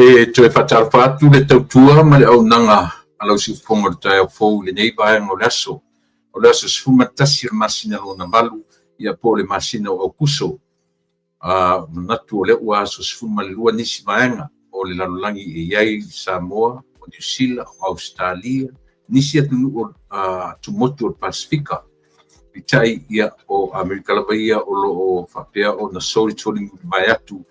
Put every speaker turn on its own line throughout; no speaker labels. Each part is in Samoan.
E toe faatalofa atu le tautua ma le auaunaga a lau siufofoga o le taeao fou i lenei vaega o le aso. O le aso 11 o le masina lona valu, ia po o le masina o Aokuso. A manatu o lea ua aso 12 nisi vaega o le lalolagi e i ai Samoa, o Niu Sila, o Ausetalia, nisi atunuu tumotu o le Pasefika. Peitai, ia, o Amerika lava ia o lo o faapea ona solitoli mulivae atu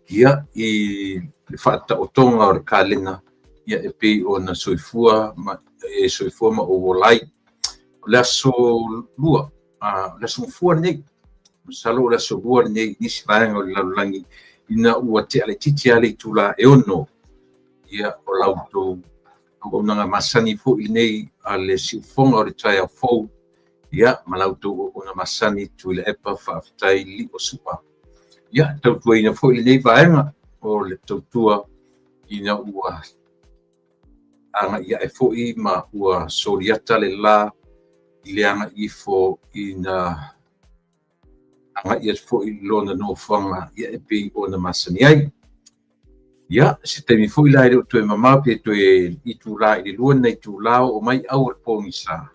ia i le faataotoga o le kalena ia e pei ona soifua ma e soifua ma ou ola ai. O le aso lua, o le aso Gafua lenei, masalo o le aso lua lenei i nisi vaega o le lalolagi ina ua tea laitiiti lava le itula e 6 ia o la outou auaunaga masani foi lenei a le siufofoga o le taeao fou ia ma la outou auauna masani Tuilaepa faafetai Liosua. Ia tautuaina foi lenei vaega o le tautua ina ua agai ae foi ma ua soliata le la i le agai ifo ina agai atu foi i lona nofoaga ia e pei ona masani ai. Ia, se taimi foi la e le o toe mamao pe toe itula i le 2 nai itula oo mai au o le pogisa.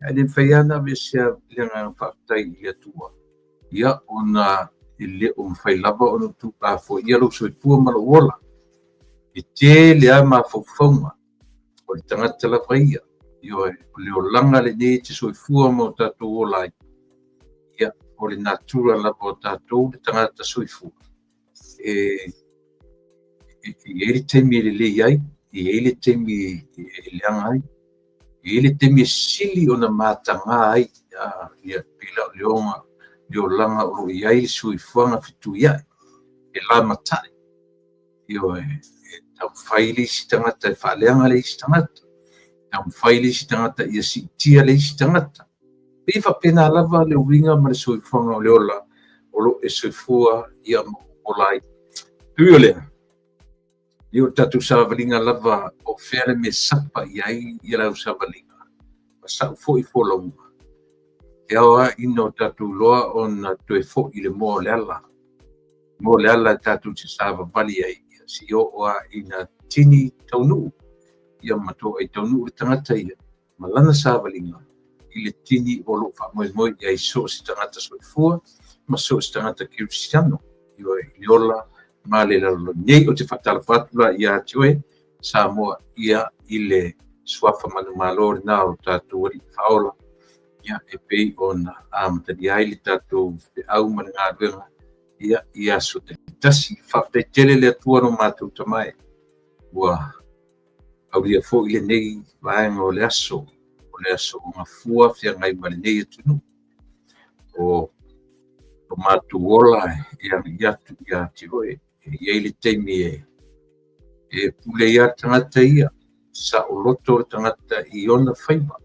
Ae le mafai lava ona aveesea le agaga faafetai i le Atua, ia ona e le o mafai lava ona tuulafoaia lou soifua ma lou ola. E tele lava mafaufauga o le tagata lava ia, ioe, o le olaga lenei e te soifua ma o tatou ola ai. Ia, o le natura lava o tatou le tagata soifua, e i ai le taimi e lelei ai, e i ai le taimi e leaga ai, e i ai le taimi e sili ona mataga ai ia pei la o le oga, le olaga o lo o i ai le soifuaga fetuiai, e lamatai. Ioe, e taumafai le isi tagata e faaleaga le isi tagata, taumafai le isi tagata ia siitia le isi tagata. Pei e faapena lava le uiga ma le soifuaga o le ola o lo o e soifua ia ma ola ai. Ui o lea, ia o le tatou savaliga lava o fea le mea sapa i ai ia lau savaliga, ma sa'u foi folauga. E ao lava ina o tatou iloa ona toe foi i le moa o le ala. Mo le ala e tatou te savavali ai, ia seia oo lava ina tini taunuu, ia ma toai taunuu le tagata ia ma lana savaliga i le tini o lo o faamoemoe i ai so o se tagata soifua ma so o se tagata kerisiano, ioe, i le ola ma le lalolagi nei. Ou te faatalofa atu la ia te oe, Samoa, ia i le suafa manumalo lena o tatou Alii Faaola, ia e pei ona amatalia ai le tatou feau ma le galuega ia i aso taitasi. Faafetai tele le Atua lo matou Tama e, ua aulia foi lenei vaega o le aso, o le aso o Gafua feagai ma lenei atunuu. O lo matou ola e agai atu ia te oe, e i ai le taimi e pule ai le tagata ia, saoloto le tagata i ona faiva.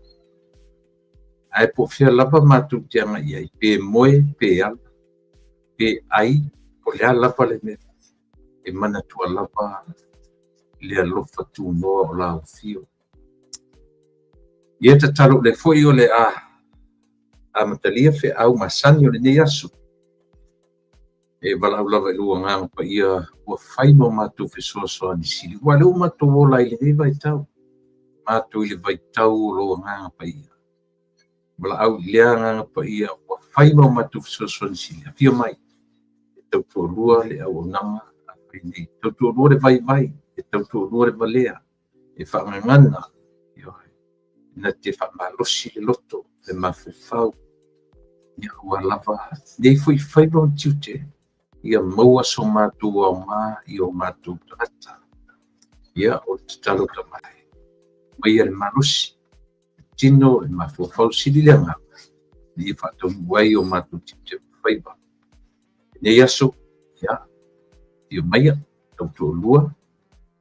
Ae po o fea lava matou te agai ai, pe moe, pe ala, pe ai, po o le a lava le mea, e manatua lava le alofa tunoa o lau afio. Ia tatalo o lea foi o le a amatalia feau masani o lenei aso. E valaau lava i lou Agaga Paia ua fai ma o matou fesoasoani sili. Aua o lea ua matou ola i lenei vaitau, matou i le vaitau o lou Agaga Paia. Valaau i lea Agaga Paia ua fai ma o matou fesoasoani sili. Afio mai e tautoalua le auaunaga a fai nei, e tautoalua le vaivai, e tautoalua le valea, e faagagana, ioe, na te faamalosi le loto, le mafaufau, ia aua lava nei foi faiva ma tiute, ia maua so matou aoga i o matou tagata. Ia, o le tatalo Tama e, aumaia le malosi, le tino, le mafaufau, sili le agaga, ina ia faataunuu ai o matou tiute ma faiva. Lenei aso, ia, afio maia, tautoalua,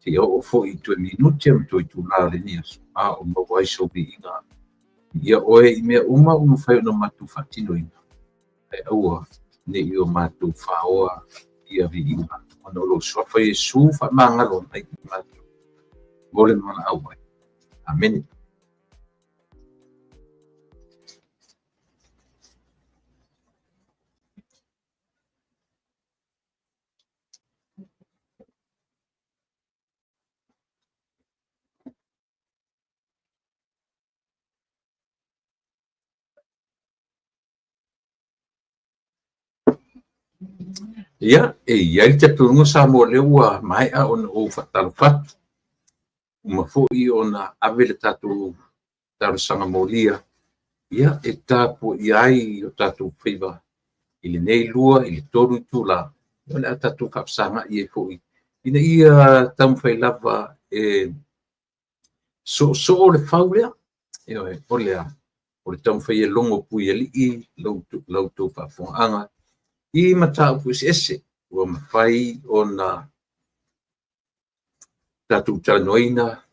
seia oo foi i toe minute ma toe itula o lenei aso, a o maua ai sou viiga. Viia oe i mea uma ua mafai ona matou faatinoina, ae aua ne i o matou faoa ia viiga, ona o lou suafa Iesu faamagalo mai i matou mo le valaau ai. Amene. Ia, e i ai le talitonuga Samoa o lea ua maea ona ou faatalofa atu, uma foi ona ave le tatou talosaga molia, ia, e tapuaia ai o tatou faiva i lenei 2 i le 3 itula, o le a tatou faafesagai ai foi ina ia taumafai lava e soosoo le fau lea. Ioe, o le a? O le taumafai e logo puialii la outou faafofogaaga i mataupu eseese ua mafai ona tatou talanoaina,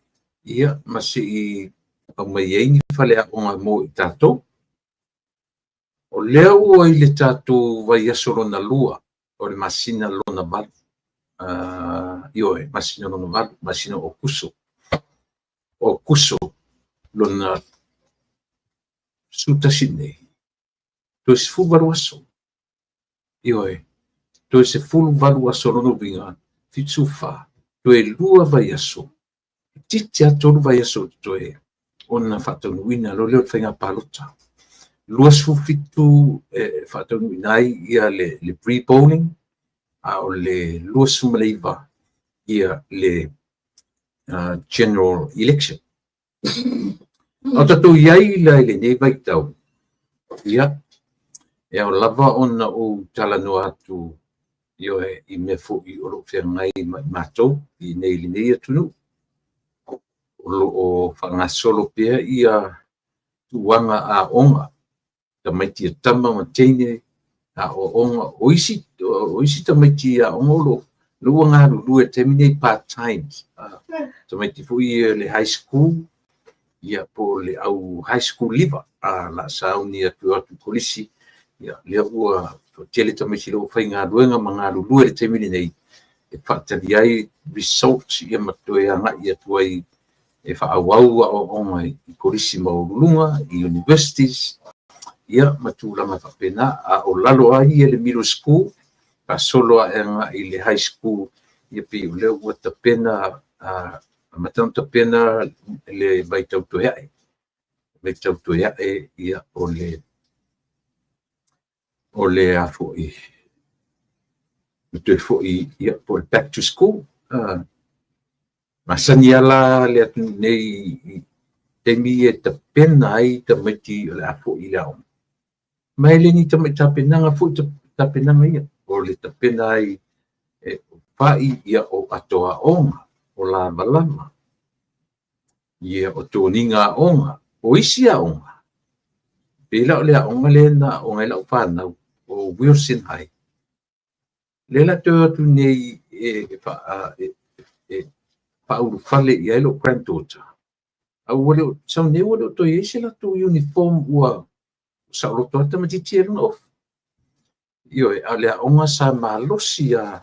ia, ma se i aumai ai ni faleaoga mo i tatou. O lea ua i le tatou vaiaso lona lua o le masina lona valu, ioe, masina lona valu, masina o Aokuso, Aokuso lona 11 nei, toe 18 aso. Ioe, toe 18 aso, lona uiga 74, toe 2 vaiaso, itiiti lava 3 vaiaso o totoe ona faataunuuina loa lea o le faiga palota. 27 e faataunuuina ai le pre-polling, a o le 29 le general election. A o tatou i ai la i lenei vaitau, ia, e ao lava ona ou talanoa atu, ioe, i mea foi o lo o feagai ma i matou i inei i lenei atunuu. O lo o faagasolo pea ia tulaga aoga, tamaiti a tama ma teine, aoaoga. O isi tamaiti aoga o lo o ua galulue i le taimi lenei part time, tamaiti foi ia le high school, ia, po o le au high school leaver, o le a sauni atu i kolisi, ia, lea ua toatele tamaiti lea ua faigaluega ma galulue i le taimi lenei e faatali ai results, ia, ma toe agai atu ai e faaauau aoaoga i kolisi maualuluga, i universities, ia, ma tulaga faapena. A o lalo ai ia le middle school, faasolo ae agai i le high school, ia, pei o lea ua tapena, amata ona tapena le vaitau toe ae, vaitau toe ae, ia, o le a foi, le toe foi, ia, po o le back to school. Masani lava la le atunuu nei i taimi ia e tapena ai tamaiti o le a foi i le aoga. Ma e le ni tamai tapenaga foi tapenaga ia, o le tapena ai e fai, ia, o ato aoga, o lavalava, ia, o toniga aoga. O isi aoga, pei la o le aoga lea na aooga ai lau fanau, o Wilson High, lea la toe o atu nei e faaulufale i ai lou granddaughter, a ua le o sau nei, ua le o toe i ai se latou uniform, ua saoloto lava tamaitiiti ia i luga ofu. Ioe, a o le aoga sa malosi lava.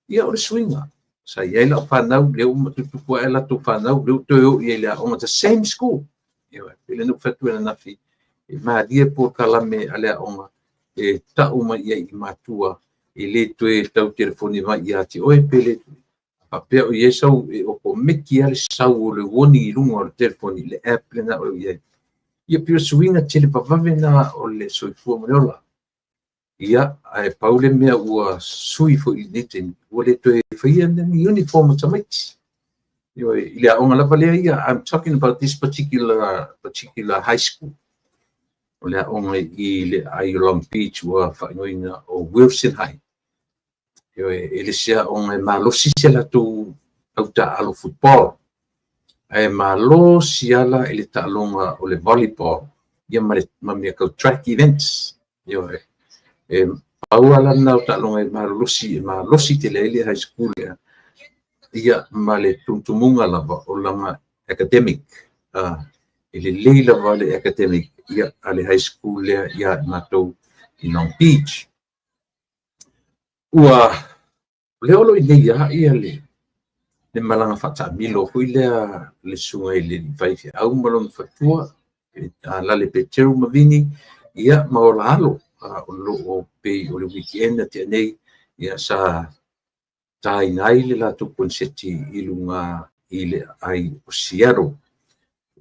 Ia, o le suiga. Sa i ai lau fanau, lea ua tutupu ae latou fanau, lea ua toe o i ai i le aoga, the same school. Ioe, pei ona ou fai atu ananafi, e malie polokalame a le aoga e tau mai i ai i matua, e le toe tau telefoni mai ia te oe pe le faapea o i ai sau, e okomeki lava le sau o le warning i luga o le telefoni, le app lena o lo o i ai. Ia, pei o suiga tele vavave na o le soifua ma le ola. Ia, ae pau le mea ua sui foi i lenei taimi, ua le toe faia ni uniform o tamaiti. Ioe, i le aoga lava lea ia, I'm talking about this particular high school. O le aoga i le aai o Long Beach ua faaigoaina o Wilson High. Ioe, e le se aoga e malosi se latou autaalo football, ae malosi ala i le taaloga o le volleyball, ia, ma mea tau track events. Ioe, e pau lava lena o taaloga e malolosi, e malosi tele ai le high school lea, ia, ma le tumutumuga lava o lana academic. E lelei lava le academic, ia, a le high school lea ia matou i Long Beach. Ua lea o lo o i nei lava ia le malaga faataamilo foi lea, le susuga i le faifeau ma lona faletua, Lale Peteru ma Vini, ia, ma ola alo, o lo o pei o le weekend na tea nei, ia, sa taina ai le latou koneseti i luga i le aai o Seattle.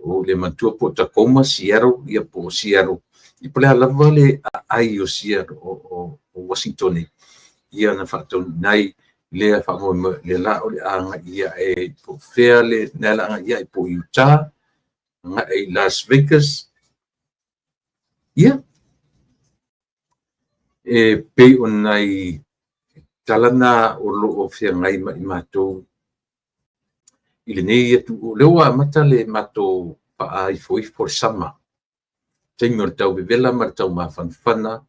O le manatua po o Tacoma, Seattle, ia, po o Seattle, ia, po o le a lava le aai o Seattle, o Washington. ia na faataunuuina ai lea faamoemoe, lea la o le a agai ae po o fea le mea o le a agai ai, po o Utah, agai i Las Vegas. Ia, e pei o nai tala na o lo o feagai ma i matou i lenei atu, o lea ua amata le matou faaifoifo o le sama, taimi o le tau vevela ma le tau mafanafana,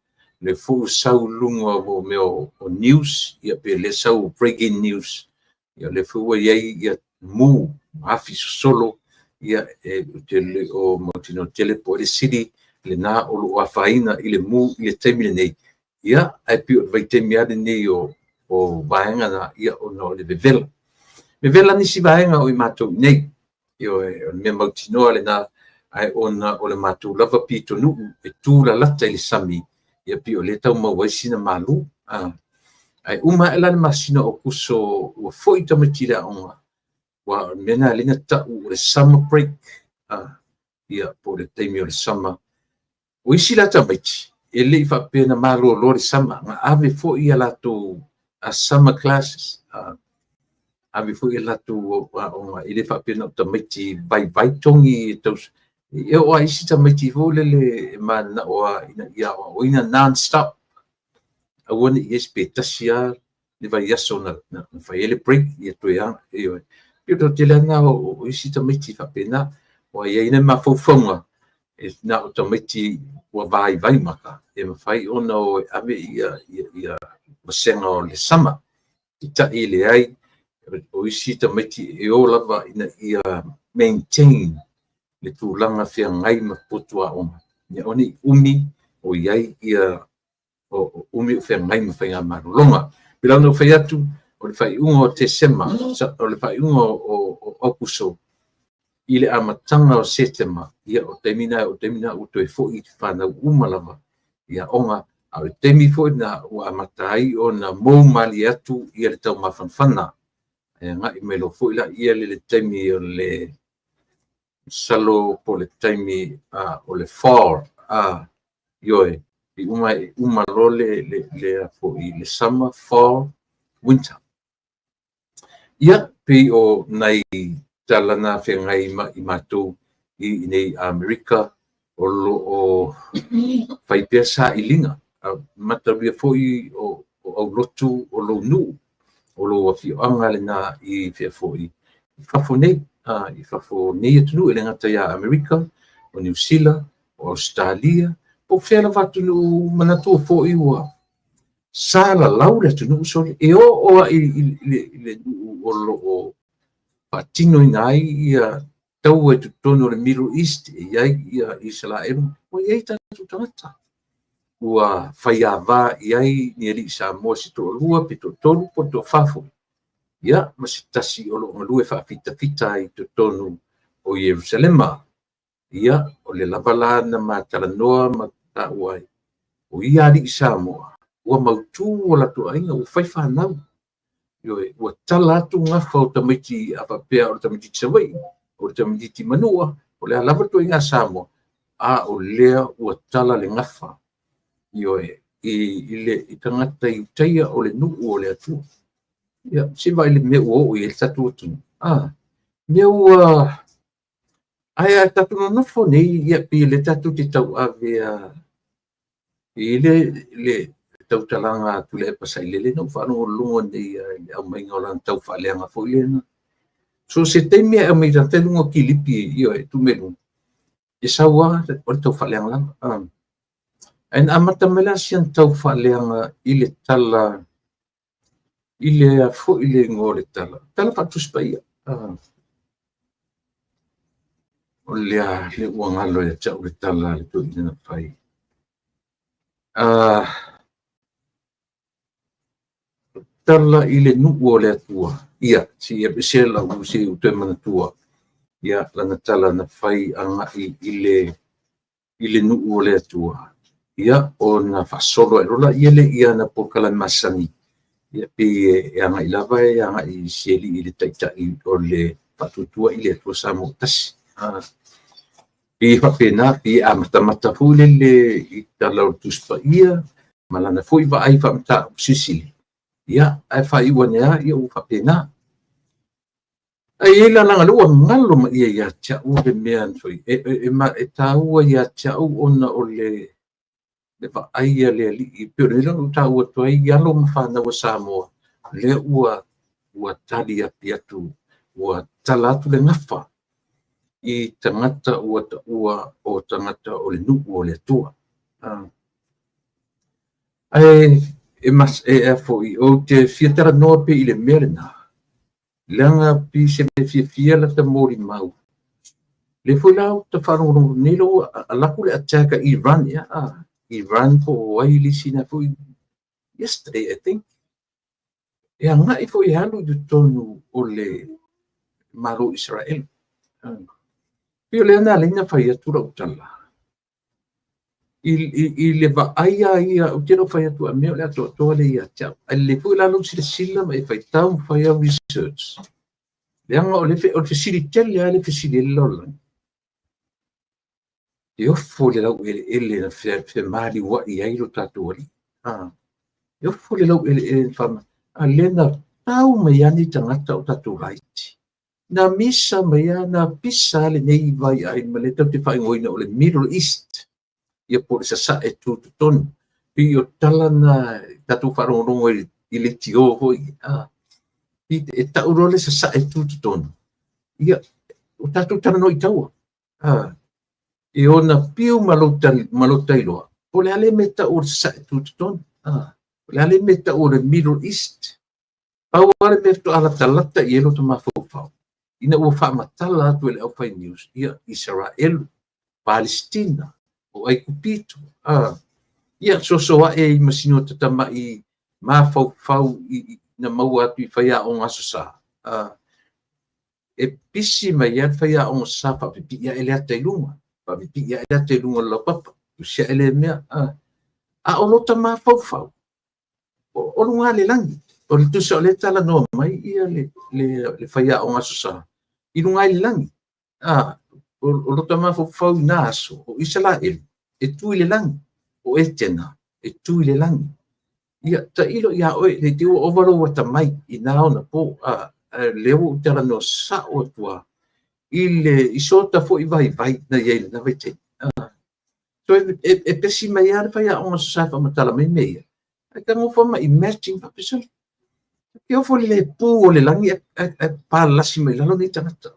le foi ua sau i luga o mea o news, ia pe le sau breaking news, ia o lea foi ua i ai ia mu, afi sosolo, ia e te le o mautinoa tele po o le sili lena o lo o afaina i le mu i le taimi lenei. Ia, ae pei o le vaitaimi lava lenei o vaega na, ia ona o le vevela. Vevela nisi vaega o i matou i inei. Ioe, o le mea mautinoa lena, ae ona o le matou lava pitonuu e tulalata i le sami, ia pei o lea e tau maua ai sina malu. Ae uma ae la le masina o Aokuso ua foi tamaiti i le aoga, aua o le mea lena lea na tau o le summer break, ia po o le taimi o le summer. O isi la tamaiti, e le i faapea na malolo le summer, na ave foi a latou summer classes, ave foi a latou aoga, e le faapea na o tamaiti vaivai togi e tausi. E oo lava i isi tamaiti foi lele e mananao lava ina ia aoaoina non-stop, aua ne i i ai se pe tasi lava le vaiaso na fai ai le break, ia toe a, ioe. E pei o le toatele lava lena o isi tamaiti faapena, aua e i ai le mafaufauga, e na o tamaiti ua vaivai maka e mafai ona o e ave ia vasega o le summer. Peitai e leai, o isi tamaiti e o lava ina ia maintain le tulaga feagai ma potu aoga, ina ia aua ne i umi o i ai ia o umi o feagai ma faigamalologa. Pei la ona ou fai atu, o le faaiuga o Tesema, o le faaiuga o Aokuso i le amataga o Setema, ia o taimi na, o taimi na ua toe foi i fanau uma lava i aoga, a o le taimi foi lena ua amata ai ona mou malie atu ia le taumafanafana. E agai mai loa foi laia i le taimi o le masalo po o le taimi o le fall, ioe, e uma loa le foi le summer, fall, winter. Ia, pei o nai tala na feagai ma i matou i nei Amerika o lo o fai pea sailiga. Mataulia foi o aulotu o lou nuu, o lou afioaga lena i fea foi, i fafo nei, i fafo nei atunuu, e le gata ia Amerika, o Niu Sila, o Ausetalia, po o fea lava atunuu, manatua foi ua salalau le atunuu sole, e oo lava i le nuu o lo o faatinoina ai ia taua i totonu o le Middle East, e i ai ia Isaraelu, ua i ai tatou tagata ua faiava i ai ni alii Samoa se toalua pe toatolu po o le toafa foi, ia ma se tasi o lo o galue faafitafita ai i totonu o Ierusalema. Ia, o le lava la na ma talanoa ma taua ai, o ia alii Samoa, ua mautu o latou aiga, ua fai fanau. Ioe, ua tala atu gafa o tamaiti a faapea o le tamaitiiti Savaii, o le tamaitiiti Manua, o le a lava le ituaiga Samoa, a o lea ua tala le gafa, ioe, i tagata Iutaia o le nuu o le Atua. Ia, se i vaai i le mea ua oo i ai le tatou atunuu. Mea ua ae a tatou nonofo nei, ia pei o lea tatou te tauave lava i le tautalaga a Tuilaepa Sailele, na ou faalogologo nei i le aumaiga o lana taufaaleaga foi lea. So se taimi e aumai tagata i luga o kilipi, ioe, tuu mai luga, e sau lava o le taufaaleaga lava. Ae na amata mai la si ana taufaaleaga i le tala, i le foi le igoa o le tala, tala faatusi paia. O lea le ua galo ia te au le tala a le toeaina na fai. Tala i le nuu o le Atua. Ia, se i aveesea lau, se i ou toe manatua. Ia, lana tala na fai agai i le nuu o le Atua. Ia, ona faasolo ai loa lea le ia ana polokalame masani. Ia, pei e agai lava e agai i si alii i le taitai o le faatuatua i le Atua Samoa tasi. Pei e faapena, pei e amatamata foi lele i tala o le Tusi Paia, ma lana foi vaai faamataupu silisili. Ia, ae faaiu ane lava, ia ua faapena. Ae i ai la leaga o lea ua galo mai ia ia te au le mea na fai, e taua ia te au ona o le vaai a le alii, pei o le mea lea na ou taua atu ai i alo ma fanau a Samoa, lea ua tali atu, ua tala atu le gafa i tagata ua taua o tagata o le nuu o le Atua. Ae e foi, ou te fia talanoa pea i le mea lena, leaga pei se mea fiafia la ta molimau. Lea foi la ou te faalogologo nei la ua alu atu le attack a Iran, ia, Iran po o ai le isi na foi, yesterday I think, e agai foi e alu i totonu o le Malo o Isaraelu. Pei o lea na ala ai ona fai atu lau tala, i le vaai lava ia, ou te le o fai atu a mea o le atoatoa lea ia te au. Ae lelei foi la lou silasila ma e faitau ma fai au research, leaga o le fesili tele lava le fesili ai le lalolagi, e ofo i le laueleele na femaliuai ai lo tatou alii. E ofo i le laueleele na fama, a lea na tau mai lava nei tagata o tatou laiti. Na misa mai lava, na pisa lava lenei vaiaai ma lea tatou te faaigoaina o le Middle East, ia po o le sasae tutotonu. Pei o tala na tatou faalogologo i leitio foi, e tau loa le sasae tutotonu, ia, o tatou talanoa i taua. E ona piu ma lou tailoa, po o le a le mea e tau o le sasae tutotonu, o le a le mea e tau o le Middle East. Pau lava le mea faatoa latalata i ai lota mafaufau, ina ua faamatala atu e le aufai news, ia, Isaraelu, Palestina, o Aikupito, ia, soso ae ai ma sina o tamai mafaufau na maua atu i faiaoga Aso Sa, e pisi mai lava le faiaoga Aso Sa faapipii ae le ata i luga, faapipii ae le ata i luga o le laupapa, tusi ae le mea, a o lota mafaufau, o luga le lagi. O le tusa o lea e talanoa mai ia le faiaoga Aso Sa i luga i le lagi. O lota mafaufau i na aso, o Isaraelu e tu i le lagi, o Etena e tu i le lagi. Ia, tailo ia oe, ne i te i ua ova lou atamai i na ona po, lea ua ou talanoa sao atu lava i sota foi vaivai na i ai i lena vaitaimi. So e pesi mai lava le faiaoga Aso Sa e faamatala mai mea ia, ae tago fua ma imagine faapea, e ofo i le pu o le lagi ae palalasi mai lalo nei tagata.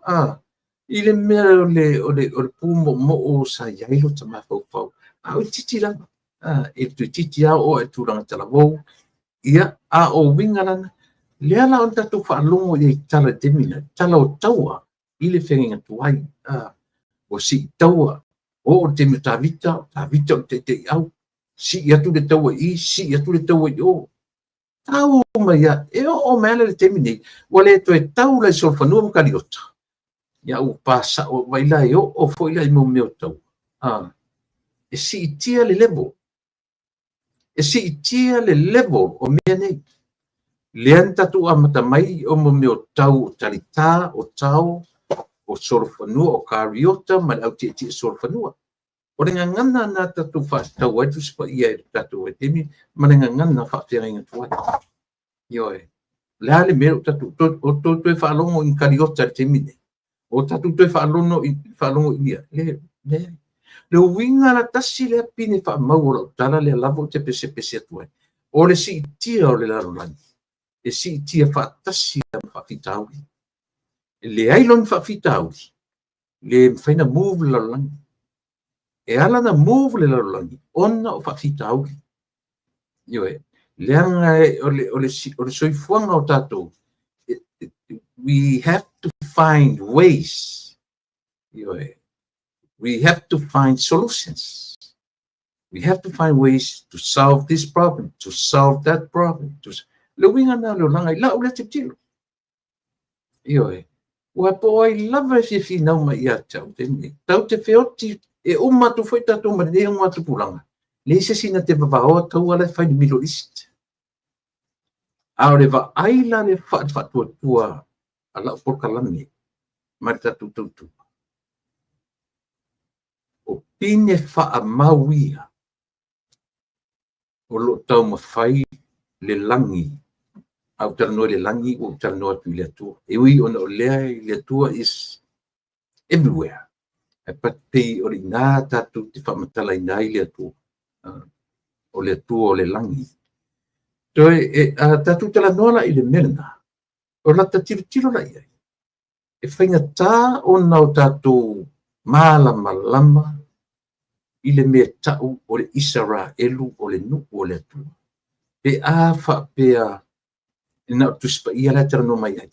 I le mea o le pu moomoo sa i ai lota mafaufau, a o itiiti lava, e toeitiiti lava oo i tulaga talavou. Ia, a o uiga lana, lea la o le tatou faalogo i ai i tala i le taimi lenei, tala o taua i le feagaiga tuai. Ua sii taua, oo i le taimi o Tavita, o Tavita o le taitaiau, sii atu le taua i i, sii atu le taua i o. Tau mai lava, e oo mai lava le taimi nei, ua le toe tau la i solofanua ma kaliota, ia ua pasao vai la e oo foi la i mea o taua. E siitia le level, e siitia le level o mea nei. Lea na tatou amata mai o mea o tau o talita, o tao, o solofanua, o kariota ma le au tietie solofanua. O le gagana na tatou faatatau ai Tusi Paia i le tatou vaitaimi ma le gagana faafeagaiga tuai. Ioe. O le a le mea o tatou o toe faalogo i kariota i le taimi nei? O tatou toe faalogo i ia? Le, le. Le uiga la tasi lea pine faamau o lau tala lea lava ou te pesepese atu ai. O le siitia o le lalolagi, e siitia faatasi ma faafitauli. E leai lona faafitauli, le mafai na move le lalolagi. E ala na move le lalolagi ona o faafitauli. Ioe, leaga o le soifuaga o tatou, we have to find ways. Ioe, we have to find solutions. We have to find ways to solve this problem, to solve that problem. Le uiga na le olaga i lau lea tilotilo. Ioe, ua po ai lava e fiafinau mai ia te au taimi nei. Tau te feoti e uma atu foi tatou ma lenei augatupulaga. Leai se isi na te vavaoa taua la e fai i le Middle East. A o le vaai la le faatuatua a lau polokalame ma le tatou tautua, o pine faamau ia o lo o taumafai le lagi. A ou talanoa i le lagi, ua ou talanoa atu i le Atua. E ui ona o lea i le Atua is everywhere. Ae pei o le i ina tatou te faamatalaina ai le Atua. O le Atua o le lagi. Toe, a tatou talanoa la i le mea lena, o lata tilotilo la i ai, e faigata ona o tatou malamalama i le mea tau o le Isaraelu o le nuu o le Atua. Pe a faapea na o le Tusi Paia la e talanoa mai ai.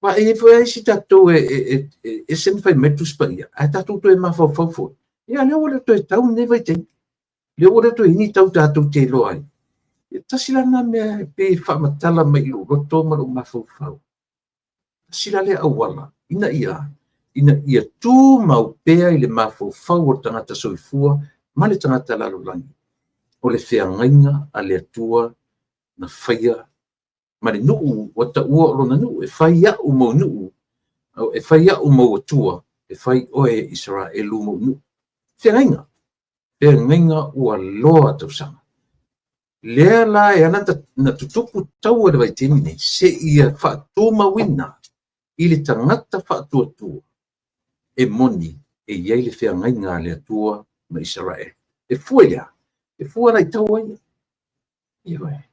Aua e i ai foi lava isi tatou e ese ma fai mai le Tusi Paia, ae tatou toe mafaufau foi, ia lea ua le toe tau lenei vaitaimi. Lea ua le toe i ai ni tau tatou te iloa ai. E tasi la lena mea e pei e faamatala mai i lou loto ma lou mafaufau. Tasi la lea auala ina ia tumau pea i le mafaufau o le tagata soifua ma le tagata lalolagi, o le feagaiga a le Atua na faia ma le nuu ua taua o lona nuu, e fai au ma ou nuu, e fai au ma ou Atua, e fai oe Isaraelu ma ou nuu. Feagaiga, feagaiga ua loa tausaga. Lea la e ala na tutupu taua i le vaitaimi nei, seia faatumauina i le tagata faatuatua e moni e i ai le feagaiga a le Atua ma Isaraelu. E fua i le a? E fua la i taua ia. Ioe.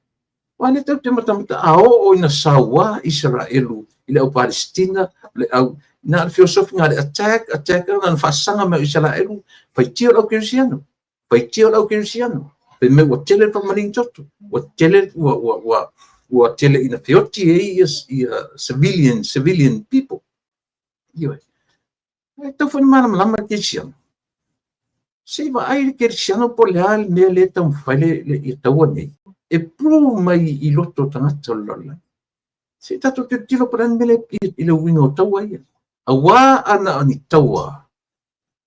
Aua lea tatou te matamata a oo ina saua Isaraelu i le au Palesitina, le au, na o le feosofiga le attack, attack, na faasaga mai o Isaraelu, faitio le au kerisiano, faitio le au kerisiano. Fai mai ua tele le faamaligi toto, ua tele, ua tele ina feoti ai ia civilian people. Ioe. E tau foi malamalama le kerisiano. Se i vaai le kerisiano po o le a le mea lea e taumafai le taua nei. E prove mai i loto o tagata o le lalolagi. Se i tatou tilotilo po o le a le mea lea i le uiga o taua ia. Aua ana o ni taua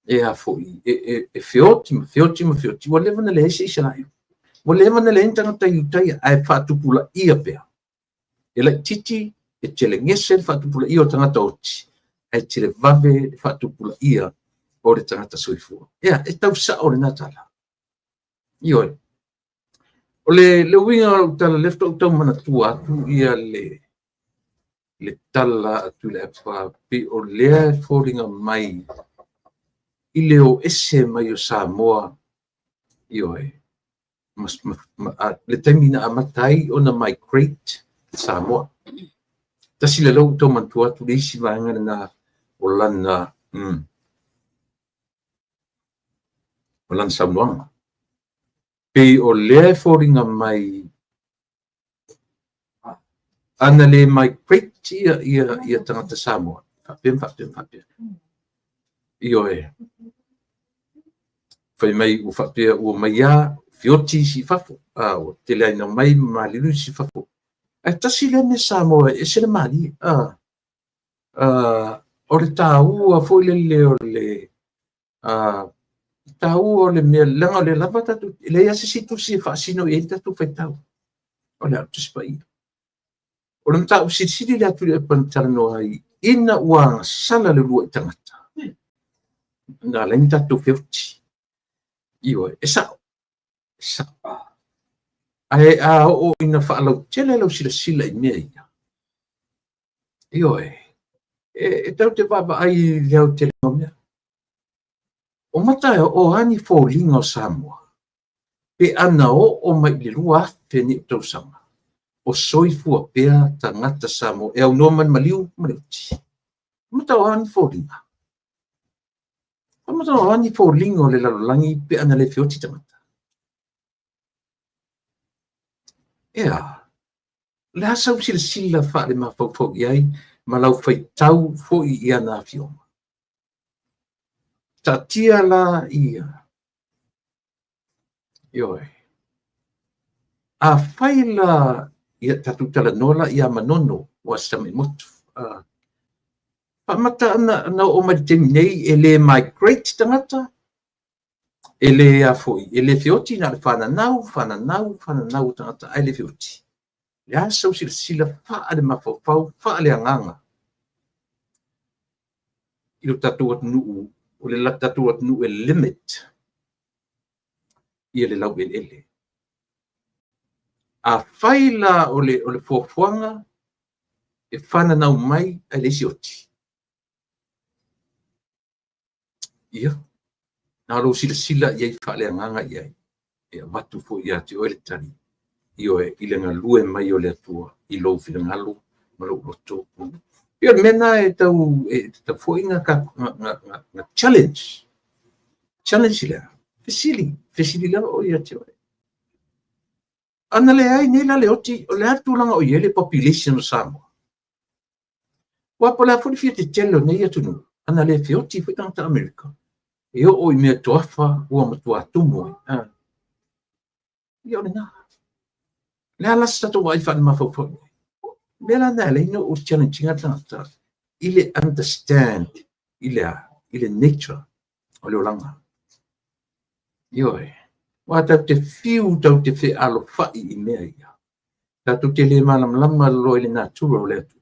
e a foi, e feoti ma feoti ma feoti, ua leva na leai se Isaraelu. Ua leva na leai ni tagata Iutaia, ae faatupulaia pea. E laititi, e telegese le faatupulaia o tagata oti, ae televave le faatupulaia o le tagata soifua. Ea, e tau sao lena tala. Ioe. O le uiga o lau tala, lea faatoa ou tau manatua atu ia le tala a Tuilaepa, pei o lea e foliga mai i le o ese mai o Samoa, ioe, le taimi na amata ai ona migrate Samoa. Tasi le lau tau manatua atu le isi vaega lena o lana saunoaga. Pei o lea e foliga mai ana le migrate ia tagata Samoa, faapea ma faapea ma faapea. Ioe. Fai mai ua faapea ua mai a feoti isi i fafo, ua tele ai na mai ma maliliu isi i fafo. Ae tasi lea mea Samoa e ese le malie. O le taua foi lele o le taua o le mea, leaga o lea lava tatou, e leai lava se isi tusi e faasino i ai le tatou faitau. O le a Tusi Paia. O le mataupu silisili le atu le na talanoa ai, ina ua agasala le uluai tagata, na ala ai na tatou feoti. Ioe, e sao. E sao. Ae a oo ina faalautele lau silasila i mea ia, ioe, e tau te vaavaai i le aotelega o mea. O mata o a ni foliga o Samoa, pe ana oo mai i le 2000 nei o tausaga, o soifua pea tagata Samoa e aunoa ma le maliu ma le oti. O mata o a ni foliga? O mata o a ni foliga o le lalolagi pe ana le feoti tagata? Ea, le a sau silasila faale mafaufau i ai ma lau faitau foi i ana afioga. Taatia la ia. Ioe. A fai la ia tatou talanoa la ia Manono ua se tamai motu. Faamata ana oo mai le taimi nei e le migrate tagata, e le a foi, e le feoti na le fananau, fananau, fananau o tagata ae le feoti. Le a sau silasila faale mafaufau, faale agaga i lo tatou atunuu, o le tatou atunuu e limit ia le laueleele. Afai la o le fuafuaga e fananau mai ae leai se oti, ia, na o lou silasila i ai faaleagaga i ai, e avatu foi ia te oe le tali, ioe, i le galue mai o le Atua i lou finagalo ma lou loto. Ia, o le mea lena e tau e tatau foi na challenge. Challenge lea, fesili, fesili lava oe ia te oe. Ana leai nei la le oti, o le a le tulaga o i ai le population o Samoa? Aua po o le a foi le fia tetele o nei atunuu, ana le feoti foi tagata Amerika, e oo i mea toafa ua matua tumu ai. Ia o lena. O le a la se tatou vaai faalemafaufau i ai? O le mea la lena e ala ai ona ou challenge ina le tagata i le understand i le a? I le nature o le olaga. Ioe. Aua tatou te fiu tatou te fealofai i mea ia, tatou te le malamalama loa i le natura o le Atua.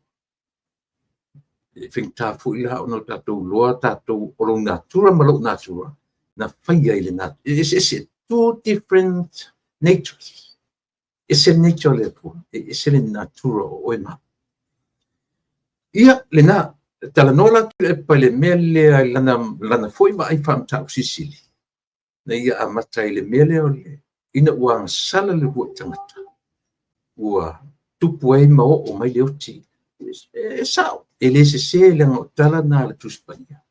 E faigata foi la ona tatou iloa tatou o lou natura ma lou natura na faia i le natura. E eseese, two different natures. E ese le nature o le Atua, e ese le natura o oe ma au. Ia, lena, talanoa la Tuilaepa i le mea lea i lana foi vaai faamataupu silisili, na ia amata ai i le mea lea o le, ina ua agasala le uluai tagata, ua tupu ai ma oo mai le oti. E sao, e le sese leaga o tala na a le Tusi Paia.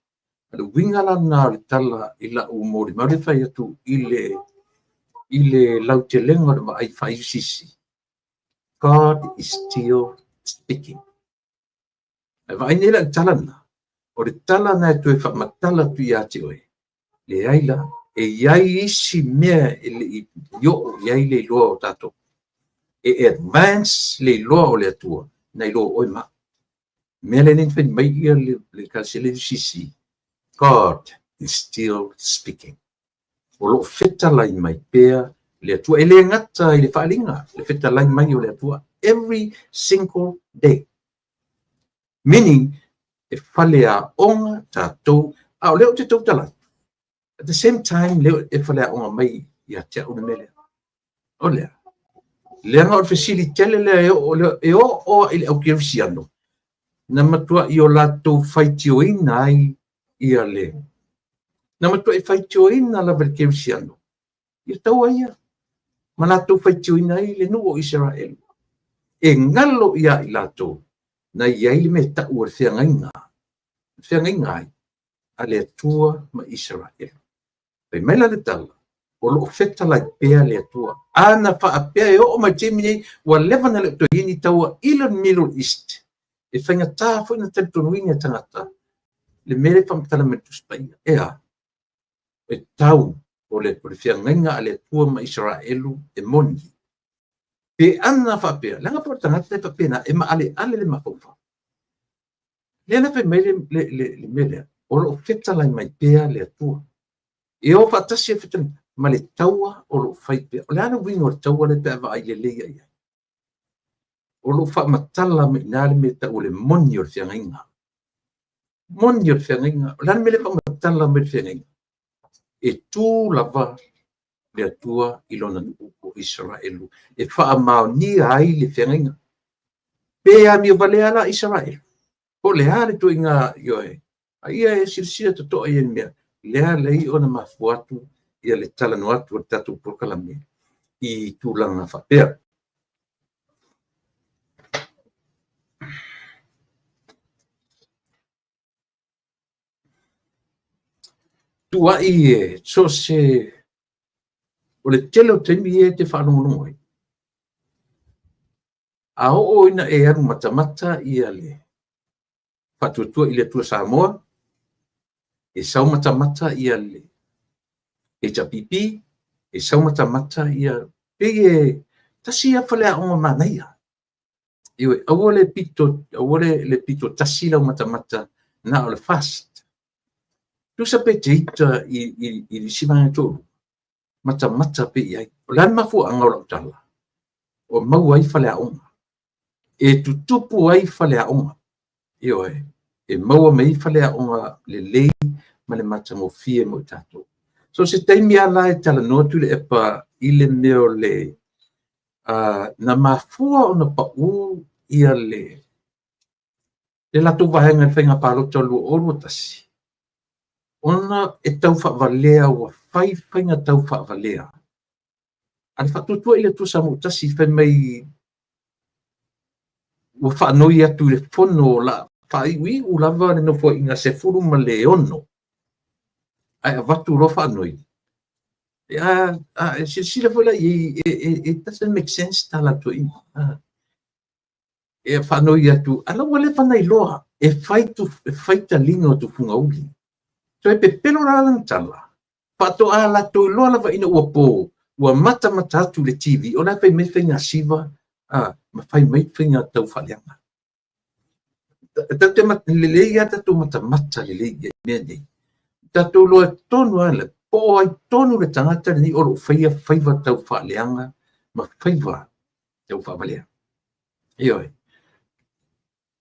O le uiga la lena o le tala i lau molimau lea e fai atu i le lautelega o le vaai faa-UCC, God is still speaking. Ae vaai nei la i le tala lena, o le tala lena e toe faamatala atu ia te oe, leai la, e i ai isi mea e le i oo i ai le iloa o tatou. E advance le iloa o le Atua nai lo oe ma au. Mea lea na fai mai ia le Ekalesia le UCC, God is still speaking. O lo o fetalai mai pea le Atua. E le gata i le faaaliga, le fetalai mai o le Atua every single day. Meaning, e faleaoga tatou, a o lea ou te tautala atu. At the same time, lea e faleaoga mai ia te au le mea lea. O lea, leaga o le fesili tele lea e oo i le au kerisiano, na matuai o latou faitioina ai ia le, na matuai faitioina lava le kerisiano, ia taua ia, ma latou faitioina ai le nuu o Isaraelu. E galo ia i latou, na i ai le mea tau o le feagaiga, le feagaiga ai a le Atua ma Isaraelu. Fai mai la le tala, o lo o fetalai pea le Atua. Ana faapea e oo mai le taimi nei, ua leva ona le o toe i ai ni taua i le Middle East. E faigata foi ona talitonuina e tagata le mea lea e faamatala mai le Tusi Paia. E a? E tau o le feagaiga a le Atua ma Isaraelu e moni. Pe ana faapea, leaga foi o le tagata e faapena, e maaleale le mafaufau. Lea la fai mai le mea lea, o lo o fetalai mai pea le Atua. E o faatasi e fetalai ma le taua o lo o fai pea. O le a le uiga o le taua lea pe a vaai lelei i ai? O lo o faamatala mai i ina le mea e tau o le moni o le feagaiga. Moni o le feagaiga. O le a le mea lea e faamatala mai le feagaiga? E tu lava le Atua i lona nuu o Isaraelu e faamaonia ai le feagaiga. Pe amio valea la Isaraelu, po o le a le ituaiga, ioe, a ia e silasila totoa i le mea, lea alai ona mafua atu ia le talanoa atu o le tatou polokalame i tulaga faapea. Tuuai e so se o le tele o taimi ia e te faalogologo ai. A oo ina e alu matamata ia le Faatuatua i le Atua Samoa, e sau matamata ia le HRPP, e sau matamata ia, pei e tasi ia faleaoga manaia. Ioe, aua le pito, aua le pito tasi lau matamata na o le FAST. Tusa pe te ita i isi vaega e toalua, matamata pea i ai. O le a le mafuaaga o lau tala? O maua ai faleaoga. E tutupu ai faleaoga. Ioe, e maua mai ai faleaoga lelei ma le matagofie mo i tatou. So se taimi lava la e talanoa Tuilaepa i le mea o le Na mafua ona pau ia le latou vaega i le faiga palota o le 2021, ona e tau faavalea, ua fai faiga tau faavalea a le Faatuatua i le Atua Samoa Tasi, fai mai ua faanoi atu i le fono o le a faaiuiu lava le Nofoaiga 16 ae avatu loa faanoi. A e silasila foi la i ai, it doesn't make sense tala a toeaiina. E faanoi atu, a la ua leva ona iloa e fai, e fai taliga o tufugauli. Toe pepelo la lana tala, faatoa latou iloa lava ina ua po, ua matamata atu i le TV o la e fai mai faiga siva ma fai mai faiga tau faaleaga. Tatou te lelei lava tatou matamata lelei i mea nei. Tatou iloa tonu lava po o ai tonu le tagata lenei o lo o faia faiva tau faaleaga ma faiva tau faavalea. Ioe.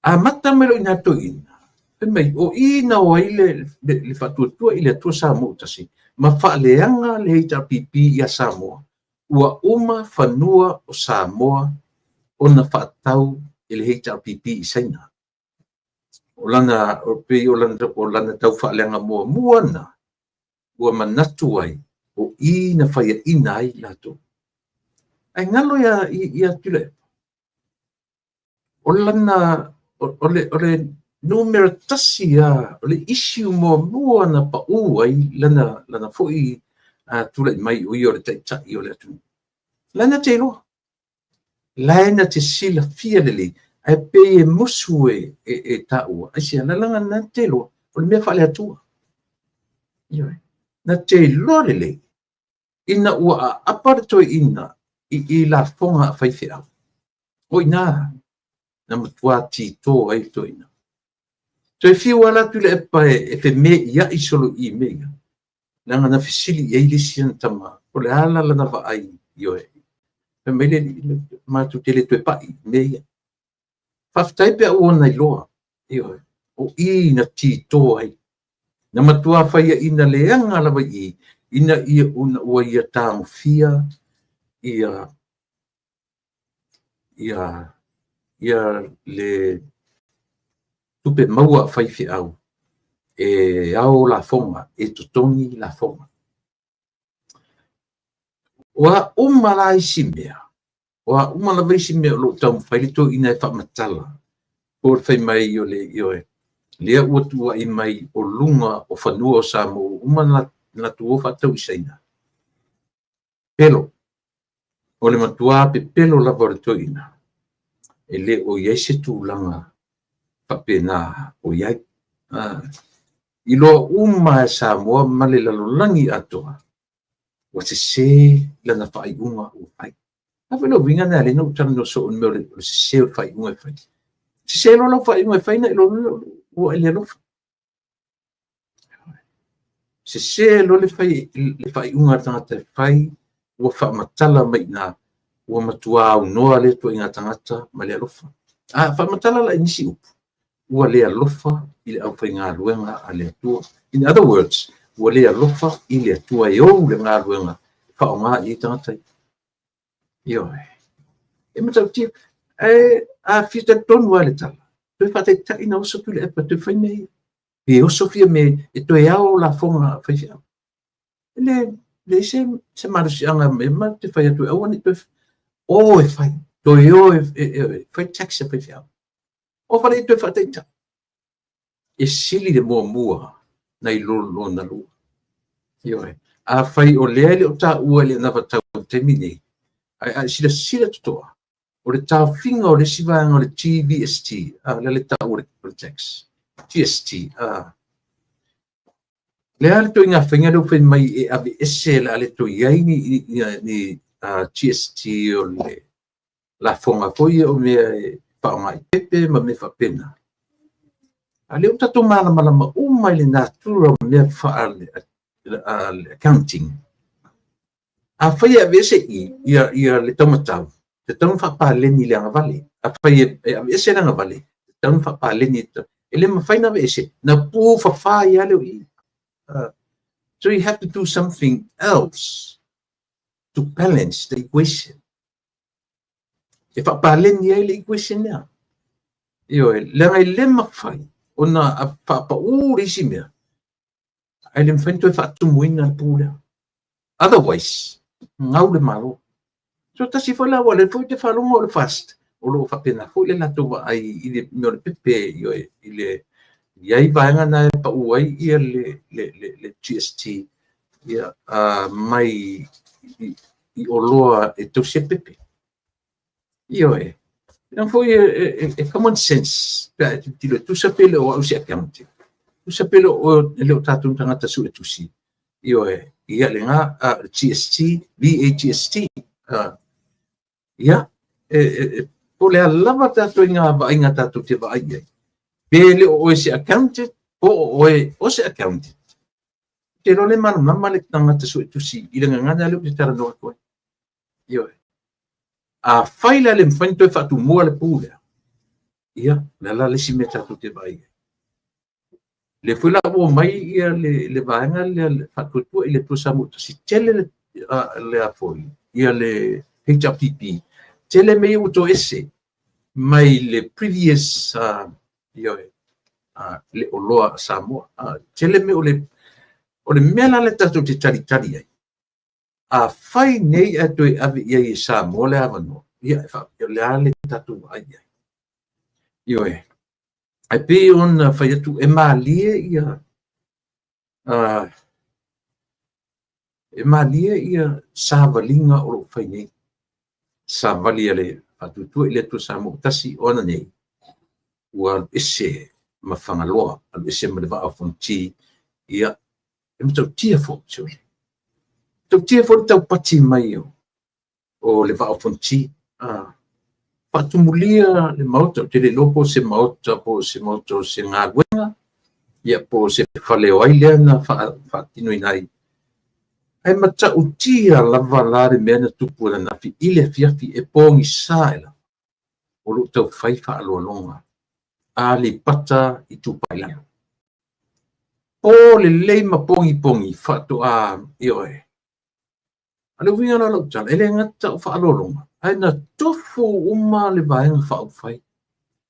Amata mai loa i ina toeaiina, fai mai o i na o ai le Faatuatua i le Atua Samoa Tasi ma faaleaga le HRPP ia Samoa, ua uma fanua o Samoa ona faatau e le HRPP i Saina. O lana, pei o lana tau faaleaga muamua na, ua manatu ai o i na faiaina ai latou. Ae galo ia Tuilaepa, o lana, o le numera tasi lava, o le issue muamua na pau ai lana foi tulai mai o ia o le taitai o le atunuu. La na te iloa, la na te silafia lelei, ae pei e musu e taua, aisea? Leaga na te iloa, o le mea faale-Atua. Ioe. Na te iloa lelei, ina ua aapa le toeaina i lafoga a faifeau, o i ina na matua tito ai le toeaina. Toe fiu lava la Tuilaepa e femeiai solo i mea ia, leaga na fesili i ai le isi ana tama, po o le a la lana vaai, ioe. Fai mai le alii, matou te le toe pai i mea ia. Faafetai pe a ua ona iloa, ioe, o i na tito ai. Na matua faiaina leaga lava i i, ina ia ona ua ia tagofia ia le tupe maua a faifeau e ao lafoga, e totogi lafoga. O a uma la isi mea, o a uma lava isi mea o lo o taumafai le toeaina e faamatala, po o le fai mai o le, ioe, lea ua tuuai mai o luga o fanua o Samoa ua uma ona latou o faatau i Saina. Pepelo. O le matua pepelo lava o le toeaina, e le o i ai se tulaga faapena o i ai. Iloa uma e Samoa ma le lalolagi atoa, ua sese lana faaiuga ua fai. A foi le uiga lena e ala ai ona ou talanoa soo i le mea o le sese o le faaiuga e fai. Sese loa lau faaiuga e fai, ona e iloa loa lea ua e le alofa. Sese loa le faaiuga a le tagata e fai, ua faamatala mai i ina, ua matua aunoa lea ituaiga tagata ma le alofa. A faamatala la i nisi upu, ua le alofa i le aufaigaluega a le Atua. In other words, ua le alofa i le Atua e ou le galuega e faaaoga i ai tagata ia. Ioe. E matautia. Ae a fia talitonu lava i le tala, toe faataitai na oso Tuilaepa e toe fai mea ia. Pe oso Fiame e toe ao lafoga a faifeau. E leai se malosiaga e ma te fai atu e aua ne i toe o e fai, toe o e fai tax a faifeau. O fale i toe faataitai. E sili le muamua nai lo lona lua. Ioe. Afai o lea e le o taua i le anavatau i le taimi nei, ae a e silasila totoa, o le taofiga o le isi vaega o le GVST, lea le tau o le tax, GST, lea le ituaiga faiga lea ua fai mai e aveese, o le a le toe i ai ni GST o le lafoga foi ia o mea e faaaoga i pepe ma mea faapena. A lea ua tatou malamalama uma i le natura o mea faale-accounting. Afai e aveese i ia le taumatau, e tatau ona faapaleni i le agavale. Afai e aveese le agavale, e tatau ona faapaleni. E le mafai ona aveese, na pufafa ai lava lea o i. So you have to do something else to balance the equation. E faapaleni ai le equation lea. Ioe, leaga e le mafai ona faapau le isi mea, ae le mafai ona toe faatumuina le pu lea. Otherwise, gau le Malo. So tasi foi la, aua o lea foi ou te faalogo o le FAST, o lo o faapena foi le latou vaai i le mea o le pepe, ioe, i le i ai vaega na e pau ai ia le GST ia, mai i oloa e tausi ai le pepe. Ioe. Leaga foi e common sense pe a e tilotilo, tusa pe le o au se accountant, tusa pe le o, le o tatou tagata suetusi. Ioe, ia lena GST, VAGST. Ia, po o le a lava tatou i ngā vaaiga tatou te vaai i ai. Pe le o oe se accountant, po o oe o se accountant. Te iloa le malamalama le tagata suetusi i le gagana lea ou te talanoa atu ai. Ioe. Afai la e le mafai ona toe faatumua le pu lea, ia, o le a la le isi mea tatou te vaai ai? Lea foi la ua omai ia le vaega lea le Faatuatua i le Atua Samoa Tasi, tele le, le a foi, ia le HRPP, tele mea ia ua toese mai le previous, ioe, le oloa a Samoa. Tele mea o le mea la le tatou te talitali ai, afai nei ae toe ave i ai e Samoa le avanoa, ia, o le a le tatou vaai i ai? Ioe. Ae pei ona fai atu, e malie ia, e malie ia savaliga o lo o fai nei. Savali a le Faatuatua i le Atua Samoa Tasi o ana nei, ua alu ese ma Fagaloa, alu ese ma le Vaa o Fonoti, ia, e matautia foi, sole. Matautia foi le taupati mai o le Vaa o Fonoti. Faatumulia le maota, ou te le iloa po o se maota, po o se maota o se galuega, ia po o se fale o ai lea na faatinoina ai. Ae matautia lava la le mea na tupu ananafi i le afiafi e pogisa ae lava, o lo o taufai faaaloaloga a Aleipata Itupa i Lalo. Po lelei ma pogipogi faatoa, ioe. A le uiga la o lau tala, e le gata o faaaloaloga, ae na tofu uma le Vaega Faaupufai.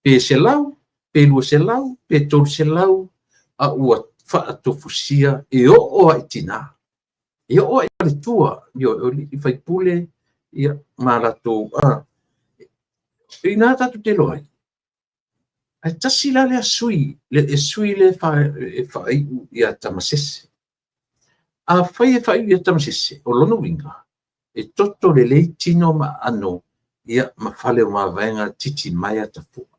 Pe 100, pe 200, pe 300, a ua faatofusia e oo lava i tina. E oo lava i faletua, ioe, o alii faipule, ia, ma latou, ina tatou te iloa ai. Ae tasi la lea sui, le sui lea e faaiu ia Tamasese. Afai e faaiu ia Tamasese, o lona uiga, e toto lelei tino ma aano, ia, ma fale o mavaega Titimaea Tafua.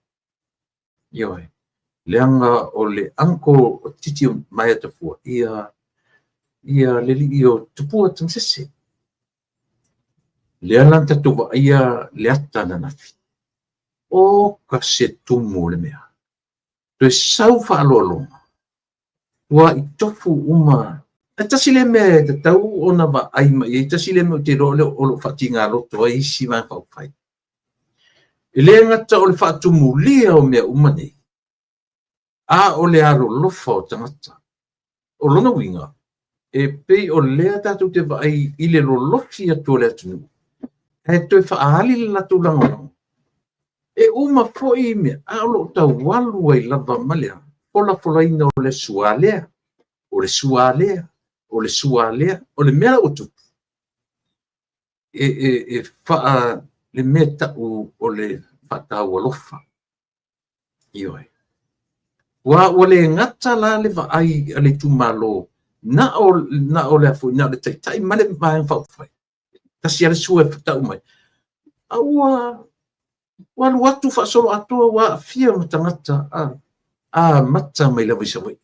Ioe. Leaga o le uncle o Titimaea Tafua, ia, ia le alii o Tupua Tamasese. Lea la na tatou vaaia le ata ananafi. O ka se tumu o le mea. Toe sau faaaloaloga, ua i tofu uma. E tasi lea mea e tatau ona vaai mai ai, tasi lea mea ou te iloa o lo o faatiga loto ai isi Vaega Faaupufai. E le gata o le faatumulia o mea uma nei, a o le alolofa o tagata. O lona uiga, e pei o lea tatou te vaai i le lolofi atu o le atunuu, ae toe faaali le latou lagolago. E uma foi mea, a o lo o taualu ai lava ma le folafolaina o le sua lea, o le sua lea, o le sua lea, o le mea ua tupu, e faa le mea tau o le faataualofa. Ioe. Ua le gata la le vaai a le itumalo, na o le afoi, na o le taitai ma le Vaega Faaupufai. Tasi lava le sua e tau mai. A ua alu atu faasoloatoa, ua aafia ma tagata amata mai lava i Savaii.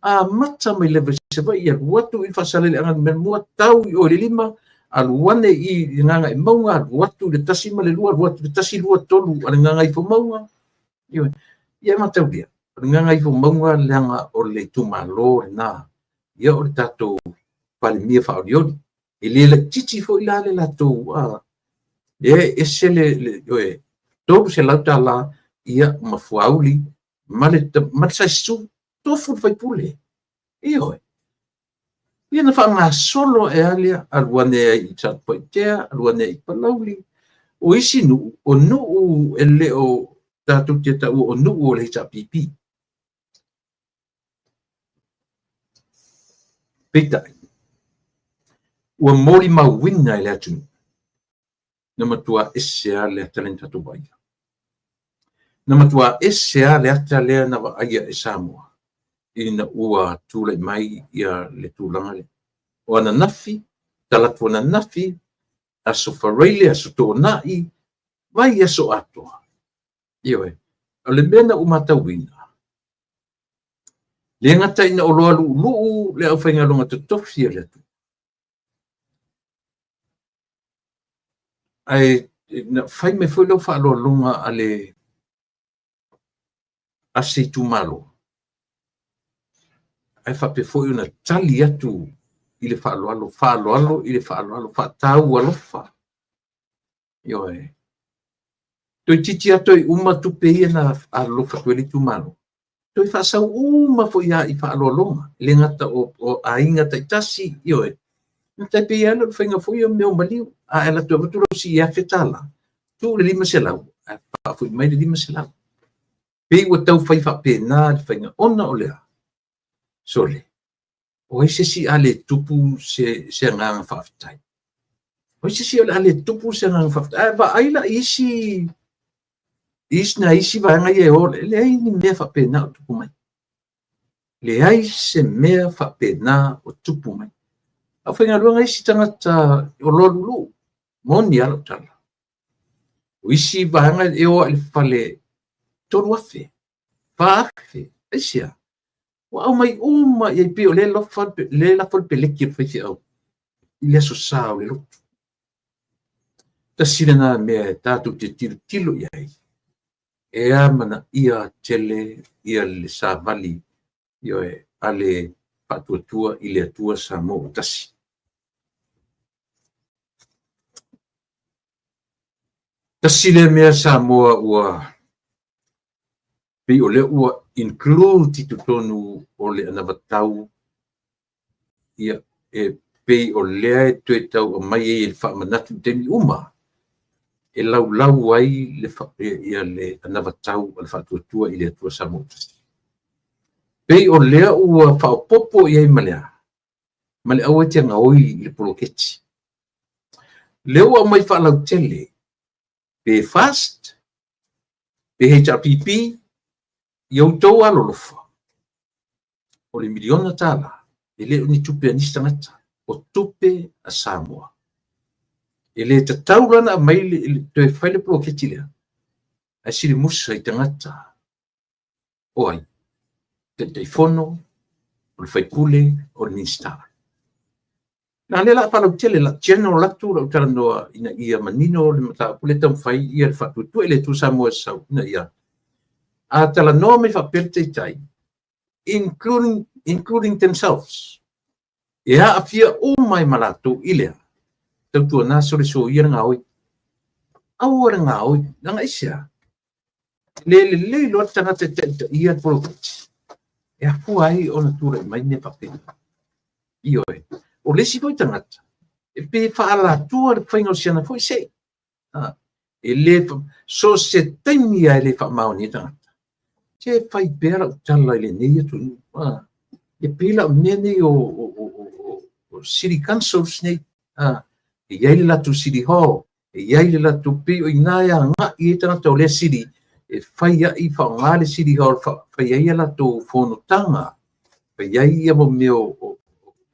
Amata mai lava i Savaii, alu atu i Faasaleleaga Nu.1, tau i o i le 5, alu ane i le Gagaemauga, alu atu i le 1 ma le 2, alu atu i le 1, 2, 3 a le Gagaifomauga. Ioe. Ia mataulia, o le Gagaifomauga leaga o le itumalo lena, ia o le tatou Palemia faaolioli. E le laitiiti foi la le latou, e ese le ioe, $300 ia ma fuauli ma le size 2, tofu le faipule. Ioe. Ia na faagasolo ae lava lea, alu ane ai i Satupaitea, alu ane ai i Palauli, O isi nuu, o nuu e le o tatou te taua o nuu o le HRPP. Peitai, ua molimauina e le atunuu na matua ese lava le ata lea na tatou vaaia. Na matua ese lava le ata lea na vaaia e Samoa ina ua tulai mai ia le tulaga lea. O ananafi, talaatu ananafi, Aso Faraile, Aso Toonai, vaiaso atoa. Ioe. O le mea na ou matauina, le gata ina oloa luuluu le aufaigaluega totofi a le Atua, ae na fai mai foi lau faaaloaloga a le a se itumalo, ae faapea foi ona tali atu i le faaaloalo, faaaloalo i le faaaloalo, faataua alofa. Ioe. Toeitiiti lava toe uma tupe ia na alolofa atu ai le itumalo, toe faasau uma foi lava i faaaloaloga, e le gata o aiga taitasi, ioe. Na tai pei lava o le faiga foi o mea o maliu. A e alu atu e avatu lau $1,000, tuu le $500, ae faafoi mai le $500. Pei ua tau fai faapena le faiga, ona o le a? Sole, o ai se isi a le tupu se agaga faafetai? O ai se isi o le a le tupu se agaga faafetai? Ae vaai la i isi nai isi vaega ia e o, e leai ni mea faapena o tupu mai. Leai se mea faapena o tupu mai. Aufaigaluega isi tagata o loa lulu, moni lava lau tala. O isi vaega e o lava i le fale 3,000, 4,000, aisea? Ua aumai uma i ai, pei o lea e lafo le peleki a le faifeau i le aso Sa o le lotu. Tasi lena mea e tatou te tilotilo i ai, e amanaia tele ia le savali, ioe, a le Faatuatua i le Atua Samoa ua Tasi. Tasi lea mea Samoa ua pei o lea ua include i totonu o le anavatau, ia, e pei o lea e toe tau aumai ai e faamanatu i taimi uma e laulau ai le, ia le anavatau a le Faatuatua i le Atua Samoa ua Tasi. Pei o lea ua faaopoopo i ai ma le a? Ma le aua e te gaoi i le poloketi. Lea ua aumai faalautele pe FAST, pe HRPP, i outou alolofa, o le miliona tala, e le o ni tupe a nisi tagata, o tupe a Samoa. E le tatau la ona aumai toe fai le poloketi lea, ae silimusa i tagata o ai? Taitaifono, o le faipule, o le Minisita. Na lea la faalautele la general atu lau talanoa ina ia manino le mataupu lea taumafai ia le faatuatua i le Atua Samoa e sau ina ia a talanoa mai faapea le taitai including themselves e aafia uma ai ma latou i lea tautuana sole soia le gaoi aua le gaoi leaga aisea le lelei loa le tagata e taitaia le poloketi e afua ai ona tulai mai mea faapena. Ioe. O le isi foi tagata, e pei e faaalatua le faiga o si ana foi sei. E le, so se taimi lava e le faamaonia tagata. Se fai pea lau tala i lenei atunuu. E pei la o mea nei o city councils nei. E i ai le latou city hall, e i ai le latou, pei o i ina e agai ai tagata o lea city e fai ai, faaaoga le city hall, fai ai a latou fonotaga, fai ai ia mea o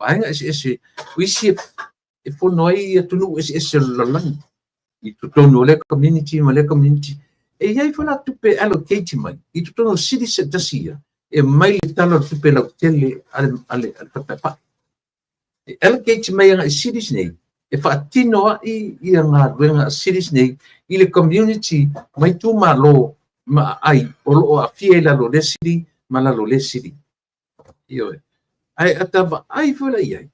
vaega eseese, o isi e fono ai atunuu eseese o le lalolagi i totonu o lea community ma lea community. E i ai foi la tupe e allocate mai i totonu o city se tasi ia, e aumai le Tala o le Tupe lautele a le Fale Paepae. E allocate mai agai cities nei e faatino ai ia galuega a cities nei i le community ma itumalo ma aai o lo o aafia i lalo o lea city ma lalo o lea city. Ioe. Ae a ta vaai foi la i ai,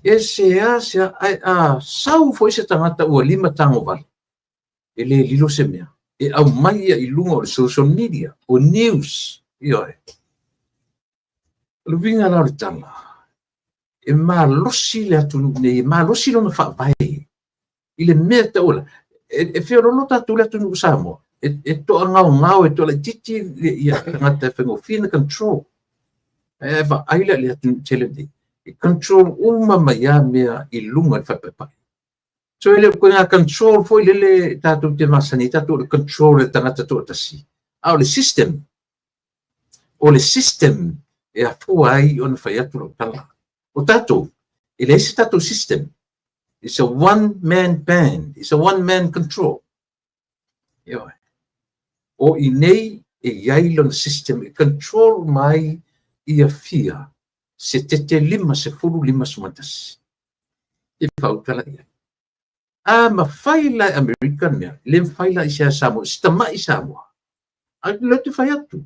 e seasea, ae a sau foi se tagata ua limatagovale, e le lilo se mea, e aumai ia i luga o le social media, o news, ioe. O le uiga la o le tala, e malosi le atunuu nei, e malosi lona faavae i le mea taua. E feoloolo tatou le atunuu Samoa, e toagaogao, e toalaitiiti ia tagata e faigofie ona control. Ae vaai la i le atunuu tele nei, e control uma mai lava mea i luga i le falepaepae. So e le o ituaiga control foi lele tatou te masani ai tatou o le control e le tagata toatasi, a o le system. O le system e afua ai ona fai atu lau tala. O tatou, e leai se tatou system. It's a one man band. It's a one man control. Ioe. O i nei e i ai lona system e control mai ia fia se tete 50 51. E faautala i ai. A mafai la e Amerika le mea, le mafai la i se Samoa, se tamai Samoa. A le te fai atu.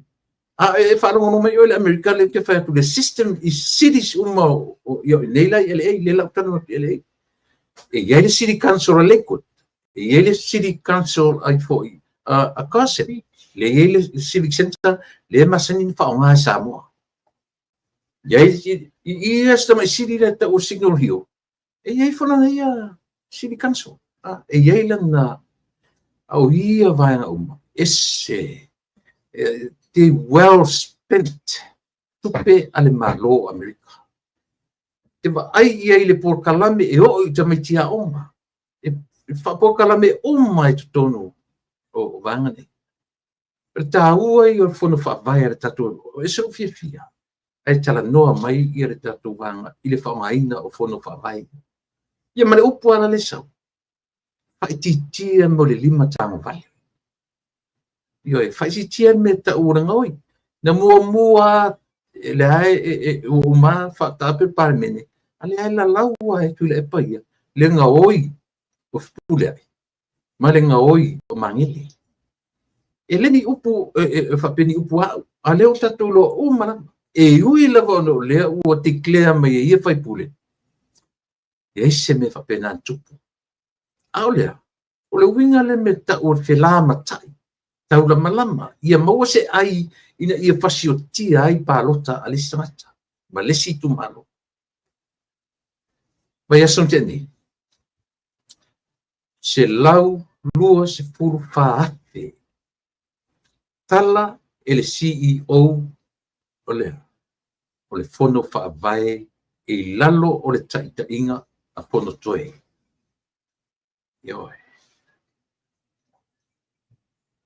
A e faalogologo mai oe le Amerika le te fai atu le system i cities uma o ia nei la i LA, le lau talanoa atu i LA. E i ai le City Council a Lakewood, e i ai le City Council ai foi a Carson, le i ai le Civic Center, le masani na faaaoga e Samoa. I ai i ia se tamai city le tau o Signal Hill, e i ai foi lana ia City Council. E i ai lana au ia vaega uma, ese te well spent tupe a le Malo o Amerika. Te vaai i ai le polokalame e oo i tamaiti aoga, e faapolokalame uma i totonu o vaega nei. O le taua ia o le fono faavae a le tatou, e se ou fiafia, ae talanoa mai ia le tatou vaega i le faaaogaina o fono faavae. Ia ma le upu ala le sau, faaitiitia mo le lima tagovale. Ioe, faaitiitia le mea tau o le gaoi. Na muamua le ae e uma faataape le Palemene, a le ae lalau e Tuilaepa ia le gaoi o Fepuleai ma le gaoi o Magele. E le ni upu e faapea ni upu au, a lea ua tatou iloa uma lava. E ui lava ona o lea ua declare mai e ia faipule, e leai se mea faapena na tupu. A o lea, o le uiga le mea tau o le felamatai, taulamalama, ia maua se ai ina ia fasiotia ai palota a le isi tagata ma le isi itumalo. Vaiaso na tea nei, 124,000 tala e le CEO o le Fono Faavae i lalo o le taitaiga a Fonotoe. Ioe.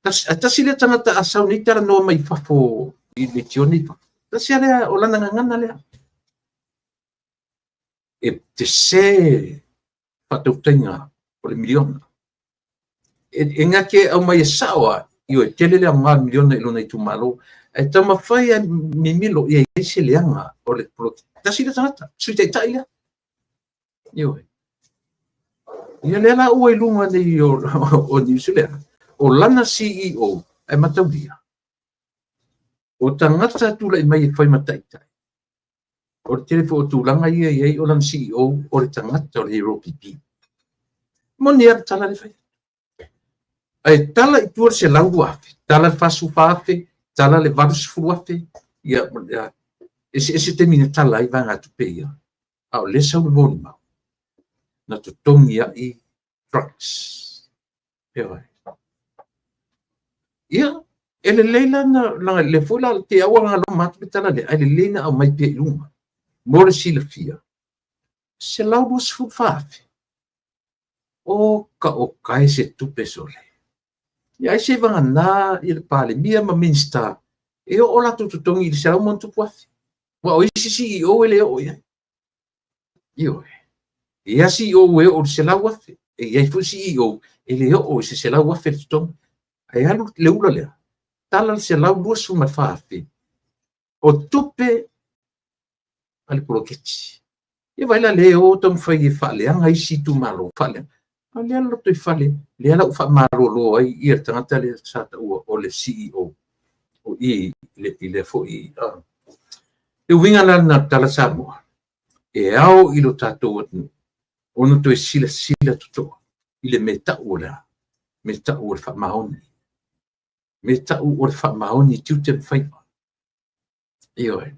Tasi lea tagata a sau nei talanoa mai fafo i le tione i fafo. Tasi lea o lana gagana lea. E te se faatautaiga o le miliona. E gake au mai e sao a, ioe, tele le aoga o le miliona i lona itumalo. Ae taumafai a mimilo ia i ai se leaga o le poloketi. Tasi lea tagata, sui taitai lea. Ioe. Ia lea la ua i luga nei o news lea. O lana CEO e mataulia. O tagata tulai mai e fai ma taitai. O le tele foi o tulaga ia i ai o lana CEO o le tagata o le Hero PP. Moni a le tala le fai. Ae tala i tua le 102,000, tala le 44,000, tala le 80,000, ia, ia ese ese taimi na tala ai vaegatupe ia. A o lea sau le molimau, na totogi ai drugs. Ioe. Ia, e lelei la na le foi la te au nga loma atu le tala lea, ae lelei na aumai pea i luga. Mo le silafia, 124,000. O ka o kae se tupe sole. Ia ai se vagana i le Palemia ma Minista, e oo latou totogi i le 100+,000. Ua o isi CEO e le oo i ai. Ioe. E ia CEO e oo i le 100,000. E i ai foi CEO e le oo i se 100,000 le totogi. Ae alu le ula lea, tala le 124,000 o tupe a le poloketi. Ia vai la le o taumafai e faaleaga isi itumalo, faaleaga. A lea le lotoifale, lea la ua faamalolo ai ia le tagata lea sa taua o le CEO o i i lea foi. Le uiga la lena o le tala Samoa, e ao i lo tatou atunuu ona toe silasila totoa i le mea tau o le a? Mea tau o le faamaoni. Mea tau o le faamaoni i tiute ma faiva. Ioe.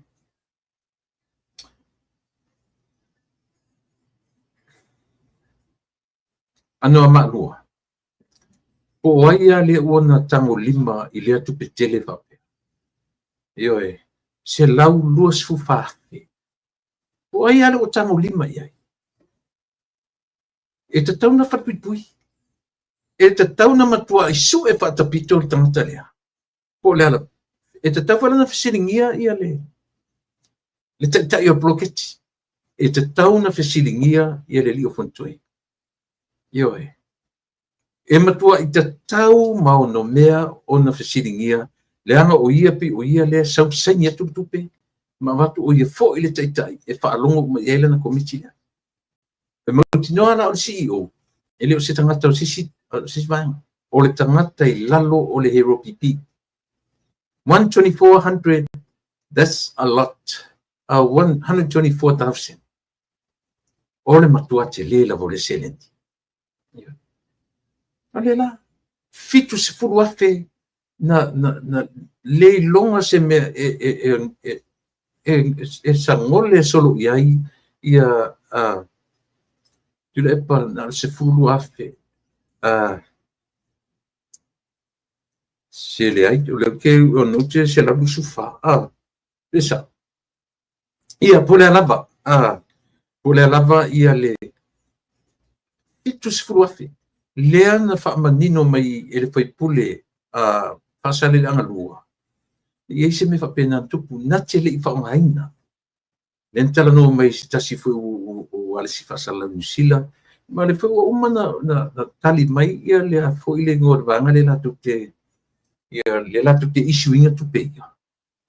Anoamaa 2. Po o ai lava lea ua na tagolima i lea tupe tele faapea. Ioe, $124,000. Po o ai lava lea ua tagolima i ai. E tatau ona falepuipui. E tatau ona matuai sue faatapito le tagata lea. Po o le a lava. E tatau foi la ona fesiligia ia le taitai o le poloketi. E tatau ona fesiligia ia le alii o Fonotoe. Ioe. E matuai tatau ma onomea ona fesiligia, leaga o ia pei o ia lea sau saini atu le tupe ma avatu, o ia foi le taitai e faalogo uma i ai lana komiti lea. E mautinoa la o le CEO e le o se tagata o se isi vaega, o le tagata i lalo o le Hero PP. 12400, that's a lot. 124,000. O le matua tele lava o le seleni. O lea la, 70,000 na le iloga se mea e sagole solo i ai ia Tuilaepa na o le 12,000. Se leai, o lea ou te note 124. Pe sao? Ia, po o le a lava, po o le a lava ia le 70,000 lea na faamanino mai e le faipule a Faasaleleaga 2, e i ai se mea faapena na tupu, na te le i faaaogaina. Lea na talanoa mai se tasi foi o alisi faasalalau i Niu Sila, ma o lea foi ua uma na tali mai ia le foi le igoa o le vaega lea latou te, ia lea latou te issue ina tupe ia.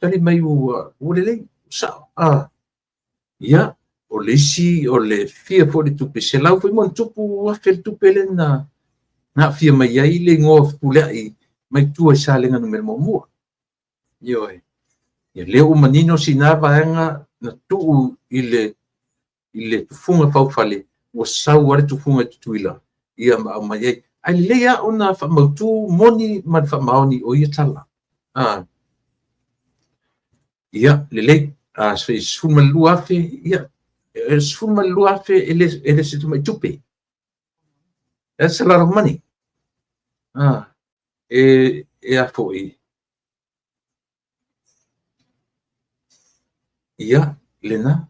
Tali mai ua lelei, sao. Ia, o le isi, o le fia foi le tupe, 100 foi ma ona tupu afe le tupe lea na aafia mai ai le igoa o Fepuleai mai tua i Salega Nu.1. Ioe. Ia lea ua manino sina vaega na tuu i le tufuga faufale, ua sau lava le tufuga i Tutuila, ia ma aumai ai. Ae lelei lava ona faamautu moni ma le faamaoni o ia tala. Ia, lelei. 12,000, ia, 12,000 e le se tamai tupe. That's a lot of money. E a foi. Ia, lena.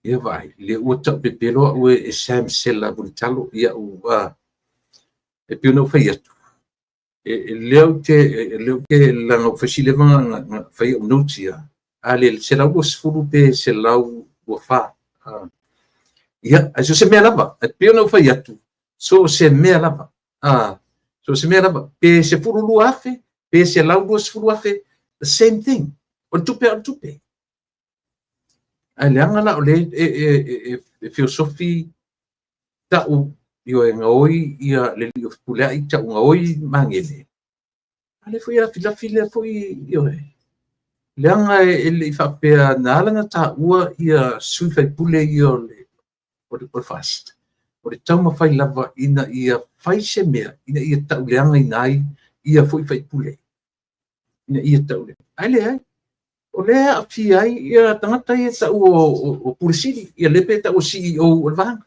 Ia vaai, lea ua tau pepelo au e Sam Sela Mulitalo, ia ua e pei ona ou fai atu, e lea ou te leaga ua fai si leva na fai au notes ia, a le 120 pe 124. Ia, ae so o se mea lava, e pei ona ou fai atu, so o se mea lava, so o se mea lava, pe 12,000, pe 120,000, the same thing. O le tupe o le tupe. Ae leaga la o le e feosofi tau ioe gaoi ia le alii o Fepuleai, tau gaoi Magele. A lea foi e lafilafi lea foi ioe. Leaga e le i faapea na ala na taua ia sui faipule ia o le FAST. O le taumafai lava ina ia fai se mea, ina ia tauleagaina ai ia foi faipule. Ina ia tauleagaina. Ae leai. O lea e aafia ai ia tagata ia tau o Pule Sili, ia lea pe tau o CEO o le vaega.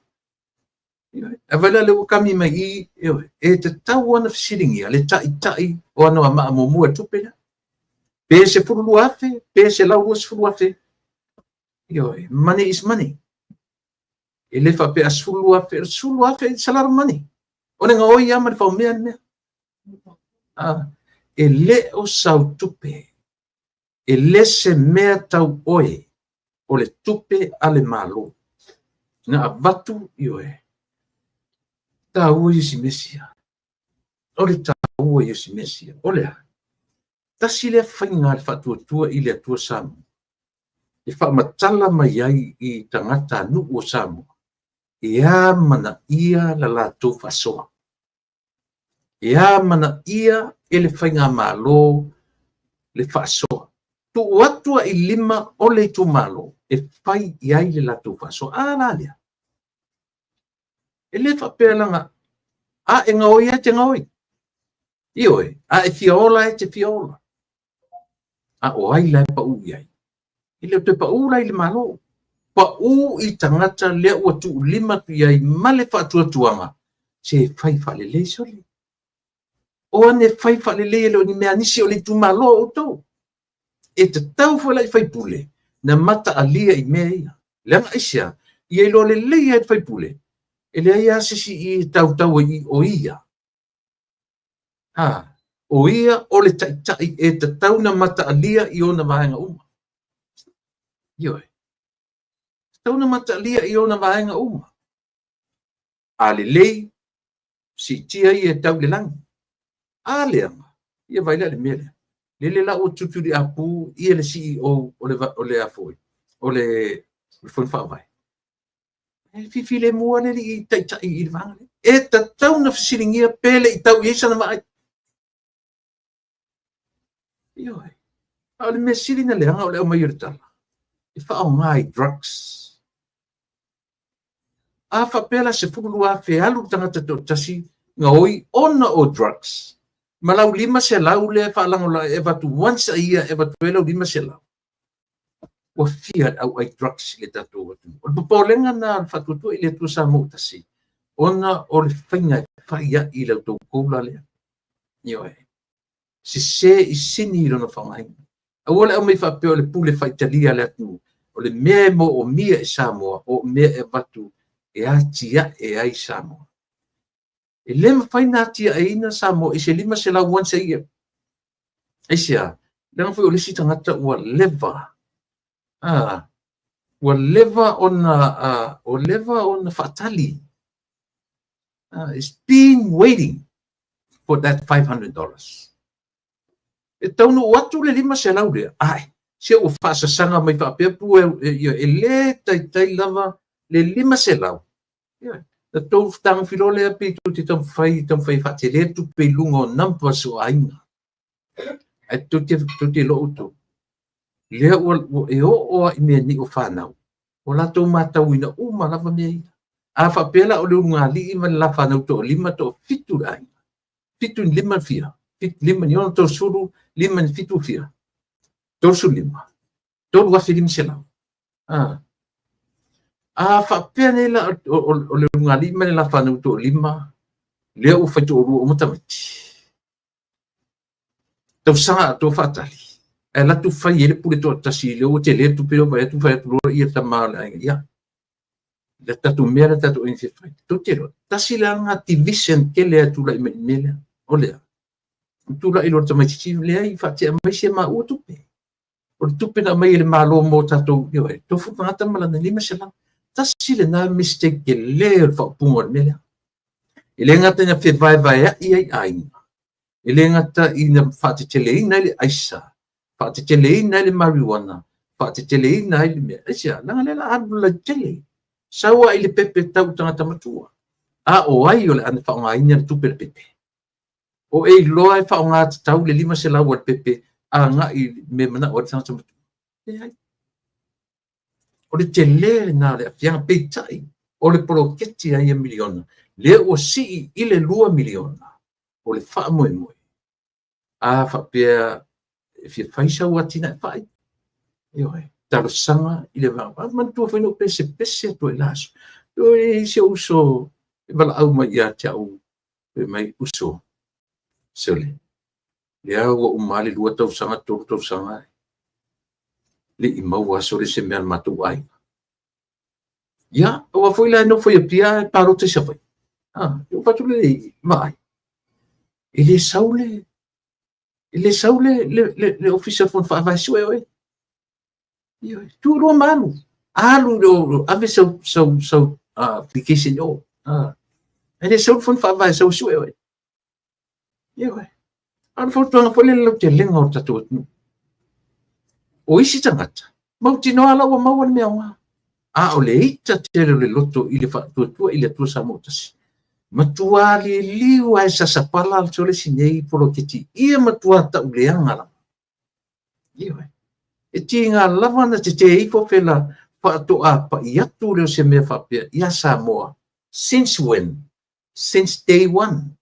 Ae vaai la lea ua kami mai i, e tatau ona fesiligia le taitai o Anoamaa muamua i le tupe lea. Pe 12,000, pe 120,000. Ioe, money is money. E le faapea 12,000, 12,000 it's a lot of money. O le gaoi lava ma le faumea le mea. E le o sau tupe. E le se mea tau oe o le tupe a le Malo. Na avatu, ioe, taua ia si mesia. O le taua ia si mesia. O le a? Tasi lea faiga a le faatuatua i le Atua Samoa. E faamatala mai ai i tagata nuu o Samoa. E amanaia la latou faasoa. E amanaia e le faigamalo le faasoa. Tuu atu ai lima o le itumalo e fai i ai le latou faasoa. A la lea. E le faapea laga, a e gaoi e te gaoi. Ioe, a e fia ola e te fia ola. A o ai la e pau i ai? E le o toe pau la i le Malo. Pau i tagata lea ua tuulima atu i ai ma le faatuatuaga. Se fai faalelei sole. O ane fai faalelei e le o ni mea a nisi o le itumalo o outou. E tatau foi la i faipule na mataalia i mea ia. Leaga aisea? Ia iloa lelei lava e le faipule, e leai lava se isi i e tautau ai i o ia. Ha, o ia o le taitai e tatau na mataalia i ona vaega uma. Ioe. Tatau na mataalia i ona vaega uma. A lelei, siitia ia e tau i le lagi. A leaga, ia vaai la i le mea lea. Lele la ua tutuliapu ia le CEO o le, o le, a foi, o le Fono Faavae. E fifilemu lava le alii taitai i le vaega lea. E tatau ona fesiligia pe le i tau i ai sana vaai. Ioe. A o le mea sili na leaga o le aumai o le tala, e faaaoga i drugs. A faapea la 12,000 alu le tagata toatasi gaoi ona o drugs, ma lau 500 lea e faalagolago e avatu once a year e avatu ai lau 500, ua fia le auai drugs i le tatou atunuu. O le popolega lena o le Faatuatua i le Atua Samoa ua Tasi, ona o le faiga e fai ai i la outou goal lea. Ioe. Sese i sini i lona faaaogaina. Aua le aumai faapea o le pule faitalia a le atunuu. O le mea e moomia e Samoa, o mea e avatu e atiae ai Samoa. E le mafai ona atiaeina Samoa i se 500 once a year. Aisea? Leaga foi o le isi tagata ua leva, ua leva ona, ua leva ona faatali. It's been waiting for that $500. E taunuu atu le 500 lea, ai, se ua faasasaga mai faapea pu e, e le taitai lava le 500. Ia, na tou fetagofi loa lea pei tou te taumafai, taumafai e faatele le tupe i luga o numbers o aiga. Ae tou te, tou te iloa outou. Lea ua, ua e oo lava i mea nei o fanau, ua latou matauina uma lava mea ia. A faapea la o le ulugalii ma le lafanau toalima toafitu le aiga, fitu ni lima fia, lima ni ono tolusefulu, lima ni fitu fia, 35, 3,500. A. A faapea nei la o le ulugalii ma le lafanau toalima, lea ua fai toalua uma tamaiti. Tausaga atoa faatali, ae alu atu fai ai le pule toatasi, lea ua tele le tupe lea ua vaai atu fai atu loa ia tama o le aiga, ia, le tatou mea lea tatou aiga fia fai. Tou te iloa, tasi la lena division tele a tulai mai i le mea lea. O lea, tulai loa le tamaitiiti, leai, faatea mai si a maua tupe. O le tupe na aumai e le Malo mo tatou, ioe, tofu tagata ma lana 500. Tasi lena mistake tele o le faaupuga o le mea lea. E le gata ina fevaevaea'i ai aiga, e le gata ina faateteleina ai le aisa, faateteleina ai le marijuana, faateteleina ai le mea. Aisea? Leaga lea la alu lautele. Sau lava i le pepe tau tagata matua. A o ai o le a na faaaogaina le tupe a le pepe? O e iloa e faaaoga tatau le 500 a le pepe agai i le mea e manao ai le tagata matua? Leai. O le tele lena o le aafiaga, peitai o le poloketi a ia miliona, lea ua sii i le $2 miliona, o le faamoemoe. A faapea e fia fai sau atinae fai, ioe, talosaga i le va. Manatua foi na ou pesepese atu ai la aso. E i si ou uso e valaau mai ia te au, fai mai, uso, sole, lea ua uma le 2 tausaga, 3 tausaga, le i maua sole se mea a le matou aiga. Ia, aua foi la e nofo i Apia e palota i Savaii. Ah, ou fai atu lea, vaai, e le sau le, e le sau le, le, le, le Ofisa o le Fono Faavae sue oe. Ioe, tu loa ma alu. Alu le, ave sau, sau, sau application i o. Ah. E le sau le Fono Faavae, sau sue oe. Ioe. A o le fautuaga foi lea i le lautelega o le tatou atunuu. O isi tagata, mautinoa la ua maua le mea aoga. A o le ita tele o le loto i le faatuatua i le Atua Samoa tasi. Matua liliu ae sasapala sole si nei poloketi ia matua tauleaga lava. Ioe. E tiga lava na tetē ifo fela faatoa pai atu lea o se mea faapea ia Samoa. Since when? Since day one.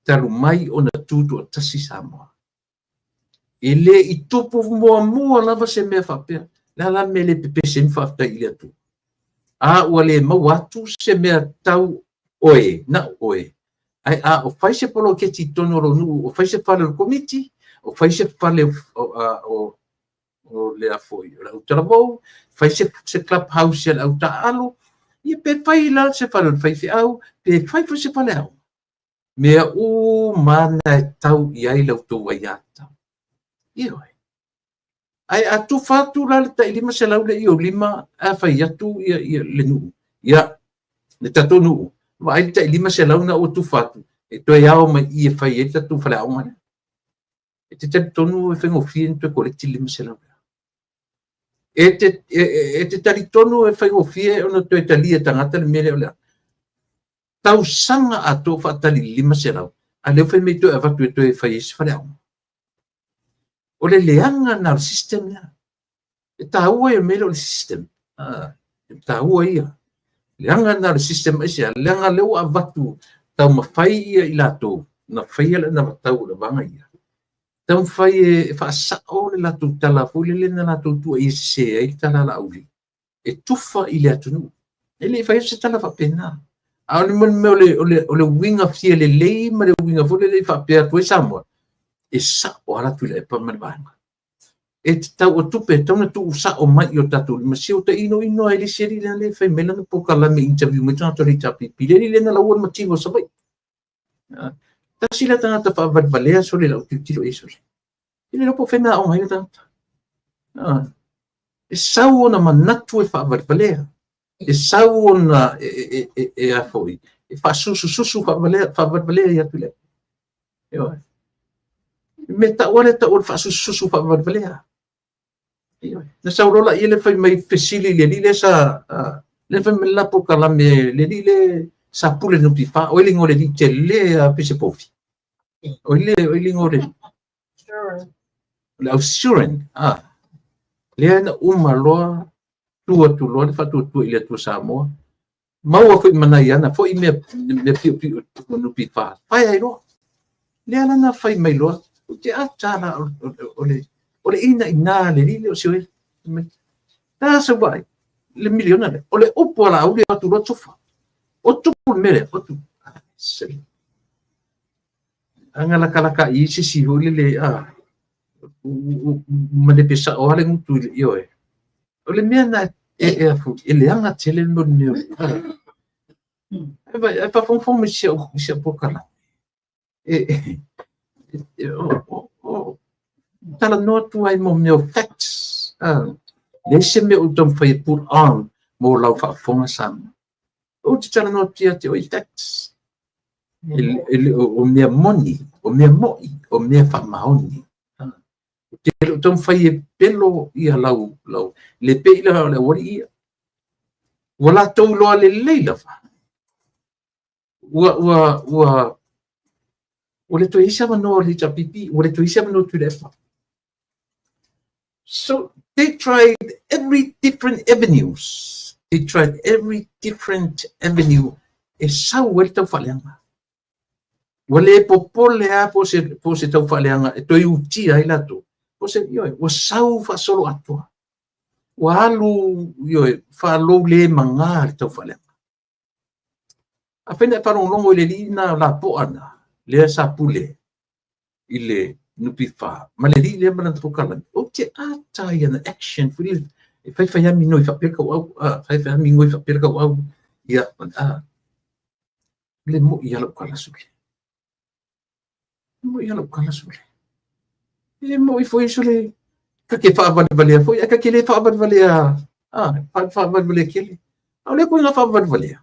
Talu mai ona tutoatasi Samoa. E le i tupu muamua lava se mea faapea. Le a la le mea le pepese ai ma faafetai i le Atua? A ua le maua atu se mea tau Oe, na o oe. Ae a o fai se poloketi i totonu o lou nuu, o fai se fale o le komiti, o fai se fale o le a foi, o le autalavou, fai se club house a le autaaalo, ia pe fai la se fale o le faifeau, pe fai foi se faleaoga. Mea uma lava na e tau i ai la outou aiatatau. Ioe. Ae a tufa atu la le tai 500 lea i ou lima, ae fai atu ia le nuu, ia, le tatou nuu, vaai le tai 500 na ua tufa atu, e toe ao mai i i e fai ai le tatou faleaoga lea. E te talitonu e faigofie ona toe koleti le 500 lea? E te talitonu e faigofie ona toe talia e tagata le mea lea o le a? Tausaga atoa o faatali i le 500, a o lea ua fai mai e toe avatu e toe fai ai se faleaoga. O le leaga lena o le system lea. E taua ia o le mea lea o le system. E taua ia. Leaga lena o le system aisea? Leaga lea ua avatu taumafai ia i latou na faia le anavatau o le vaega ia, taumafai e faasao le latou tala foi lele na latou tuuaia sese ai le tala a Laauli e tufa i le atunuu. E le i fai atu se tala faapena. A o le mea o le uiga fia lelei ma le uiga foi lele i faapea atu ai Samoa, e sao lava la Tuilaepa ma le vaega. E tatau o tupe e tatau ona tuusao mai i o tatou lima. Se ua ta inoino lava i le isi alii lea e fai mai lana polokalame e interview mai tagata o le HRPP, le alii lea na lauina le mativa o Savaii. Tasi lea tagata faavalevalea sole i lau tilotilo i ai sole. E le iloa po o fea na aoga ai le tagata. E sau ona manatu e faavalevalea. E sau ona e a foi, e faasusususu faavalevalea ia Tuilaepa. Ioe. Me tau lava lea tau o le faasusususu faavalevalea. Ioe. Na sau loa laia le fai mai fesili i le alii lea sa lea fai mai le la polokalame le alii lea sa pule i le NPF, o ai le igoa o le alii tele a pei se povi. O ai le igoa o le le au Surin, lea na uma loa tu atu loa le faatuatua i le Atua Samoa, maua foi ma nai ana foi mea piopio o NPF, fai ai loa. Lea la na fai mai loa, ou te ata la o le inaina le alii lea o Sioeli. Na sau vaai, le miliona lea, o le upu a Laauli atu loa tufa. O tupu le mea lea, o tupu. Aga lakalaka i se isi foi lele, malepe sao lava le gutu i le ioe. O le mea na e leaga tele le mea o le Ae faafogafoga mai i si au polokalame. O talanoa atu ai mo mea o facts. Leai se mea o taumafai e put on mo lau faafofoga Samoa. Ou te talanoa atu ia te oe i facts. O mea moni, o mea moi, o mea faamaoni. Ou te le o taumafai e pelo ia lau, le pei la o le aualii ia. Ua latou iloa lelei lava. Ua le toe i ai se avanoa o le HRPP, ua le toe i ai se avanoa o Tuilaepa. So they tried every different avenues. They tried every different avenue e sau ai le taufaaleaga. Ua le popole lava po o se taufaaleaga e toe utia ai latou. Po o se, ioe, ua sau faasolo atoa. Ua alu, ioe, faalou le maga le taufaaleaga. Afai na e faalogologo i le alii na lapoa na, lea sa pule i le NPF, ma le alii lea ma lana polokalame, ou te ata i ana action foi lele, e faifai lava migoi faapea le tauau, faifai lava migoi faapea le tauau, ia, le moi lava lau tala sole. Le moi lava lau tala sole. E moi foi sole, ta te faavalevalea foi, ae ta te le faavalevalea, faavalevalea tele. A o le ituaiga faavalevalea,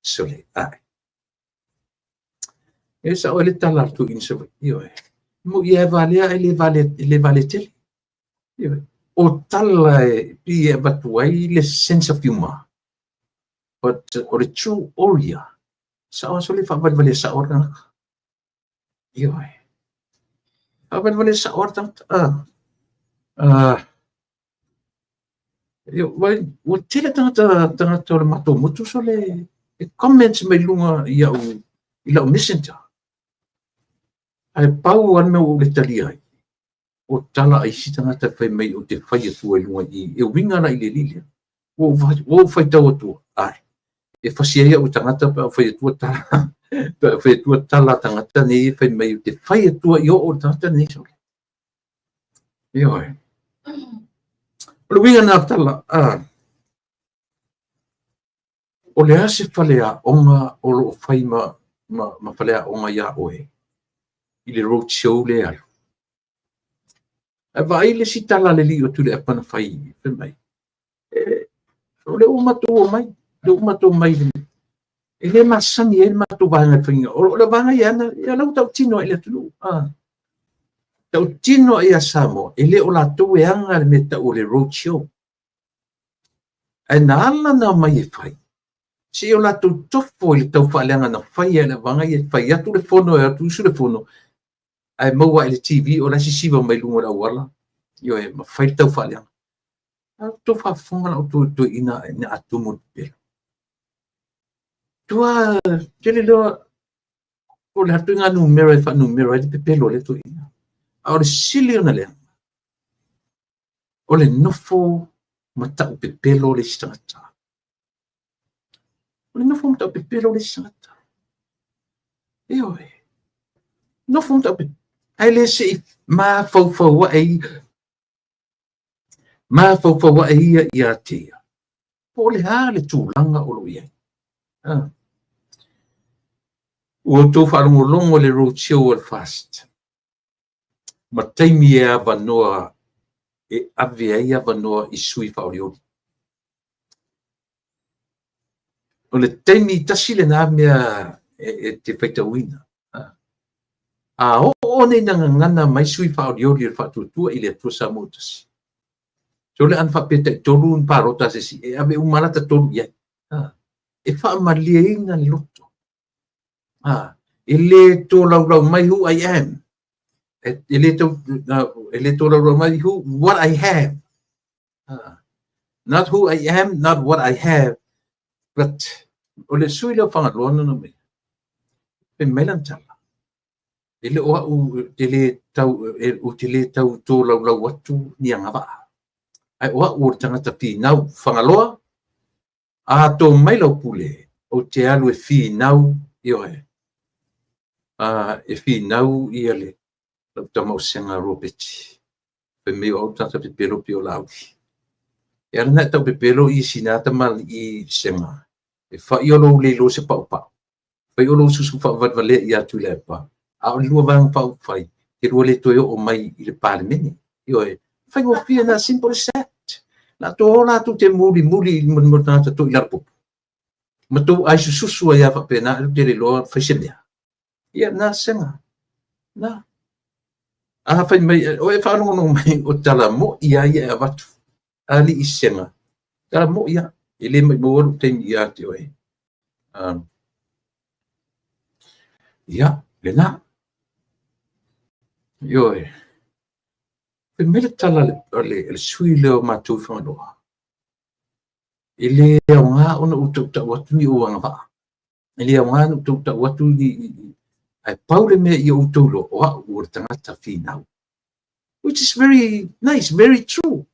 sole, ae. E sao ai le tala a le toeaina Savaii, ioe. Moi e valea ae le valea tele. Ioe. O tala e pei e avatu ai le sense of humor. But o le true warrior, sao sole faavalevalea sao le tagata. Ioe. Faavalevalea sao le tagata. Ua tele tagata o le matou motu sole e comments mai luga i au i lau messenger. Ae pau lava le mea ua ou le talia ai, o tala a isi tagata e fai mai ou te fai atua i luga i i, e uiga la i le alii lea. Ua ou faitau atua, ai. E fasi ai au tagata pe afai atua tala, pe afai atua tala tagata nei e fai mai te fai atua i oo le tagata nei sole. Ioe. O le uiga na tala, o le a se faleaoga o lo o fai ma faleaoga iā oe i le road show le alu? Ae vaai le isi tala a le alii o Tuilaepa na fai, fai mai, o lea ua matou omai, lea ua matou omai, e le masani ai le matou vaega i le faiga. O le vaega ia ana, ia la ua tautino ai i le atunuu. Tautino ai ia Samoa, e le o latou e ana le mea tau o le road show. Ae na ala ona omai e fai, se i o latou tofo i le taufaaleaga na fai e le vaega ia, fai atu le fono e atu usu le fono, ae maua i le TV o la e sisiva mai luga o le auala, ioe, ma fai le taufaaleaga. A outou faafofoga la outou toeaina ina atumu le pepelo. Tua tele loa o le atu ngā numera e faanumera ai le pepelo a le toeaina. A o le sili ona leaga, o le nofo ma tau pepelo le isi tagata. O le nofo ma tau pepelo le isi tagata. Ioe. Nofo ma tau pepelo. Ae le se i mafaufau ae ia. Mafaufau ae ia ia te ia. Po o le a le tulaga o lo o i ai. Ua outou faalogologo i le road show a le FAST ma taimi e avanoa e ave ai avanoa i sui faaolioli. O le taimi tasi lena mea e te faitauina. A oo nei na gagana mai sui faaolioli o le Faatuatua i le Atua Samoa tasi. So le ana faapea tai tolu ni palota se isi, e ave uma lata tolu i ai. E faamalieina le loto. E le tolaulau mai who I am. E le tolaulau mai who, what I have. Not who I am, not what I have, but o le sui leo Fagaloa na mai. Fai mai lana tala. E le o au te le tau, o te le tau tolaulau atu ni agavaa. Ai o au o le tagata finau Fagaloa, a tō mai lau pule, o te alu e finau, ioe. E finau ia le lau tama o Sega Robert. Fai mai o au tagata pepelo pe o Laauli. E ala na e tau pepelo i sina tamali i Sega. E fai o lou leilo se paupau. Fai o lou susu faavalevale ia Tuilaepa. A o le lua vaega faaupufai, te lua le toe oo mai i le Palemene. Ioe, faigofie na, simple as that. La tō o latou te muli muli i mo tagata to i lalo popo. Ma tou ai sususu ai a faapena, e te le loa fai se mea. Ia, na Sega. Na. A fai mai, o e faalogologo mai o tala mo'i a ia e avatu. Ali i Sega. Tala mo'i a. E le mai maua lou taimi ia te oe. Ia, lena. Ioe. Fai mai le tala a le sui lea o matou i Fagaloa. E le aoga ona ou tautau atu ni ou agavaa. E le aoga ona ou tautau atu ni... Ae pau le mea i outou loa, o au o le tagata finau. Which is very nice, very true.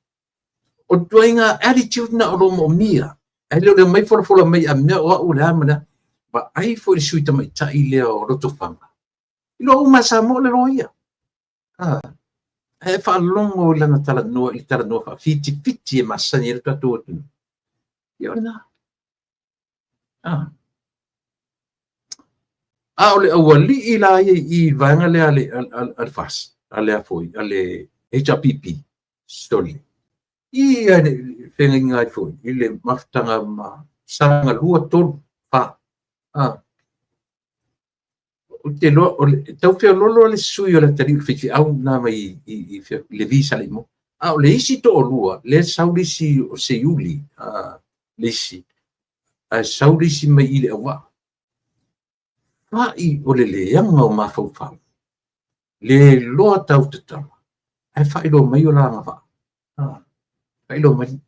O le tuaiga attitude na o lo moomia. Ae le o le mai folafola mai a mea o au le a ma le a. Vaai foi le sui tamaitai lea o Lotofaga. I loa uma Samoa le loia. E faalogo i lana talanoa, i le talanoa faafitifiti e masani ai le tatou atunuu. Ia o lena. A o le aualii la ia i vaega lea a le FAST, a le a foi, a le HRPP, sorry. I a le feagaiga ai foi, i le mafutaga ma saga 2, 3, 4. O te loa, o le, tau feololo le sui o le atalii o le faifeau na mai i Levi Saleimoa. A o le isi toalua, le sau le isi o Seiuli, le isi, ae sau le isi mai i le auvaa. Fa'i o le leaga o mafaufau, le loa tau tatala, ae faailoa mai o la agavaa. Faailoa mai.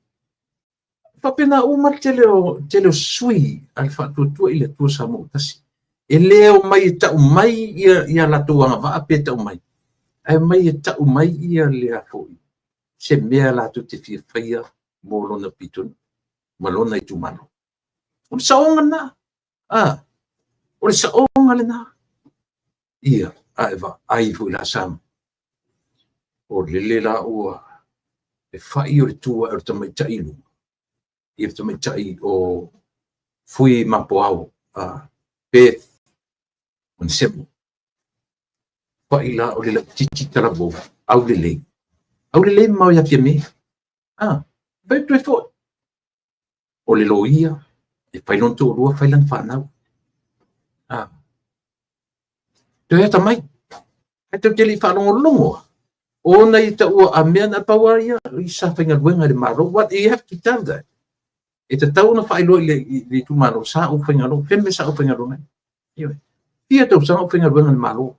Faapena uma le tele o sui a le Faatuatua i le Atua Samoa tasi. E le o mai e tau mai ia latou agavaa pe tau mai. Ae mai e tau mai ia le a foi. Se mea latou te fia faia mo lona pitonuu ma lona itumalo. O le saoga lena. O le saoga lena. Ia, a e vaai foi la Samoa. O lele la ua e fai o le tu ae o le tamaitai i luga, i le tamaitai o Fui Mapoao, Beth Onesemo. Fai la o le laititi talavou, aulelei. Aulelei mamao ia Fiame. Fai atu ai foi. O le loia, e fai lona toalua, fai lana fanau. Toe atamai. Ae tou te le i faalogologo lava, ona ia taua a mea na pau lava ia sa faigaluega i le Malo. What you have to tell that. E tatau ona faailoa i le itumalo, sa ou faigaluega, fea le mea sa ou faigaluega ai. Ioe. Fia tausaga ou faigaluega i le Malo.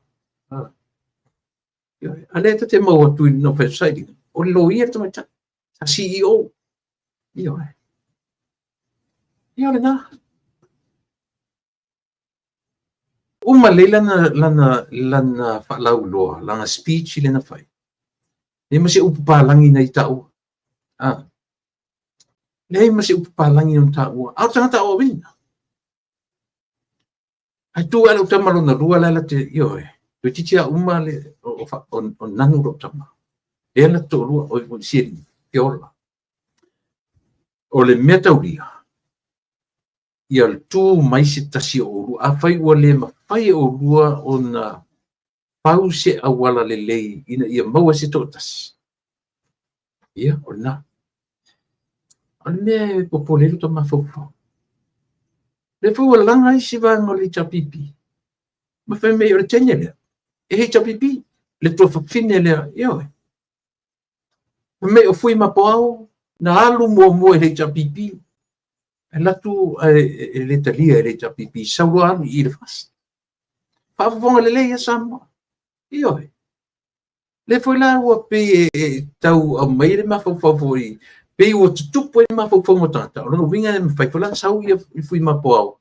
Ioe. A lea ta te maua atu i na fai sailiga, o le loia le tamaitai, sa CEO. Ioe. Ia o lena. Uma lelei lana faalauiloa, lana speech lea na fai. Leai ma se upu palagi na ia taua. Leai ma se upu palagi na taua. A o le tagata aoaoina. Ae tu ae lau tama lona lua la la te, ioe, toeitiiti lava uma le, o nanu lou tama. Lea la toalua, o si Fiola. O le mea taulia, ia tu mai se tasi o oulua. Afai ua le mafai e oulua ona fau se auala lelei ina ia maua se toatasi, ia, o lena. O le mea e popole ai lo ta mafaufau. Lea foi ua laga isi vaega o le HRPP. Ma fai mai o le teine lea, e HRPP, le tuafafine lea, ioe. Fai mai o Fui Mapoao na alu muamua i le HRPP, alu atu e le talia e le HRPP, sau loa alu i le FAST. Faafofoga lelei ia Samoa. Ioe. Lea foi la ua pei e tau aumai le mafaufau foi, pei ua tutupu ai mafaufauga o tagata. O lona uiga e mafai foi la ona sau ia Fui Mapoao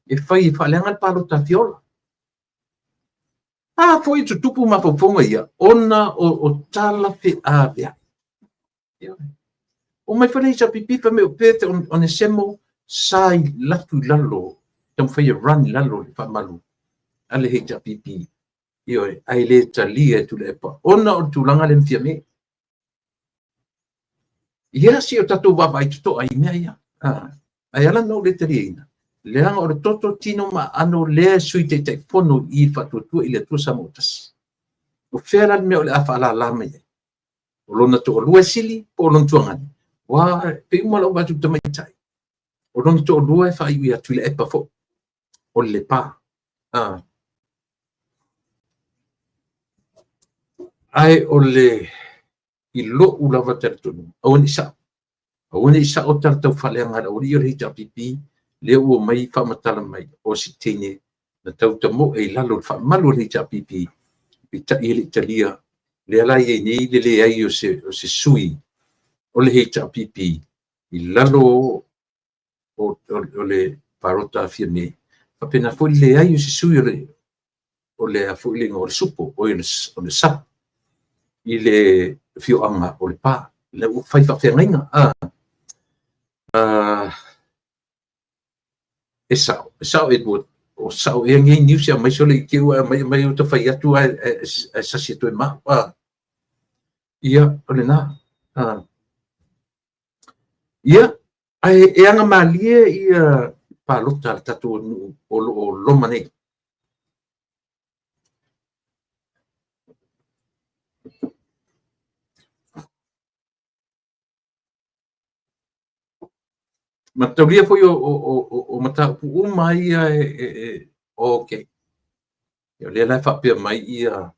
e fai e faaleaga le palota a Fiola. A foi tutupu mafaufauga ia, ona o tala feaveai. O mai foi le HRPP fai mai o Perth Onesemo sa i latu i lalo, taumafai e run i lalo le faamalu a le HRPP. Ioe, ae le talia e Tuilaepa ona o le tulaga lea ma Fiame. Ia, se o tatou vaavaai totoa i mea ia. Ae ala ona ou le taliaina, leaga o le toto, tino ma aano lea e Sui Taitaifono i le Faatuatua i le Atua Samoa Tasi. O fea la le mea o le a faalala mai ai? O lona toalua e sili po o lona tuagane? Ua pei uma lou vaai atu i le tamaitai. O lona toalua e faaiu ia Tuilaepa foi, o le Lepa. Ae o le i lou lava talitonuga, aua ne i sao. Aua ne i sao tala taufaaleaga a le aualii o le HRPP, lea ua omai faamatala mai o se teine na tau tamoe i lalo o le faamalu o le HRPP, peitai e le i talia. Lea la e i ai nei le leai o se sui o le HRPP i lalo o le palota a Fiame. Faapena foi le leai o se sui o le a foi le igoa o le supo, o le SUPP i le afioaga o Lepa. Lea ua fai faafeagaiga. E sao, e sao Edward, o sao ea nei news e aumai sole i te ua aumai aumai o ta fai atu ae sasi atu e mau. Ia, o lena. Ia, ae e agamalie ia palota a le tatou atunuu o lo o loma nei. Mataulia foi o mataupu uma ia e okay. O lea la e faapea mai ia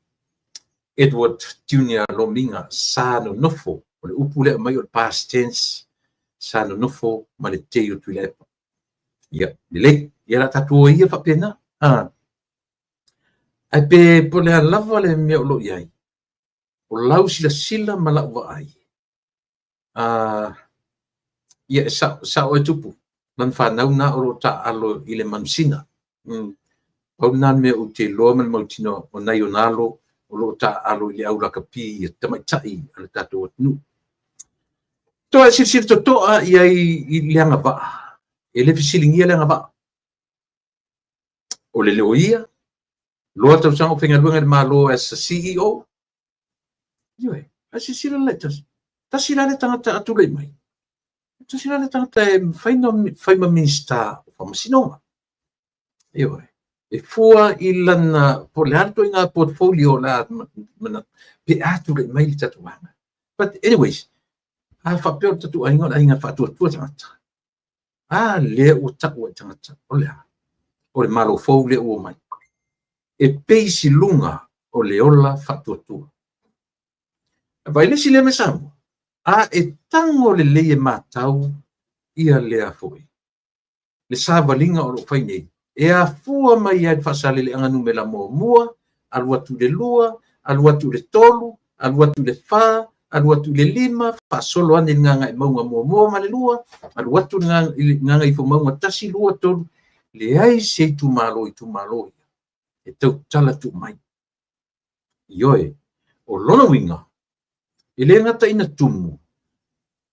Edward Junior Lomiga sa nonofo, o le upu lea aumai o le past tense, sa nonofo ma le tei o Tuilaepa. Ia, lelei, ia la tatou o ia faapena. Ae pe po o le a lava le mea o lo o i ai, o lau silasila ma lau vaai, ia e sao e tupu, lana fanau na o lo o taaalo i le manusina. Pau lena le mea ou te iloa ma le mautinoa o nai ona alo o lo o taaalo i le au lakapi a tamaitai a le tatou atunuu. Toe silasila totoa i ai i le agavaa E le fesiligia le agavaa. O le loia, 2 tausaga o faigaluega i le Malo as a CEO. Ioe, ae silasila la i tasi. Tasi la le tagata a tulai mai. Tasi la le tagata e mafai ona fai ma Minisita o Faamasinoga. Ioe, e fua i lana, po o le a le ituaiga portfolio o le a manatu, pe a tulai mai le tatou vaega. But anyways, a faapea o le tatou aiga o le aiga faatuatua tagata, a lea ua tau ai tagata, o le a? O le Malo fou lea ua omai. E base i luga o le ola faatuatua. Vaai le isi lea mea Samoa, a e tago lelei e matau ia lea foi, le savaliga o lo o fai nei, e afua mai lava i le Faasaleleaga numera 1, alu atu i le 2, alu atu i le 3, alu atu i le 4, alu atu i le 5, faasolo ane i le Gagaemauga 1 ma le 2, alu atu i le Gagaifomauga 1, 2, 3, leai se itumalo i itumalo ia e tautala tuu mai. Ioe, o lona uiga, e le gata ina tumu,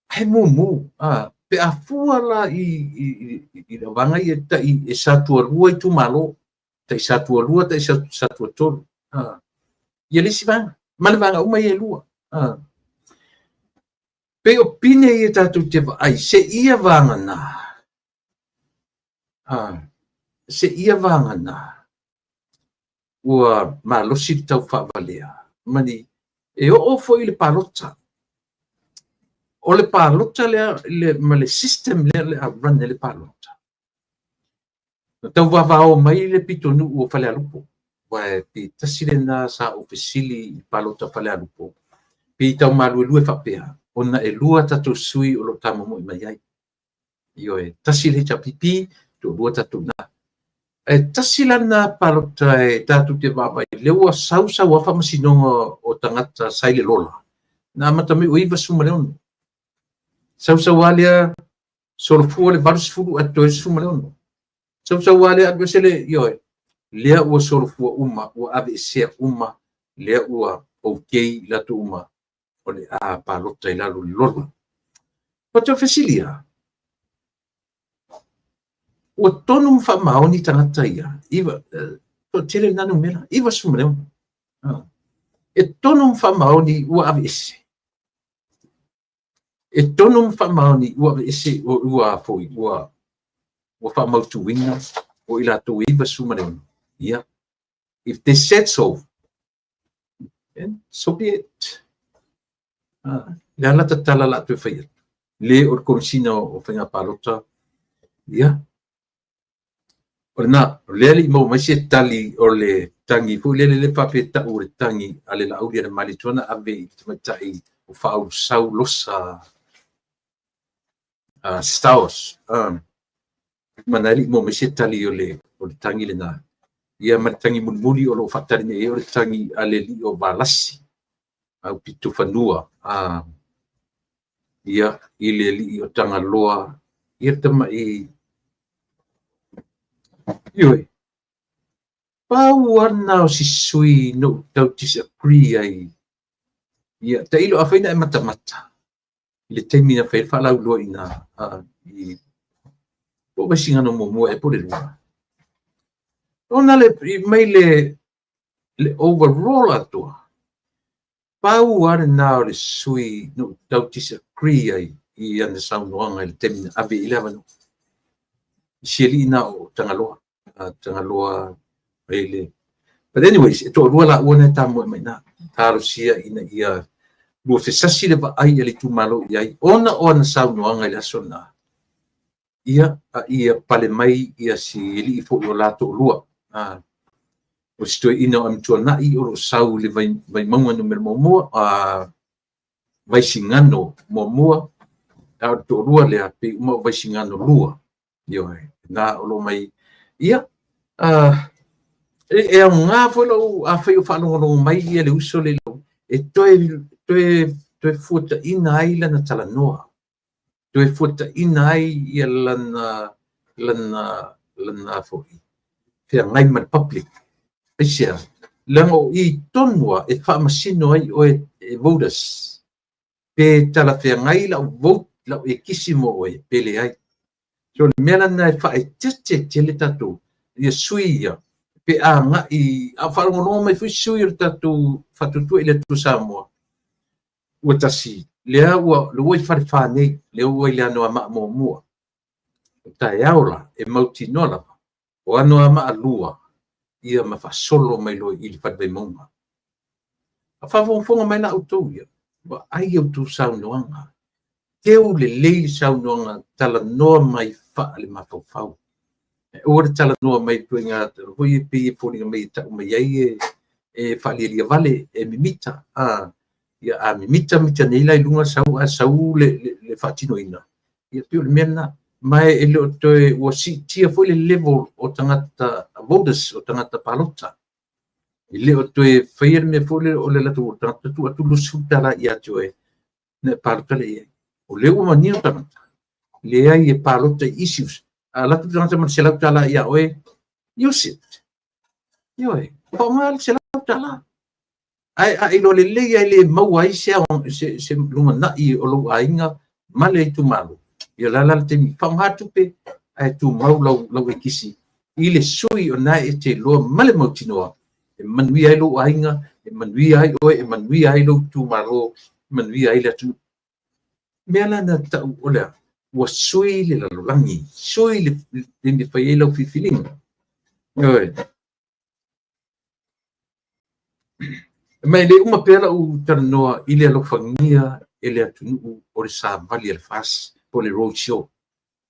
ae mumu. Pe a fua la i le vaega ia tai e satualua itumalo, tai satualua, tai satuatolu. Ia le isi vaega, ma le vaega uma ia e lua. Pei o pine ia tatou te vaai, seia vagana, seia vagana ua malosi le taufaavalea, ma ni, e oo foi i le palota. O le palota lea ma le system lea o le a run ai le palota. Na tau vavao mai le pitonuu o Falealupo, aua e pei tasi lena sa ou fesili i palota Falealupo, pei tau maluelue faapea, ona e 2 tatou sui o lo o tamomoe mai ai. Ioe, tasi le HRPP, toalua tatou na. Ae tasi la lena palota e tatou te vaavaai, lea ua sau sau lava faamasinoga o tagata sa i le lola, na amata mai o 96. Sau sau lava lea, solofua le 80 ae totoe ai le 16. Sau sau lava lea, alu ese le, ioe, lea ua solofua uma, ua aveesea uma, lea ua okay latou uma o le a palota i lalo o le lola. But o le fesili lava, ua tonu ma faamaoni tagata ia, toatele lena numera, 96. E tonu ma faamaoni ua aveese. E tonu ma faamaoni ua aveese, ua foi, ua faamautuina o i latou e 96. Ia, if they said so, then so be it. Le a la tatala la toe fai atu. Le o le Komesina o Faiga Palota, ia, o lena, o lea le i maua mai se tali o le tagi foi lele le faapea tau o le tagi a le Laauli a le Malietoa na ave i le tamaitai o Faaulusau Losa Stowers. Ma na e le i maua mai se tali o le tagi lena. Ia ma le tagi mulimuli o lo o faatali nei o le tagi a le alii o Valasi, au pito fanua, ia, i le alii o Tagaloa, ia tamai, ioe, pau lava o si sui no tau disagree ai. Ia, tailo afai na e matamata, i le taimi na fai ai le faalauiloa i ina, i po o Vaisigano 1 ea po o le 2. Ona le, mai le overall atoa, pau lava lena o le sui no tau disagree ai i ana saunoaga i le taimi na ave i le avanoa. I si alii na o Tagaloa. Tagaloa ai le. But anyways, e toalua laua na e tamoe mai na. Talosia ina ia lua fesasi le vaai a le itumalo i ai, ona o ana saunoaga i le aso lena. Ia, a ia pale mai ia si alii foi o la toalua. O si toeaina o Amituanai o lo o sau i le Vaimauga numera 1, Vaisigano 1, a o le toalua lea, pei uma o Vaisigano 2. Ioe, na o lo mai, ia, e aoga foi lou, afai o faalogologo mai ia le uso le e toe fuataina ai lana talanoa, toe fuataina ai ia lana foi feagai ma le public. Aisea, leaga o i tonu e faamasino ai oe e voters, pe talafeagai lau vote, lau ekisi mo oe, pe leai. So le mea lena e faaeteete tele tatou ia sui ia pe agai a o faalogologo mai foi sui o le tatou Faatuatua i le Atua Samoa ua tasi lea ua lea ua i Falefa nei, lea ua i le Anoamaa muamua. O taeao la e mautinoa lava o Anoamaa 2 ia ma faasolo mai loa i le Fale Vaimauga. A faafogafoga mai la outou ia, vaai a outou saunoaga, teu lelei le saunoaga, talanoa mai faale-mafaufau. Aua le talanoa mai i ituaiga foi e pei e foliga mai e tau mai ai e faalialia vale, e mimita. Ia a mimita mita nei la i luga sau ae sau le faatinoina, ia pei o le mea lena. Ma e le o toe ua siitia foi le level o tagata voters, o tagata palota. E le o toe faia le mea foi lea o le alu atu o le tagata tuu atu le $20 ia te oe ona e palota lea i ai. O lea ua manino tagata, leai e palota i issues. A alu atu le tagata ma le $100 ia oe, use it. Ioe, faaaoga le $100. Ae a iloa lelei lava e le maua ai se lumanai o lou aiga ma le itumalo, ia o le a la le taimi, faaaoga le tupe ae tumau lau ekisi i le sui o lena e te iloa ma le mautinoa e manuia ai lou aiga, e manuia ai oe, e manuia ai lou itumalo, e manuia ai le atunuu. O le mea la lena e tau o le a? Ua sui le lalolagi, sui le taimi e fai ai lau filifiliga. Ioe. Ma e le uma pea lau talanoa i le alofagia e le atunuu o le savali a le FAST po o le road show.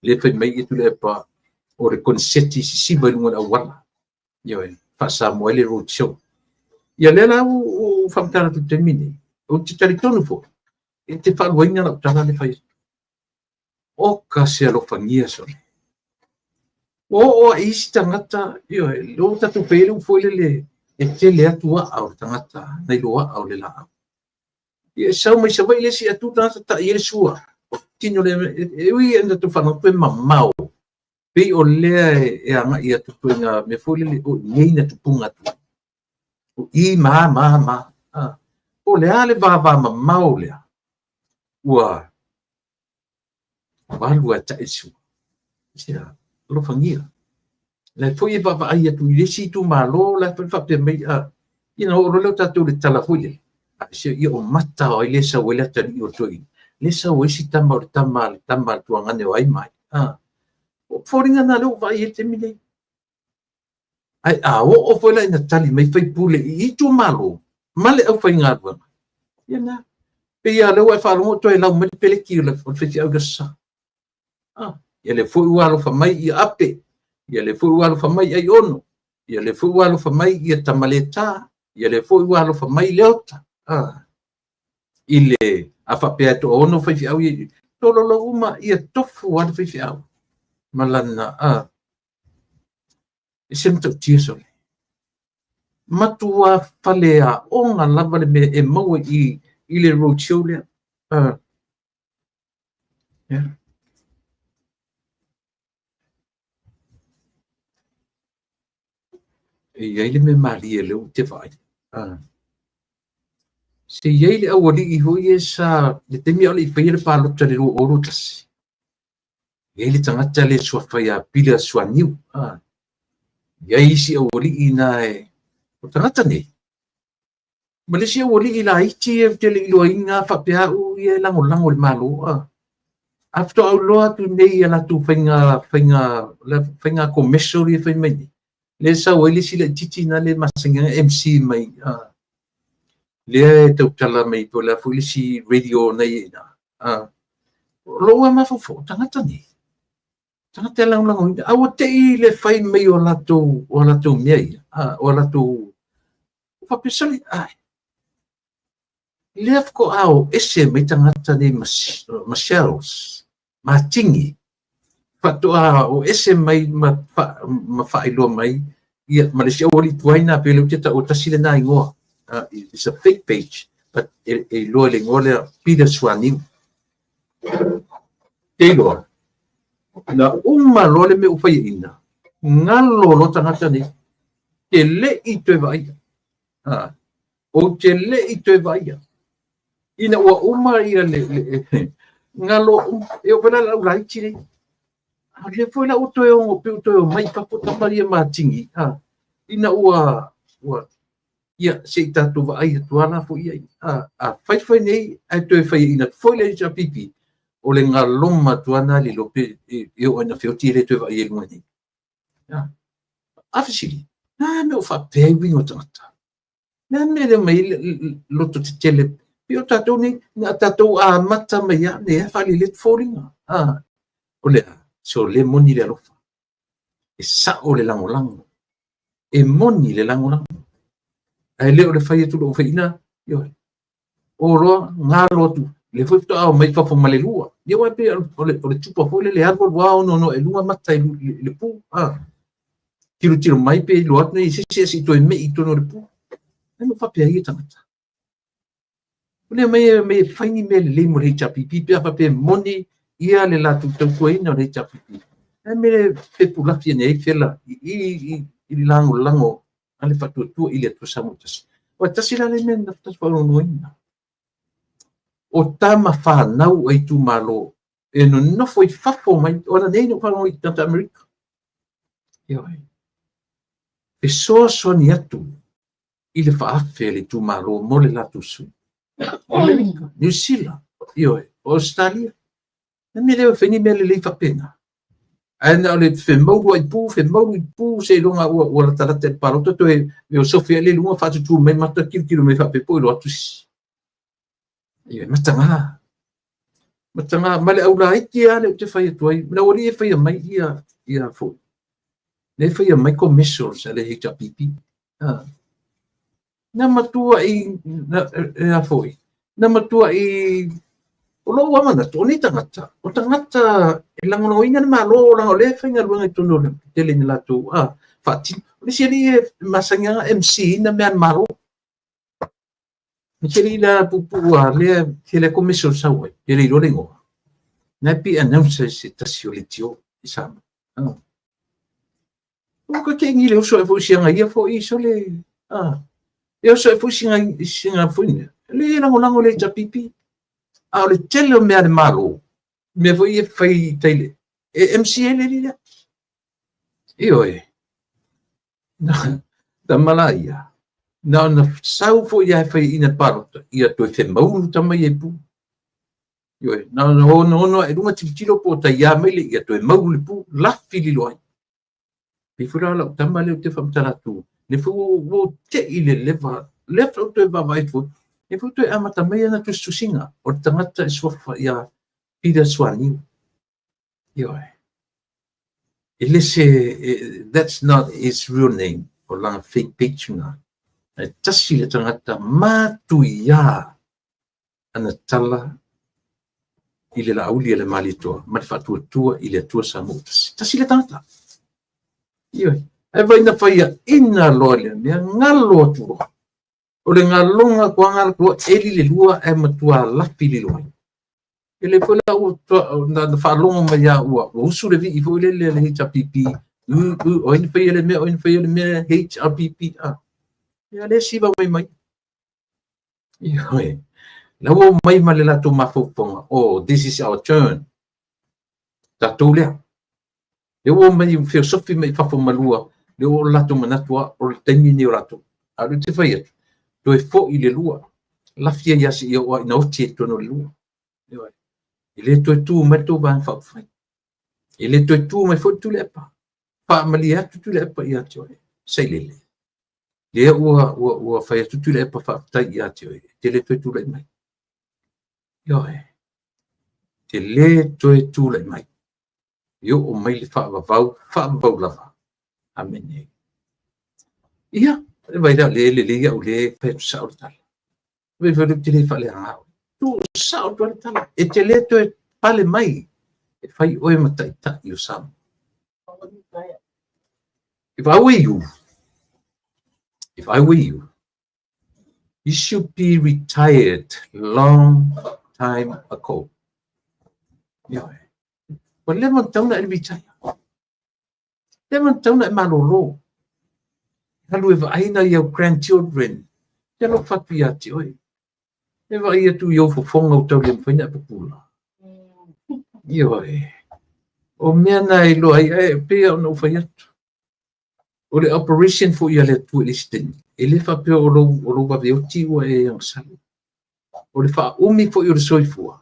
Lea e fai mai Tuilaepa o le koneseti sisiva i luga o le auala. Ioe, faa-Samoa ai le road show. Ia lea la ua ou faamatala atu i le taimi lenei, ou te talitonu foi, e te faaluaina lau tala lea e fai atu. Oka se alofagia sole. Ua oo lava i isi tagata, ioe, lea ua tatou fai ai le upu foi lele, e tele atu aa o le tagata nai lo aa o le laau. Ia e sau mai Savaii le isi ae tu le tagata tai ai le sua. O tino le, e ui ina tatou faalogo e mamao, pei o lea e agai atu ituaiga mea foi lele o i inei na tupuga atu ai. O i ma ma ma. Po o le a le vavamamao lea ua alu lava e ta'i le sua. Ia, alofagia. O la foi e vaavaai atu i le isi itumalo la foi e faapea mai, ia ona oo loa lea o tatou i le tala foi lele, ia o mata o ai lea e sau ai le atalii o le toeaina, lea e sau ai si tama o le tama a le tama a le tuagane o ai ma ai. O foliga na lea ua vaai ai i le taimi lenei. Ae a oo foi la ina tali mai faipule i itumalo ma le aufaigaluega, ia na, pei lava o lea ua e faalogo ua toe lau mai le peleki o le faifeau i le Aso Sa. Ia lea foi ua alofa mai ia Ape, ia lea foi ua alofa mai Aiono, ia lea foi ua alofa mai ia Tamalētā, ia lea foi ua alofa mai Leota. I le, a faapea e toaono faifeau ia, tololo uma, ia tofu lava le faifeau ma lana, e se matautia sole. Matua faleaoga lava le mea e maua i i le roadshow lea. Yeah. E i ai le mea malie lea ou te vaai. Se i ai le aualii foi ia sa, le taimi a o le i faia le palota i le 2021, e i ai le tagata lea e suafa ia Peter Suaniu. E i ai isi aualii na e, o tagata nei, ma le isi aualii laiti ia ou te le i iloaina faapea au ia e lagolago i le Malo. A faatoa ou iloa atu nei i a latou faiga, faiga, faiga commercial ia e fai mai nei, lea e sau ai le isi laitiiti na lea e masani ai ona MC mai, lea e tautala mai po o le a foi le isi radio na i ai i ina. O lou lava mafaufau, o tagata nei, tagata e lagolagoina, a ua te i le fai mai o latou mea ia, o latou faapea, sole, ai, lea faatoa o ese mai tagata nei ma shells, ma tini, faatoa o ese mai ma faailoa mai, ia, ma le isi aualii tuai na, pei o lea ou te taua tasi lena igoa. It's a fake page, but e iloa i le igoa lea, Peter Suaniu. Te iloa, na uma loa le mea ua faiaina, galo loa tagata nei, te le i toe vaaia. Ou te le i toe vaaia. Ina ua uma ia le galo uma, e oo foi la i le au laiti nei. A o lea foi la ua toe ogo pei ua toe omai i fafo tama ia matigi, a, ina ua, ua, ia, se i tatou vaai atu lava la foi i ai. A, a fai fai nei ae toe faiaina atu foi le HRPP, o le galoma atu lava lena lilo pe e oo ina feoti e le toe vaai i luga nei. A, a fesili, na mea o faapea ai uiga o tagata? Le a le mea e le omai ai loto tetele? Pei o tatou nei, na tatou amata mai lava, nei lava faalelei atu foliga. A, o le a? Se o lea e moni le alofa. E sao le lagolago. E moni le lagolago. Ae le o le fai atu lou faiina, ioe. O loa, galo atu. Lea foi faatoa omai fafo ma le lua. Ia aua e pei o le tupa foi lele e alu alu lava ono ono i luga mata i le pu. A. Tilotilo mai pe iloa atu nei se isi se i toe mei i totonu o le pu. E no faapea ai ia tagata. O lea mai e mai fai ni mea lelei mo le HRPP pe a faapea e moni ia le latou tautuaina o le HRPP. E mea fepulafi ane ai fela i le lagolago a le Faatuatua i le Atua Samoa tasi. Ua tasi la le mea na faaolooloina. O tama fanau a itumalo e nonofo i fafo mai, o ana nei na ou faalogo i tagata Amerika. Ioe. Fesoasoani atu i le faaafe a le itumalo mo le latou sui. O Amerika, Niu Sila, ioe, o Ausetalia. E mea lea e fai ni mea lelei faapena. Ae na o le femaulu ai pu, femaulu i pu seiloga ua latalata i le palota toe feosofi ai le luga faatutu mai mata tilotilo mai faapea po o iloa atu sisi. Ioe, mataga. Mataga ma le aulaiti lava lea ou te fai atu ai. Le aualii e faia mai ia foi. Le faia mai commercials a le HRPP. Ah. Na matua i na, e a foi. Na matua i o lou lava manatu, o nei tagata, o tagata e lagolagoina le Malo, leaga o lea e faigaluega i totonu o le tele ina latou faatino. O le isi alii e masani lava MC ina mea a le Malo. Le isi alii la puupuu lava, lea tele commercial sau ai, pe le iloa le igoa. Na e pei announcer se tasi o leitio i Samoa. Ua ka te i le oso e foi sianga ia foi sole. E oso e foi singa singa foi ne. Le lagolago le HRPP. A o le tele o mea a le Malo, mea foi e fai i tai le e MC ai le alii lea. Ioe. Tama la ia. Na ona sau foi ia e fai ina palota, ia toe femaulu tama ia i pu. Ioe, na ona ono ono ae luga tilotilo po o taiā mai le ia toe maulu le pu, lafi lilo ai. Pei foi la lau tama lea ou te faamatala atu, lea foi ua ou tei le leva, lea foi ou toe vaavaai atu foi, lea foi toe amata mai ana tusitusiga o le tagata e suafa ia Peter Suaniu. Ioe. E le se, that's not his real name, o lana fake page na. E tasi le tagata matuia ana tala i le Laauli a le Malietoa ma le Faatuatua i le Atua Samoa tasi. Tasi le tagata. Ioe. Ae vai na faiaina loa le mea, galo atu loa. O le galoga atu lava galo atu loa, eli le lua ae matua lafi lilo ai. E le foi la ua na faalogo mai lava ua usu le vii foi lele a le HRPP. O ai na faia le mea, o ai na faia le mea HRPP. Ah. Ia le siva mai mai. Ioe. La ua omai ma le latou mafaufauga, oh, this is our turn. Tatou lea. Lea ua omai feosofi mai i fafo malua, lea ua o latou manatu a, o le taimi lenei o latou. A o lea ou te fai atu, toe foi le lua, lafi ai lava seia oo ina oti ai i totonu o le lua. Ioe. E le toe tu mai le tou Vaega Faaupufai. E le toe tu mai foi le Tuilaepa. Faamalie atu Tuilaepa ia te oe. Sailele. Lea ua fai atu Tuilaepa faafetai ia te oe, e te le toe tulai mai. Ioe. Te le toe tulai mai. E oo mai le faavavau, faavavau lava. Amene. Ia, e vai lea, le lelei au le fai atu sao le tala. Vai foi le te le faaleaga au. Tu sao atu le tala. E te le toe pale mai e fai oe ma taitai o Samoa. If I were you, if I were you, you should be retired long time ago. Ioe. Ua leva ona tatau ona e retire. Leva ona tatau ona e malolo. Alu e vaai nai au grandchildren. Te alofa atu ia te oe. E vaai atu i ou fofoga ua tau le mafai ona e pupula. Ioe. O mea na e iloa ai, ae pei ona ou fai atu, o le operation foi a le Atua i le isi taimi, e le faapea o lou, o lou vaveoti ua e agasala. O le faaumi foi o le soifua,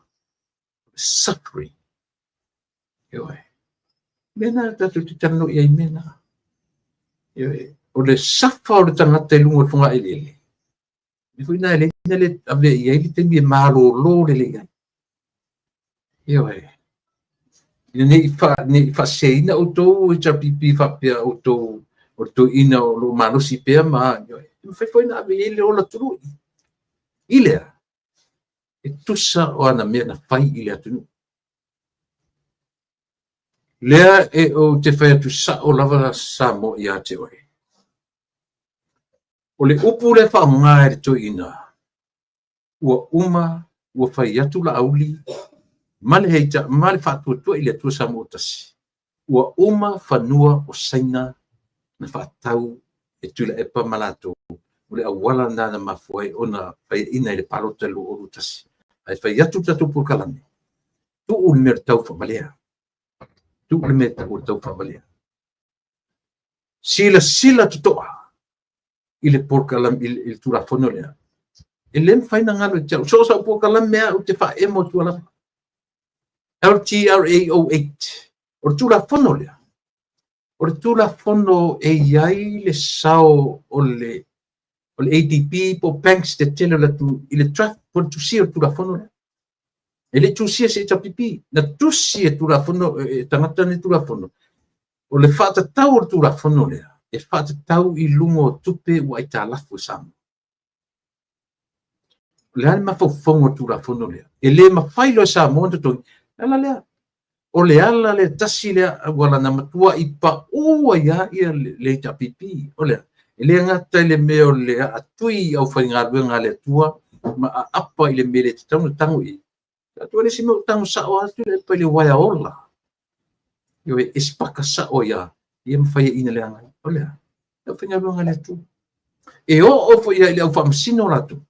suffering. Ioe. Mea na tatou te talanoa i ai mea na. Ioe. O le safa o le tagata i luga o le fogaeleele, mea foi na e le na le ave i ai le taimi e malolo lelei ai. Ioe. Ina ne i fa, ne i faaseseina outou HRPP faapea outou o le toeaina o lo o malosi pea ma, ioe. E mafai foi ona ave i ai le ola tului. I lea, e tusa o ana mea na fai i le atunuu. Lea e ou te fai atu sao lava Samoa ia te oe. O le upu lea faaaoga e le toeaina, ua uma ua fai atu Laauli ma le heita ma le faatuatua i le Atua Samoa tasi, ua uma fanua o Saina na faatau e Tuilaepa ma latou. O le auala lena na mafua ai ona faiaina i le palota i le 2021. Ae fai atu le tatou polokalame, tuu le mea o le taufaavalea. Tuu le mea e tau o le taufaavalea. Silasila totoa i le polokalame, i le Tulafono lea. E le mafai ona galo ia te au. So o sau polokalame lava ou te faaemo atu lava. LTRA 08. O le Tulafono lea, o le Tulafono e i ai le sao o le ADB po o banks tetele o le atunuu i le draft po o le tusia o le Tulafono lea. E le i tusia e se HRPP, na tusi e Tulafono e tagata nei Tulafono. O le faatatau o le Tulafono lea, e faatatau i luga o tupe ua aitalafu e Samoa. O le a le mafaufauga o le Tulafono lea? E le mafai loa e Samoa ona totogi. O le ala lea. O le ala lea, tasi lea auala na matuai pau ai lava le HRPP. O le a? E le gata i le mea o le aatui i aufaigaluega a le Atua ma aapa i le mea e le tatau ona tago i ai. Atu le isi mea ua tago sao atu le pa i le uaea ola. Ioe, e sipaka sao ai lava, ia ma faiaina leaga ai. O le a? Le aufaigaluega a le Atua. E oo foi i le au faamasino latou.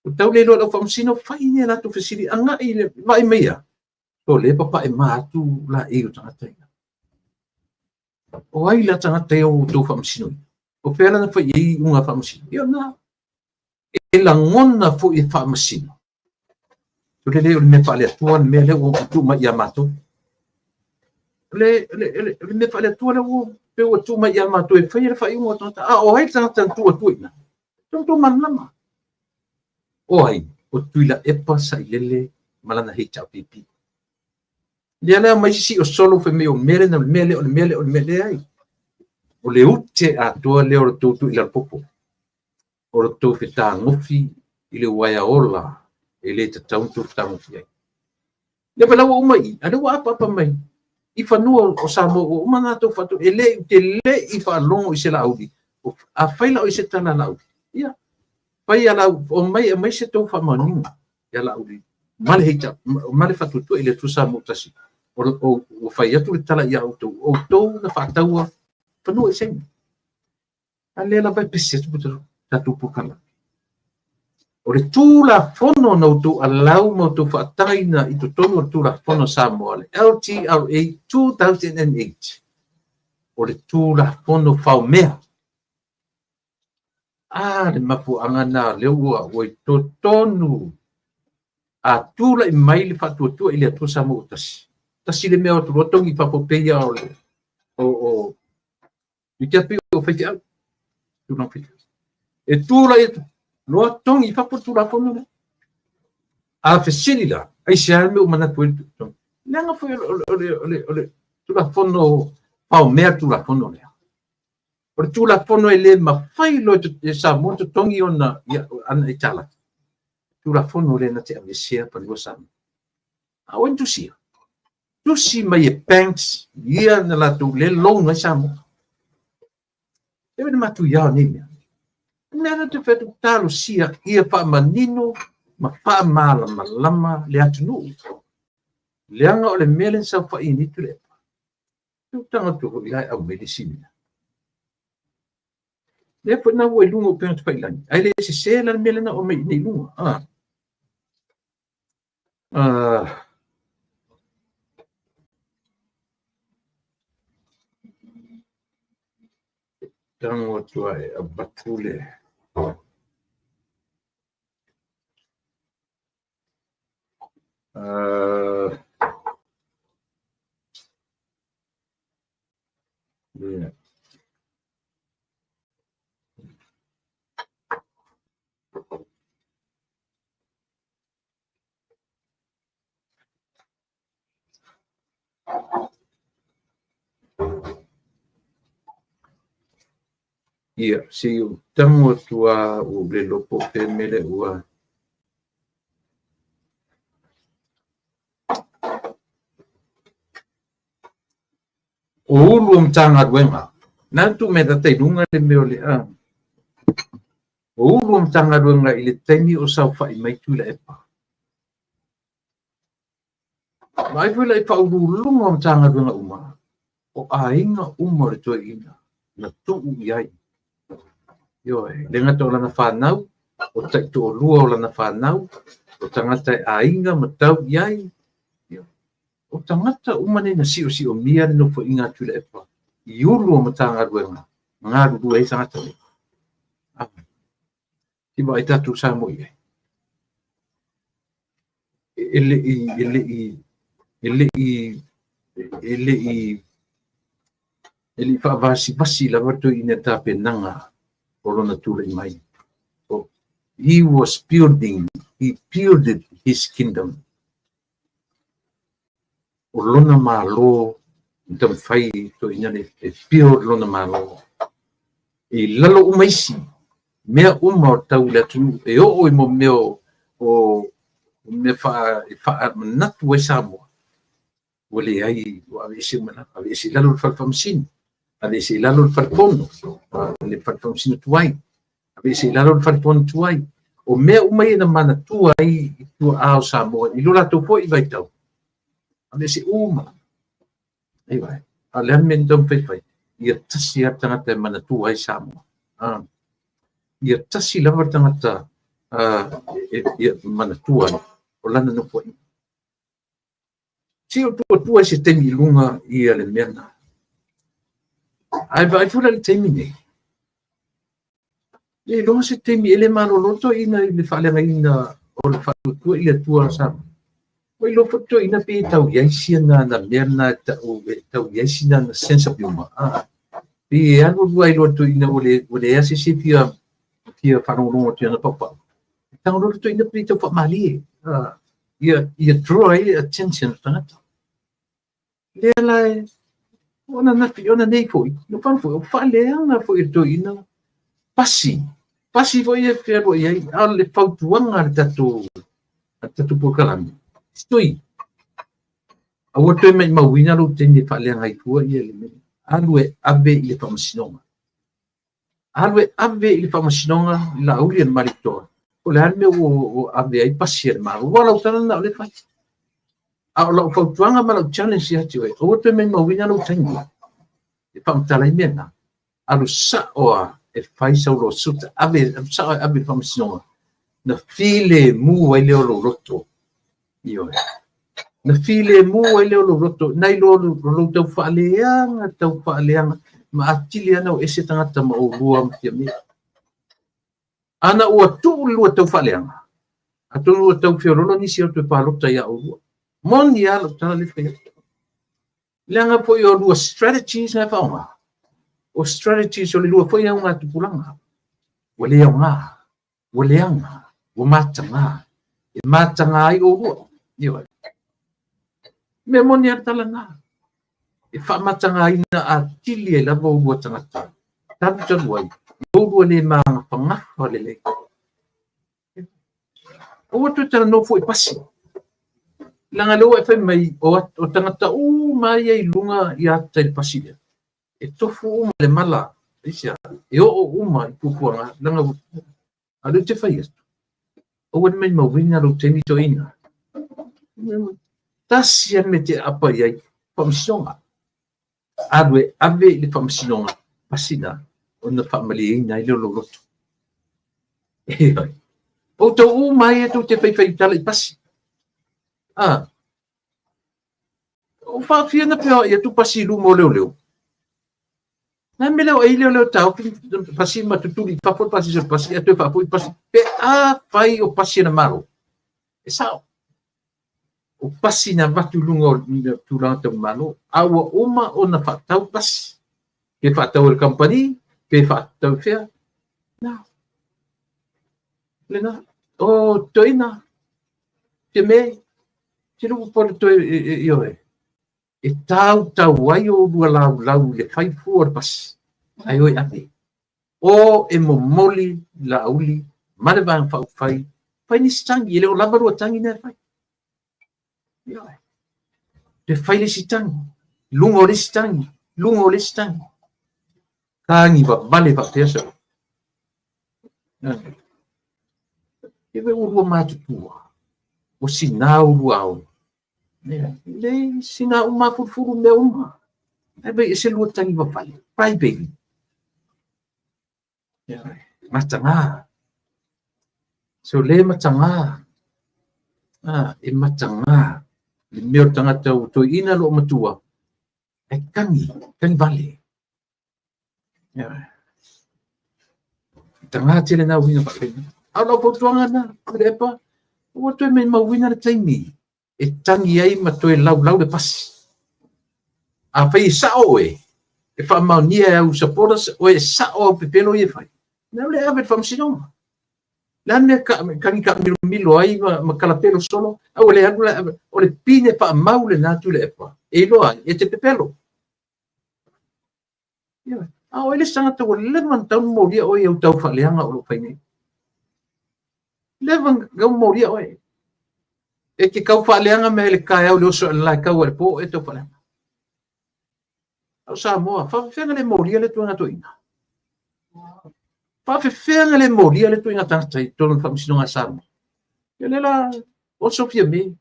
Ua tau le iloa e le au faamasino, fai ni a latou fesili, agai i le vaai mai ia. O lea e papae ma atu laei o tagata ia. O ai la tagata ia ua outou faamasinoina? O fea la na fai i ai iuga a faamasino? Ia o lena. E lagona foi e faamasino. O le le o le mea faale-Atua le mea lea ua tuu mai ia matou. O le, o le, o le, o le mea faale-Atua lea ua, pe ua tuu mai ia matou e faia le faaiuga o tagata. A o ai le tagata na tuu atu i ina? Tou malamalama. O ai? O Tuilaepa Sailele ma lana HRPP. Lea la aumai sisi o solo fai mai o mea lea, o le mea lea, o le mea lea, o le mea lea ai. O le ute atoa lea o le tou tuu i lalo popo. O le tou fetagofi i le uaea ola e le tatau ona tou fetagofi ai. Lea foi la ua uma i i, a lea ua apaapa mai i fanua o Samoa ua uma ona latou faatu, e le, te le i faalogo i se Laauli. Afai la o i se tala a Laauli, ia, fai a lau, omai e aumai se tou faamaoniga ia Laauli ma le heita, ma le faatuatua i le Atua Samoa tasi. O, o, ua fai atu le tala ia outou, o outou na faataua fanua i Saina. A lea lava e pese atu tatou polokalame. O le Tulafono na outou alau ma outou faatagaina i totonu o le Tulafono a Samoa, le LTRA 2008, o le Tulafono faomea. A, le mafuaaga lena lea ua, ua i totonu a tulai mai le faatuatua i le Atua Samoa ua tasi. Tasi le mea o atu loa togi i fafo pei lava o le o, o i te pei o faifeau. Tulaga faifeau. E tulai atu loa togi i fafo le Tulafono lea. A fesili la, aisea le mea ua manatu ai le togi? Leaga foi o le, o le, o le, o le Tulafono faomea le Tulafono lea. O le Tulafono e le mafai loa e Samoa ona totogi ona, ia, ana aitalafu. Tulafono lea na te aveesea fanua Samoa. A o ai na tusia? Tusi mai e banks ia na latou le loan ai Samoa. E le matuia o nei mea. Mea na te fai atu talosia ia faamanino ma faamalamalama le atunuu. Leaga o le mea lea na saofai ai nei Tuilaepa. E tagata foi la e aumai le isi mea. Lea foi na ua i luga o upega tafailagi, ae le sese la le mea lea na aumai i luga. Ah. Ah. tago atu lava e avatu le yeah. Ia, se i ou tago atu lava ua ou le iloa po o fea le mea lea ua O Ulu o Matagaluega, na tuu mai data i luga le mea o le a. O Ulu o Matagaluega i le taimi o saofai mai Tuilaepa. Vaai foi la i faauluuluga o Matagaluega uma, o aiga uma o le toeaina na tuu i ai. Ioe, le gata o lana fanau, o taitoalua o lana fanau, o tagata e aiga ma tau i ai. O tagata uma nei na siosiomia le nofoaiga a Tuilaepa i Ulu o Matagaluega galulue ai tagata nei. Se i vaai tatou Samoa i ai. E le i, e le i, e le i, e le i, e le i faavasivasi lava toeaina i tapenaga o lona tulai mai. He was building, he builded his kingdom. O lona Malo na taumafai toeaina nei e build lona Malo. E i lalo uma isi mea uma o tau i le atunuu e oo i mo mea o mea e faamanatu ai Samoa. Ua leai, ua aveese uma i lalo. Aveese i lalo le fale faamasino, aveese i lalo le fale fono, le fale faamasino tuai, aveese i lalo le fale fono tuai. O mea uma ia na manatua ai i tuaa o Samoa i lo latou foi vaitau, aveese uma. Ioe. A o le a le mea na taumafai e fai? Ia tasi lava le tagata e manatua ai Samoa. Ia tasi lava le tagata e manatua ai o lana nofoaiga. Se i ou tuu atu ai se taimi i luga ia le mea lena. Ae vaai foi la i le taimi nei, le iloa se taimi e le malolo toeaina i le faaleagaina o le faatuatua i le Atua Samoa. Ua iloa foi toeaina pe tau i ai sina na mea lena e tau e tau i ai sina na sense of humor. Pe e alu alu ai loa toeaina ua le ua leai se isi e fia fia faalogologo atu i ana paupau. E tago loa le toeaina pe tau faamalie. Ia draw ai le attention o tagata. Lea la e o ananafi, o ananei foi, no fana foi, o faaleaga foi e le toeaina pasi, pasi foi e fealuai ai, a o le fautuaga a le tatou a le tatou polokalame, Stoi, aua toe maimauina lou taimi e faaleaga ai fua ia le mea. Alu e ave i le faamasinoga. Alu e ave i le faamasinoga i Laauli a le Malietoa, po o le a le mea ua ave ai pasi a le Malo. Aua o lau tala lena o lea e fai. A o lau fautuaga ma lau challenge ia te oe, aua toe maimauina lou taimi e faamatala ai mea na. Alu sao lava e fai sau lawsuit, ave, alu sao e ave i le faamasinoga, na filemu ai lea o lou loto. Ioe. Na filemu ai lea o lou loto, nai lo lou tau faaleaga, tau faaleaga, ma atili lava ona o ese tagata ma oulua ma Fiamē. Ana ua tuu le lua tau faaleaga, atonu ua tau feoloolo nisi e o toe palota iā oulua. Moni lava lau tala lea e fai atu. Leaga foi o lua strategies na e faaaoga, o strategies o le lua foi augatupulaga, ua le aoga. Ua leaga, ua mataga, e mataga ai oulua. Ioe. Mea moni lava le tala lena. E faamatagaina atili ai lava oulua tagata, talu talu ai, i oulua le magafagafa lelei. Aua toe talanoa fua i pasi. Leaga lea ua e fai mai, o tagata uma ia i luga i ata i le pasi lea. E tofu uma le mala, aisea, e oo uma i puapuaga, leaga ua, a o lea ou te fai atu, aua ne maimauina lou taimi toeaina. Tasi lava le mea e te aapa i ai, faamasinoga. Alu e ave i le faamasinoga, pasi na, ona faamalieina ai lea o lou loto. Outou uma ai e tou te faifai tala i pasi. Ah, o faafia na feoai atu pasi i luma o leoleo. Na mea lea o ai lea o lea taofi pasi ma tutuli i fafo le pasi o pasi, ae toe faafoi pasi. Pe a fai o pasi a le Malo, e sao. O pasi na avatu i luga o tulaga tau Malo, a ua uma ona faatau pasi. Pe faatau e le kamupani, pe faatau fea. Na. Lena. O toeaina, Fiame, te lupu po le toe ioe. E tautau ai oulua laulau i le fai fua o le pasi, ae o e ave. O e momoli Laauli ma le Vaega Faaupufai, fai nisi tagi, e le o lava lua tagi na e fai. Ioe. Toe fai le isi tagi, luga o le isi tagi, luga o le isi tagi. Tagi vavale faapea sa. E ve ua lua matutua, ua sina oulua ao. Leai, sina uma fulufulu mea uma. Ae vai ese lua tagi vavale. Cry baby. Mataga. So le mataga. Ah, e mataga. Le mea o le tagata ua toeaina loo matua, e tagi, tagi vale. Taga tele na uiga faapena. A o lau fautuaga lena, Tuilaepa, ua toe maumauina le taimi e tagi ai ma toe laulau le pasi. Afai e sao oe, e faamaonia e au supporters, oe e sao au pepelo ia e fai, na le ave i le faamasinoga. Le a le mea tagi taamilomilo ai ma kalapelo solo, aua le alu la ave. O le pine faamau lena Tuilaepa, e iloa ai e te pepelo. Ioe. A o oe le isi tagata ua leva ona tatau ona molia oe i au tau faaleaga o lo o fai nei. Leva ona tatau ona molia oe. E te tau faaleaga mai le taeao i le oso ae le la e tau ai i le po e tau faaleaga. A o Samoa, faafefea ona le molia le ituaiga toeaina? Faafefea ona le molia le ituaiga tagata i totonu o le faamasinoga a Samoa? Ia lea la, oso Fiame,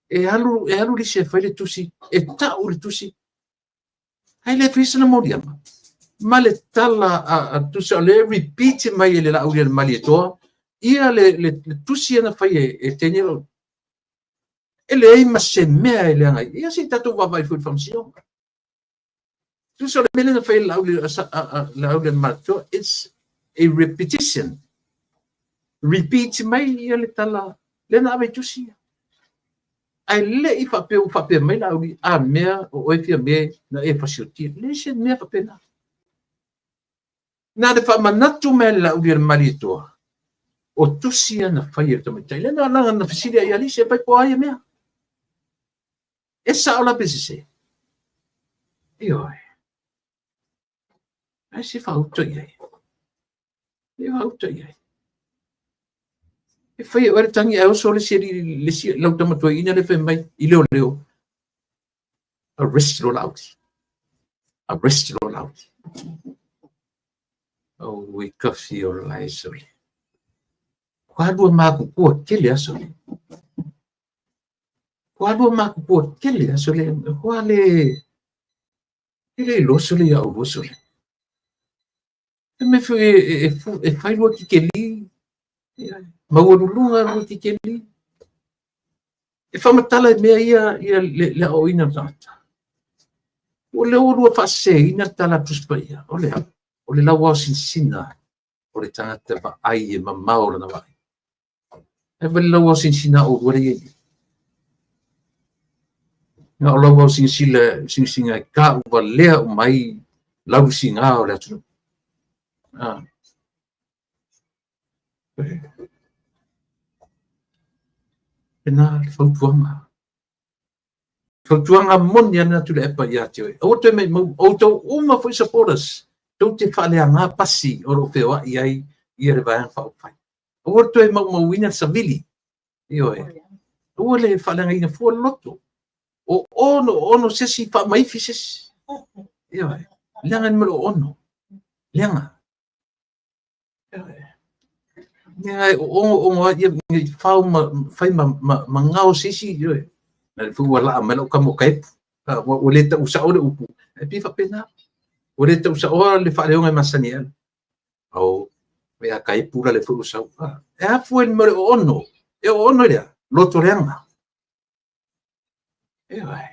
e alu, e alu lisi e fai le tusi, e tau le tusi, Ae le faia sana moliaga. Ma le tala a tusa o le repeat mai e le Laauli a le Malietoa ia le tusi ana fai e Daniel Laauli. E leai ma se mea e leaga ai. Ia se i tatou vaavaai foi i le faamasinoga. Tusa o le mea lea na fai e le Laauli a le Malietoa, it's a repetition. Repeat mai ia le tala lea na ave i tusi ia. Ae le i faapea ua faapea mai Laauli, a mea o oe Fiame na e fasiotia. Leai se mea faapena. Na le faamanatu mai le Laauli a le Malietoa, o tusi ia na fai e le tamaitai. Lea na laga na fesili ai ia Lisi, e fai po o a ia mea. E sao la pe sese? Ioe. Ae se faauta i ai. E faauta i ai. E fai e oe le tagi ae oso le isi alii, le isi lau tama toeaina lea fai mai i leoleo. Arrest loa Laauli. Arrest loa Laauli. Auē kafi o lae sole. Ua lua matutua tele aso le. Ua lua matutua tele aso le. Ua le e le iloa sole ia oulua sole. E mea foi e fai lua kikeli, maualuluga lua kikeli. E faamatala i mea ia, ia le aoaoina o le tagata. Ua lea ua lua faaseseina le tala a le Tusi Paia. O le a? O le lauao sinasina o le tagata vaai e mamao lana vaai. Ae vaai le lauao sinasina a oulua lea e i ai nei. Na o lauao silasila sinasina e tauvalea uma ai laulusiga o le atunuu. Ah. Lena le fautuaga. Fautuaga moni lava lena Tuilaepa ia te oe. Aua toe maumau, outou uma foi supporters, tou te faaleaga pasi o lo o feoai ai ia le Vaega Faaupufai. Aua le toe maumauina le savili. Ioe. Aua le faaleagaina fua le loto. O ono, o ono se isi faamaifi se isi. Ioe. Leaga le mea o ono. Leaga. Ia e oongo ai ia nei fao ma fai ma gao se isi, ioe. Na le foi ua laa mai lau tama o Kaepu. Ua le tau sao le upu. E pei faapena. Ua le tau saoa le faaleoga e masani ai. Au, e a Kaepu la le foi ua sau. E afua i le mea o le oono. E oono i le a? Loto leaga. Ioe.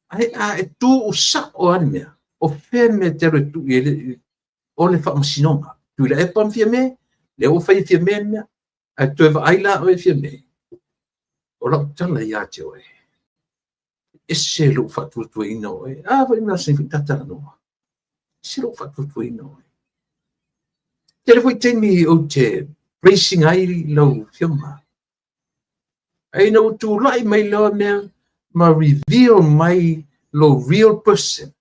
Ae a e tu sao lava le mea, O fea le mea e te alu e tuu i ai o le faamasinoga? Tuilaepa ma Fiame, lea ua fai e Fiame le mea, ae toe vaai la oe Fiame, o lau tala ia te oe, e ese lou faatuatuaina o oe. A foi na masani foi ta talanoa. Ese lou faatuatuaina o oe. Tele foi taimi ou te praising ai lau afioga. Ae ina ua tulai mai loa mea ma reveal mai lou real person,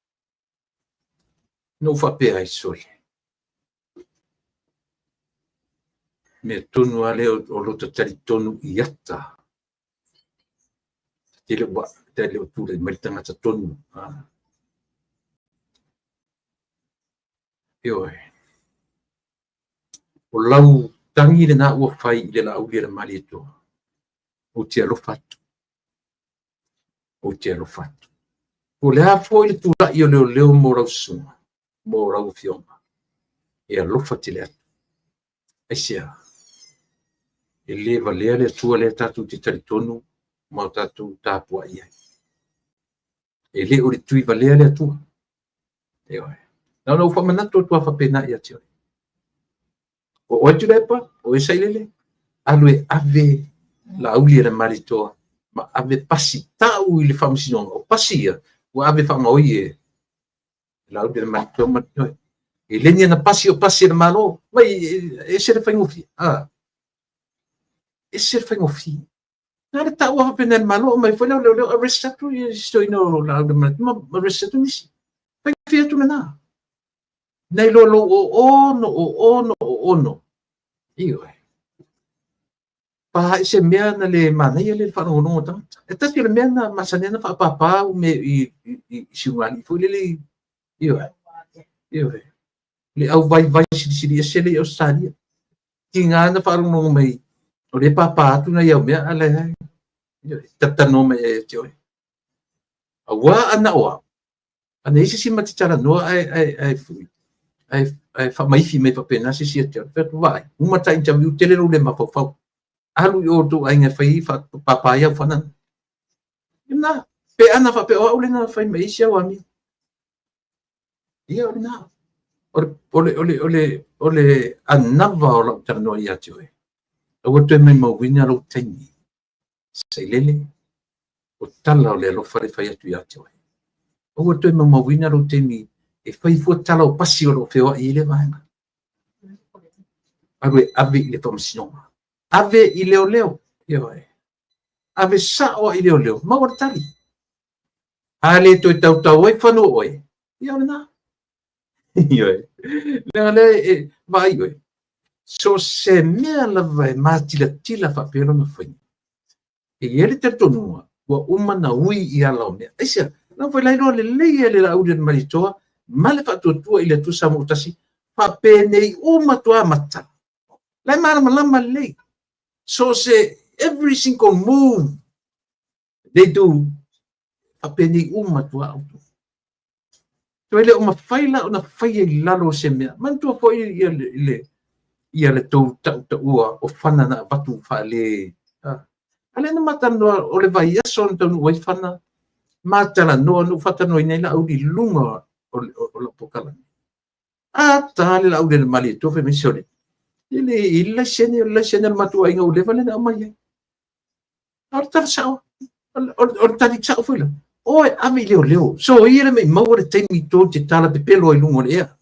na ou faapea ai, sole, mea tonu lava lea o lota talitonu i ata, te le o, te le o tulai mai le tagata tonu. Ioe. O lau tagi lena ua fai i le Laauli a le Malietoa, ou te alofa atu. Ou te alofa atu. Po o le a foi le tulai o leoleo mo lau susuga, mo lau afioga, e alofa tele atu. Aisea? E le valea le Atua lea tatou te talitonu ma o tatou tapuai ai. E le o le tui valea le Atua. Ioe. Na ona ou faamanatu atu lava faapena ia te oe. O oe Tuilaepa, o oe Sailele, alu e ave Laauli a le Malietoa ma ave pasi tau i le faamasinoga. O pasi ia ua ave faagaoi e Laauli a le Malietoa ma oe. E le ni ana pasi o pasi a le Malo. Mai e ese le faigofie. Ah. Ese le faigofie. Na le tau faapena e le Malo, aumai foi lea o leoleo arrest atu si toeaina o Laauli a le Malietoa ma arrest atu nisi. Faigofie atu lena. Nai lo lou 6 6 6. Ioe. Pa ai se mea na le manaia le faalogologo o tagata. E tasi o le mea na masani ai ona faapapa au me i Siugalii foi lele. Ioe. Ioe. Le au vaivai silisili ese le i Ausetalia. Tiga na faalogologo mai o lea e pāpā atu nai au mea, a la e ioe, talatalanoa mai ia te oe. Auā ana o au, ana i ai se isi ma te talanoa ae faamaifi mai faapena se isi ia te oe. Fai atu, vaai, uma ta interview, tele lou le mafaufau. Alu i o outou aiga e fai ai faapāpā ai au fanana. Lena, pe ana faapea o au lena na fai mai ai si au amio. Ia, o lena. O le anava o lau talanoa ia te oe. Aua toe maumauina lou taimi. Sailele, o tala o le alofa le fai atu ia te oe. Aua toe maumauina lou taimi e fai fua tala o pasi o lo o feoai ai le vaega. Alu e ave i le faamasinoga. Ave i leoleo. Ioe. Ave sao i leoleo. Maua le tali. A le toe tautau ai fanua oe, ia o lena. Ioe. Leaga lea e vaai oe. So se mea lava e matilatila faapea lona faiga, e i ai le talitonuga ua uma na ui i ala o mea. Aisea? Na foi la iloa lelei e le Laauli a le Malietoa ma le faatuatua i le Atua Samoa tasi, faapenei uma atu amata. La e malamalama lelei. So se every single move they do, faapenei uma atu outou. Toe le o mafai la ona faia i lalo o se mea. Manatua foi ia le tou tautaua o fana na avatu faale. A lea na matalanoa o le vaiaso na taunuu ai fana, matalanoa na ou faatalanoaina ai Laauli i luga o lau polokalame. A ta le Laauli a le Malietoa fai mai, sole, e le i le laisene, o le laisene o le matou aiga ua leva lea na aumai ai. A o le tala sao, o le tali sao foi la. O e ave i leoleo. So ia le mai maua le taimi tou te tala pepelo ai luga o le ea.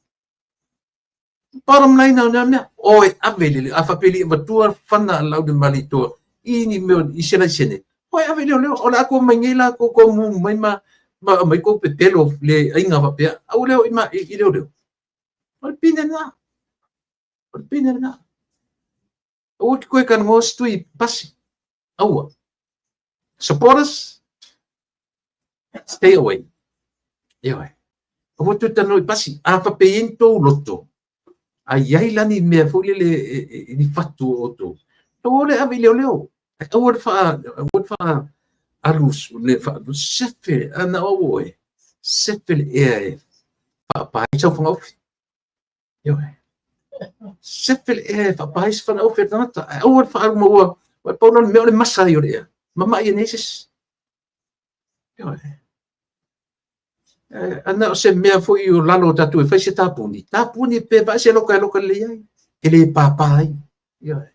Bottom line o nea mea, o e ave i le, a faapeli avatua fana a Laauli Malietoa i ni mea i se laisene, o e ave i leoleo. O le a kou mai nei la kou kou mu mai ma mai kou pepelo le aiga faapea, aua le o i leoleo. O le pine lena. O le pine lena. Aua te koe talanoa se tui pasi. Aua. Supporters, stay away. Ioe. Aua toe talanoa i pasi. A faapea i ai ni tou loto, a i ai la ni mea foi lele i ni fatu o outou, aua le ave i leoleo. Aua le faa alu le faa sefe ana o oe. Sefe le ea e faapa ai sau fagaofi. Ioe. Sefe le ea e faapa ai se fagaofi a le tagata. Ae aua le faaalu ma ua, ua pau la le mea o le masa ai o le ea. Mamai e nei se isi. Ioe. Ana o se mea foi o lalo o tatou e fai se tapuni, tapuni pe vaai se loka e loka lelei ai, e le pāpā ai. Ioe.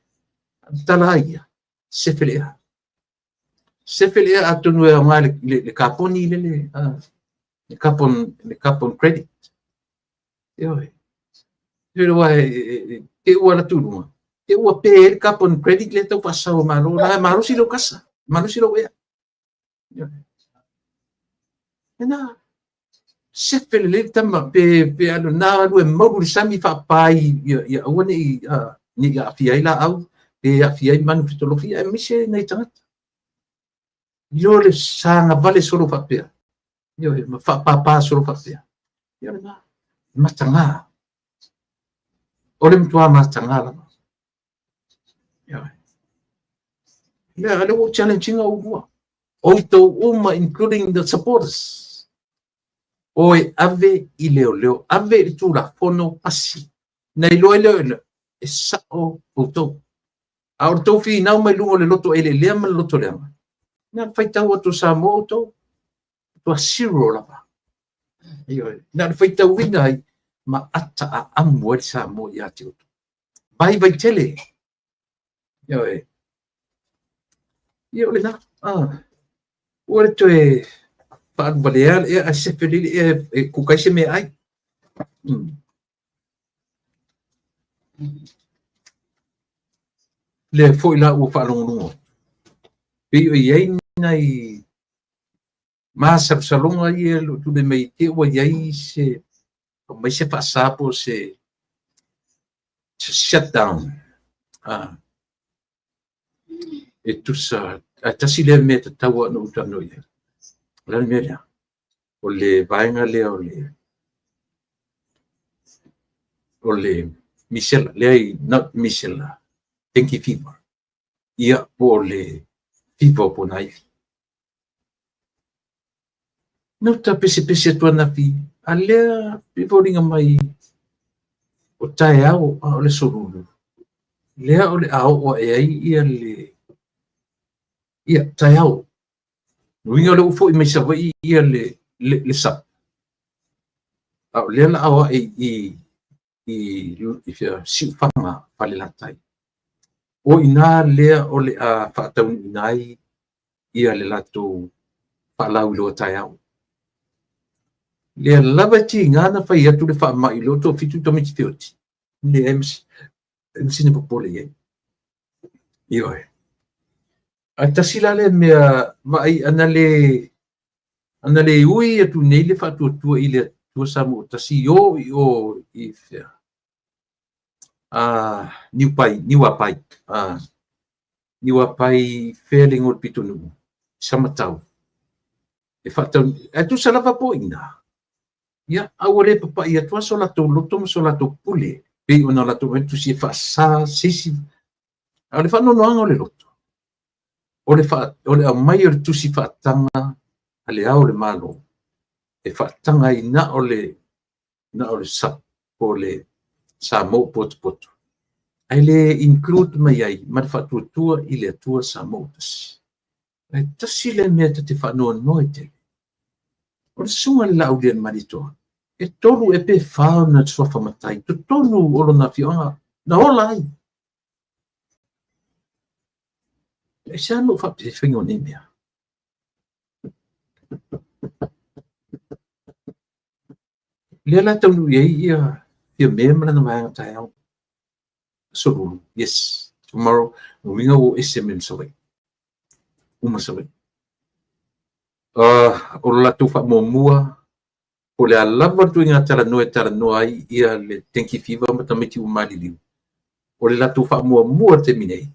Tala ai ia, sefe le ea. Sefe le ea atonu e aoga le kaponi lele, le carbon credit. Ioe. Ioe wa e te ua la tuluga, te ua pe le carbon credit le tau faasau malo, la malosi lou kasa, malosi lou ea. Ioe. Ena, sefe lelei le tama pe alu na alu e maulu le sami faapai ia aua ne i aafia ai laau pe aafia ai manu fetolofi aemaise nai tagata. I lo le sagavale solo faapea, ioe, ma faapapa solo faapea. Ia lena, mataga. O le matua mataga lava. Ioe. Lea, lea ua challenge ina oulua. Outou uma, including the supporters. O e ave i leoleo, ave i le Tulafono pasi. Na iloa ai lea e sao outou. A o le tou finau mai luga o le loto eleelea ma le loto leaga, na faitau atu o Samoa outou, tua zero lava. Ioe. Na o le faitauina ai ma ata aamu ai le Samoa ia te outou. Vaivai tele. Ioe. Ia o lena. Ua le toe faaluvalea le ea ae sefe lelei le ea e kuka ai se meaai. Lea foi la ua faalogologo atu, pei o i ai nai masalosaloga ia o lo o tulai mai te i ua i ai se aumai se faasa po o se shutdown e tusa ae tasi lea mea e tatau lava ona ou talanoa i ai. O le a le mea lea? O le vaega lea o le misela, lea not misela, dengue fever. Ia, po o le fever o ponaivi. Na ou ta pesepese atu ananafi, a lea e foliga mai o taeao a o le aso Lulu, lea o le a oo ae ai ia le ia taeao. Uiga o lea ua foi mai Savaii ia le sami, a o lea o le a o ae i fea, Siufaga, Falelatai. O i ina lea o le a faataunuuina ai ia le latou faalauiloa taeao. Lea lava e tiga na fai atu le faamai o lea ua toafitu tamaiti feoti, leai ma sina popole i ai. Ioe. Ae tasi la lea mea vaai ana le ui atu nei le Faatuatua i le Atua Samoa tasi o i o i fea. Niupai, Niuapai. Niuapai fea le igoa o le pitonuu, Samatau. E faatau, ae tusa lava po o ina. Ia, a ua le papai atu lava so latou loto ma so latou pule, pei ona latou aumai le tusi e faasa se isi. A o le faanoanoaga o le loto, o le aumai o le tusi faataga a le Ao o le Malo, e faataga ai na o le SUPP po o le Samoa Potopoto, ae le include mai ai ma le Faatuatua i le Atua Samoa tasi. Ae tasi lea mea ta te faanoanoa i tele, o le susuga i le Laaulialemalietoa, e 3 ea pe 4 ona suafa matai totonu o lona afioaga na ola ai. E se a ou faapea e faiga o nei mea. Lea la taunuu i ai ia Fiame ma lana vaega taeao. Aso Lulu, yes, tomorrow, uiga ua ese mai ma Savaii. Uma Savaii. O le latou faamuamua, po o le a lava le ituaiga talanoa e talanoa ai ia le dengue fever ma tamaiti ua maliliu, o le latou faamuamua i le taimi nei,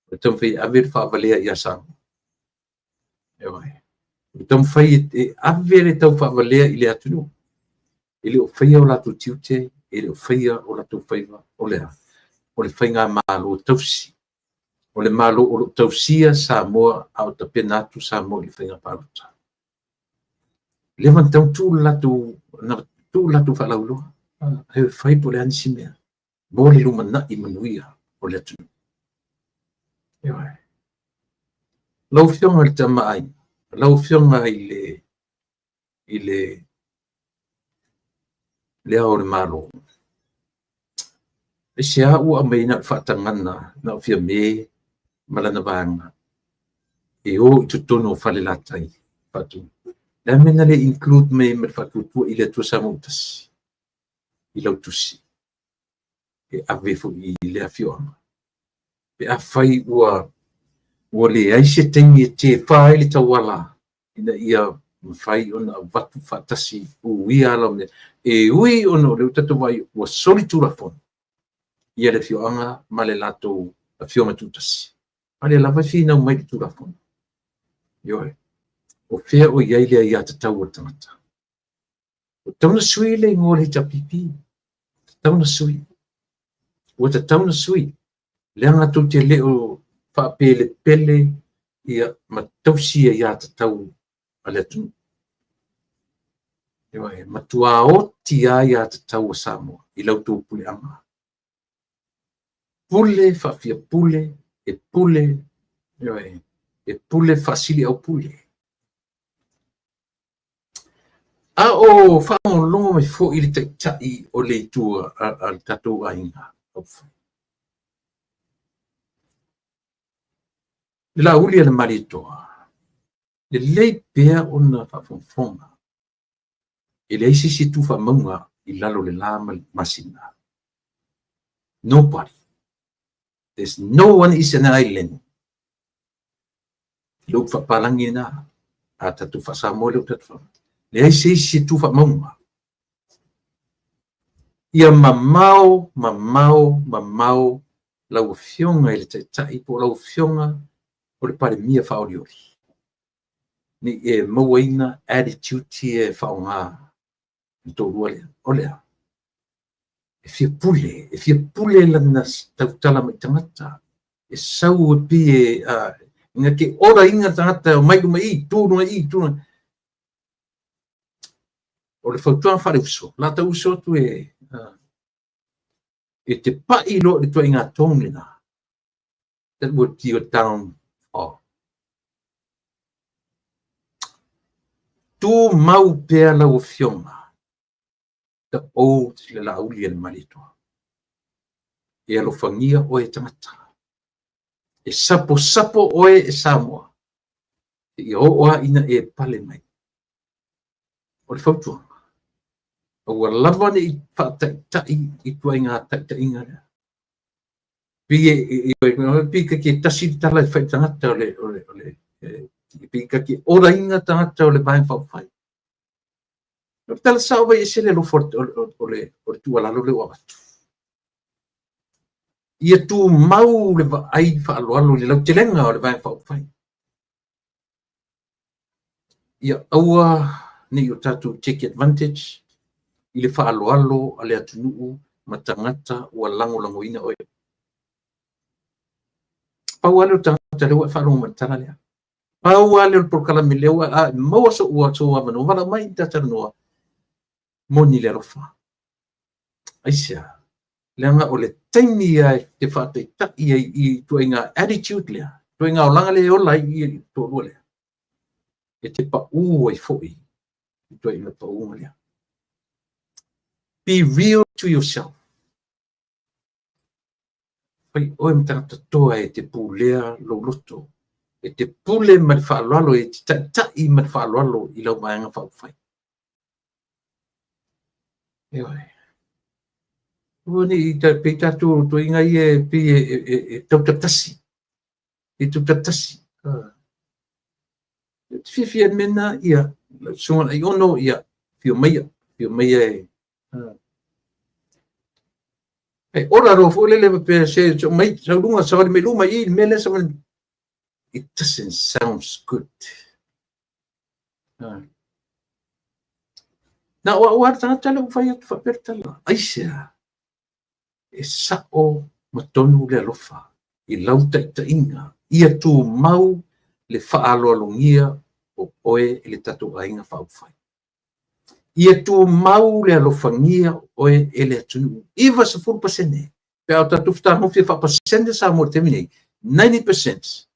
o le taumafai e ave le faavalea ia Samoa. O le taumafai e ave le tau faavalea i le atunuu. E le o faia o latou tiute, e le o faia o latou faiva, o le a? O le faigamalo tausi. O le Malo o lo o tausia Samoa a o tapena atu Samoa i le faiga palota. Leva ona tatau ona tuu le latou faalauiloa. Ae fai po o le a nisi mea mo le lumanai manuia o le atunuu. Ioe. Lau Afioga i le Tama a Aiga, lau Afioga i le Le Ao o le Malo, aisea ua aumai na o le faatagaga na o Fiame ma lana vaega e o i totonu o Falelatai faatu? Le a le mea na le include mai ma le Faatuatua i le Atua Samoa ua Tasi i lau tusi e ave foi i le afioaga? Pe afai ua leai se taimi e tefa ai le tauala ina ia mafai ona avatu faatasi uia ala o mea, e ui ona o lea ua tatou vaai ua soli tulafono ia le afioaga ma le latou afioga tutasi, a o lea lava e finau mai le tulafono. Ioe, o fea o i ai le aiatatau a le tagata? Ua tatau ona sui le igoa o le HRPP, tatau ona sui. Ua tatau ona sui, leaga tou te le o faapelepele ia ma tausi aiatatau a le atunuu. Ioe, matua oti lava aiatatau a Samoa i la outou puleaga. Pule faafiapule, e pule, ioe, e pule faasiliaupule. A o faalogologo mai foi le taitai o le itu a le tatou aiga, le Laauli a le Malietoa, lelei pea ona faafogafoga, e leai se isi e tu faamauga i lalo o le la ma le masina. Nobody. There's no one is an island. Le upu faapalagi lena, a tatou faa-Samoa le upu tatou faa. Leai se isi e tu faamauga. Ia mamao, mamao, mamao lau Afioga i le Taitai po o lau Afioga o le Palemia faaolioli, ne i e mauaina attitude ia e faaaoga le toalua lea. O le a? E fia pule, e fia pule lana tautala mai tagata. E sau e pei e, ina te oraina tagata e omai luma i, tu luga i, tu luga. O le fautuaga faale-uso, la ta uso atu e, e te pai loa i le ituaiga tone lena. That would be your downfall. Tumau pea lau Afioga, the old le Laauli a le Malietoa. E alofagia oe e tagata. E saposapo oe e Samoa. Ia oo lava ina e pale mai. O le fautuaga, aua lava ne i faataitai i ituaiga taitaiga lea. Pei pei ke tasi le tala e fai i tagata o le, o le, o le, pei ka te oraina tagata o le Vaega Faaupufai. O le tala sao vai ese le alofa o le tuualalo lea ua avatu. Ia tumau le vaai faaaloalo i le lautelega o le Vaega Faaupufai. Ia aua ne i o tatou take advantage i le faaaloalo a le atunuu ma tagata ua lagolagoina oe. Pau lava lea o le tagata lea ua e faalogo mai i le tala lea. Pau lava lea o le polokalame lea ua a maua sou avanoa, valaau mai ta talanoa, moni le alofa. Aisea? Leaga o le taimi lava e te faataitai ai i ituaiga attitude lea, ituaiga olaga lea e ola ai i le toalua lea, e te pau ai foi i ituaiga pauga lea. Be real to yourself. Fai oe ma tagata toa e te pulea lou loto, e te pule ma le faaaloalo, e te taitai ma le faaaloalo i lau Vaega Faaupufai. Ioe. Aua ne i pei tatou ituaiga ia e pei e tautatasi. E tautatasi. E te fiafia i le mea lena, ia, lau susuga i le Aiono, ia, afio maia, afio maia e. E ora loa foi lele faapea se se mai sau luga savali mai luma i le mea lea savali. It doesn't sound good. Na o au lava le tagata lea ua fai atu faapea le tala. Aisea? E sao ma tonu le alofa i lau taitaiga ia tumau le faaaloalogia o oe i le tatou aiga faaupufai. Ia tumau le alofagia o oe e le atunuu. 90% pe a o tatou fetagofi e faapasene Samoa i le taimi nei, 90%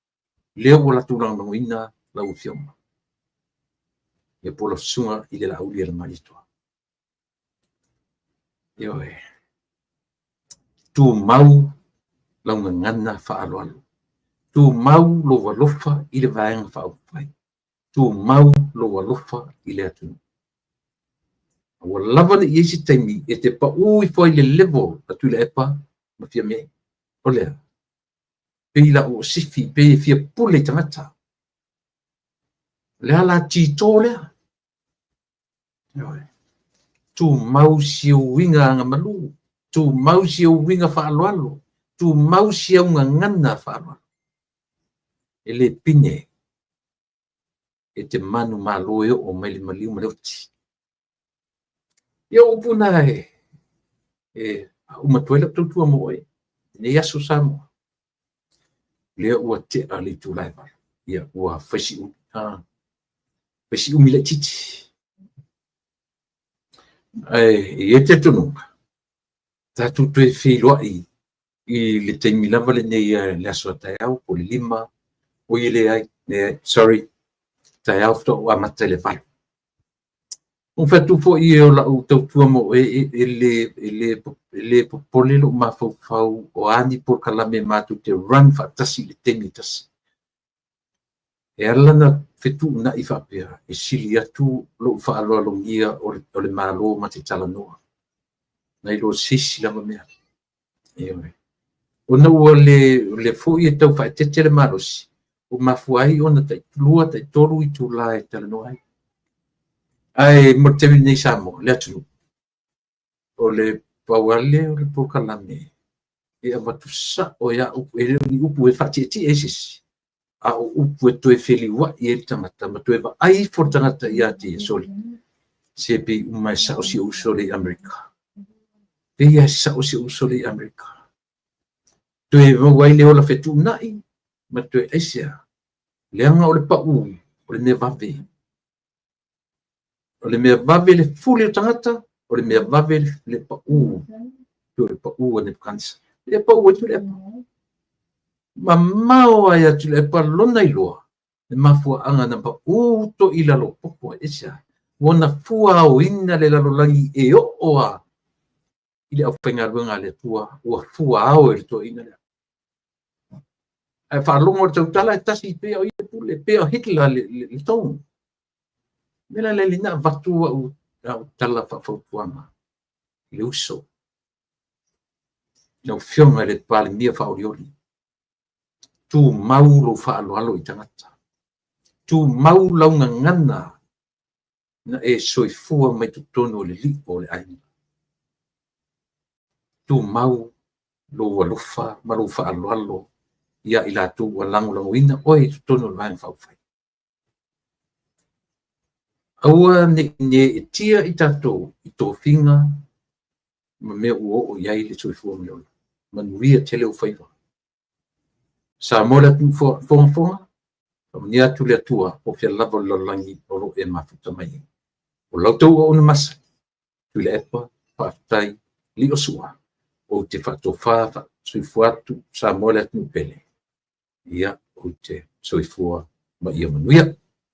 lea ua latou lagolagoina lau Afioga. Ia po o lau susuga i le Laauli a le Malietoa. Ioe. Tumau lau gagana faaaloalo. Tumau lou alofa i le Vaega Faaupufai. Tumau lou alofa i le atunuu. Aua lava ne i i ai se taimi e te pau ifo ai i le level a Tuilaepa ma Fiame. O le a? Pei la ua sifi, pei e fia pule i tagata. O le ala tito lea. Tumau si ou uiga agamalu, tumau si ou uiga faaaloalo, tumau si au gagana faaaloalo. E le pine e te manumalo e oo mai le maliu ma le oti. Ia o upu na e faauma atu ai lau tautua mo oe i lenei aso Samoa. Lea ua tea le itula e 8, ia ua fai si umi, fai si umi laitiiti. Ae i ai le talitonuga, tatou toe feiloai i le taimi lava lenei le aso a taeao po o le 5, oi e leai, leai, sorry, taeao faatoa ou amata i le 8. Ou fai atu foi o lau tautua mo oe, e le popole lou mafaufau o a ni polokalame matou te run faatasi i le taimi e tasi. E ala ona fetuunai faapea, e sili atu lou faaaloalogia o le Malo ma te talanoa, nai lo se isi lava mea. Ioe. Ona ua le, o lea foi e tau faaeteete le malosi, ua mafua ai ona tai 2, tai 3 itula e talanoa ai. Ae mo le taimi nei Samoa, le atunuu, o le pau lava lea o le polokalame e avatu sao ai lava upu, e le o ni upu e faatietie ai se isi, a o upu e toe feliuai ai le tagata ma toe vaai ifo le tagata ia te ia, sole, se pei uma e sao si ou uso lea i Amerika. Pei lava e sao si ou uso lea i Amerika. Toe maua ai le ola fetuunai ma toe aisea, leaga o le pau o le mea vave. O le mea vave le fuli o tagata, o le mea vave le pau, pei o le pau a Nebukanesa. Lea pau ai Tuilaepa. Mamao lava ia Tuilaepa lona iloa, le mafuaaga na pau toi i lalo popo ai. Aisea? Ua na fua aoina le lalolagi e oo lava i le aufaigaluega a le Atua, ua fua ao e le toeaina lea. Ae faalogo i le tautala e tasi pei o ia le pule, pei o Hitler le tonu. O le mea la lea na avatu au tala faafautuaga i le uso, lau Afioga i le Palemia faaolioli, tumau lou faaaloalo i tagata, tumau lau gagana na e soifua mai totonu o le lio o le aiga. Tumau lou alofa ma lou faaaloalo ia i latou ua lagolagoina oe i totonu o le Vaega Faaupufai. Aua ne i neetia i tatou i tofiga ma mea ua oo i ai le soifua ma le ola. Manuia tele ou faiva. Samoa le atunuu fogafoga, faamanuia atu le Atua po o fea lava o le lalolagi o lo o e mafuta mai ai. O la outou auauna masani, Tuilaepa, faafetai, Liosua, ou te faatofa faasoifua atu Samoa le atunuu pele. Ia, ou te soifua ma ia manuia.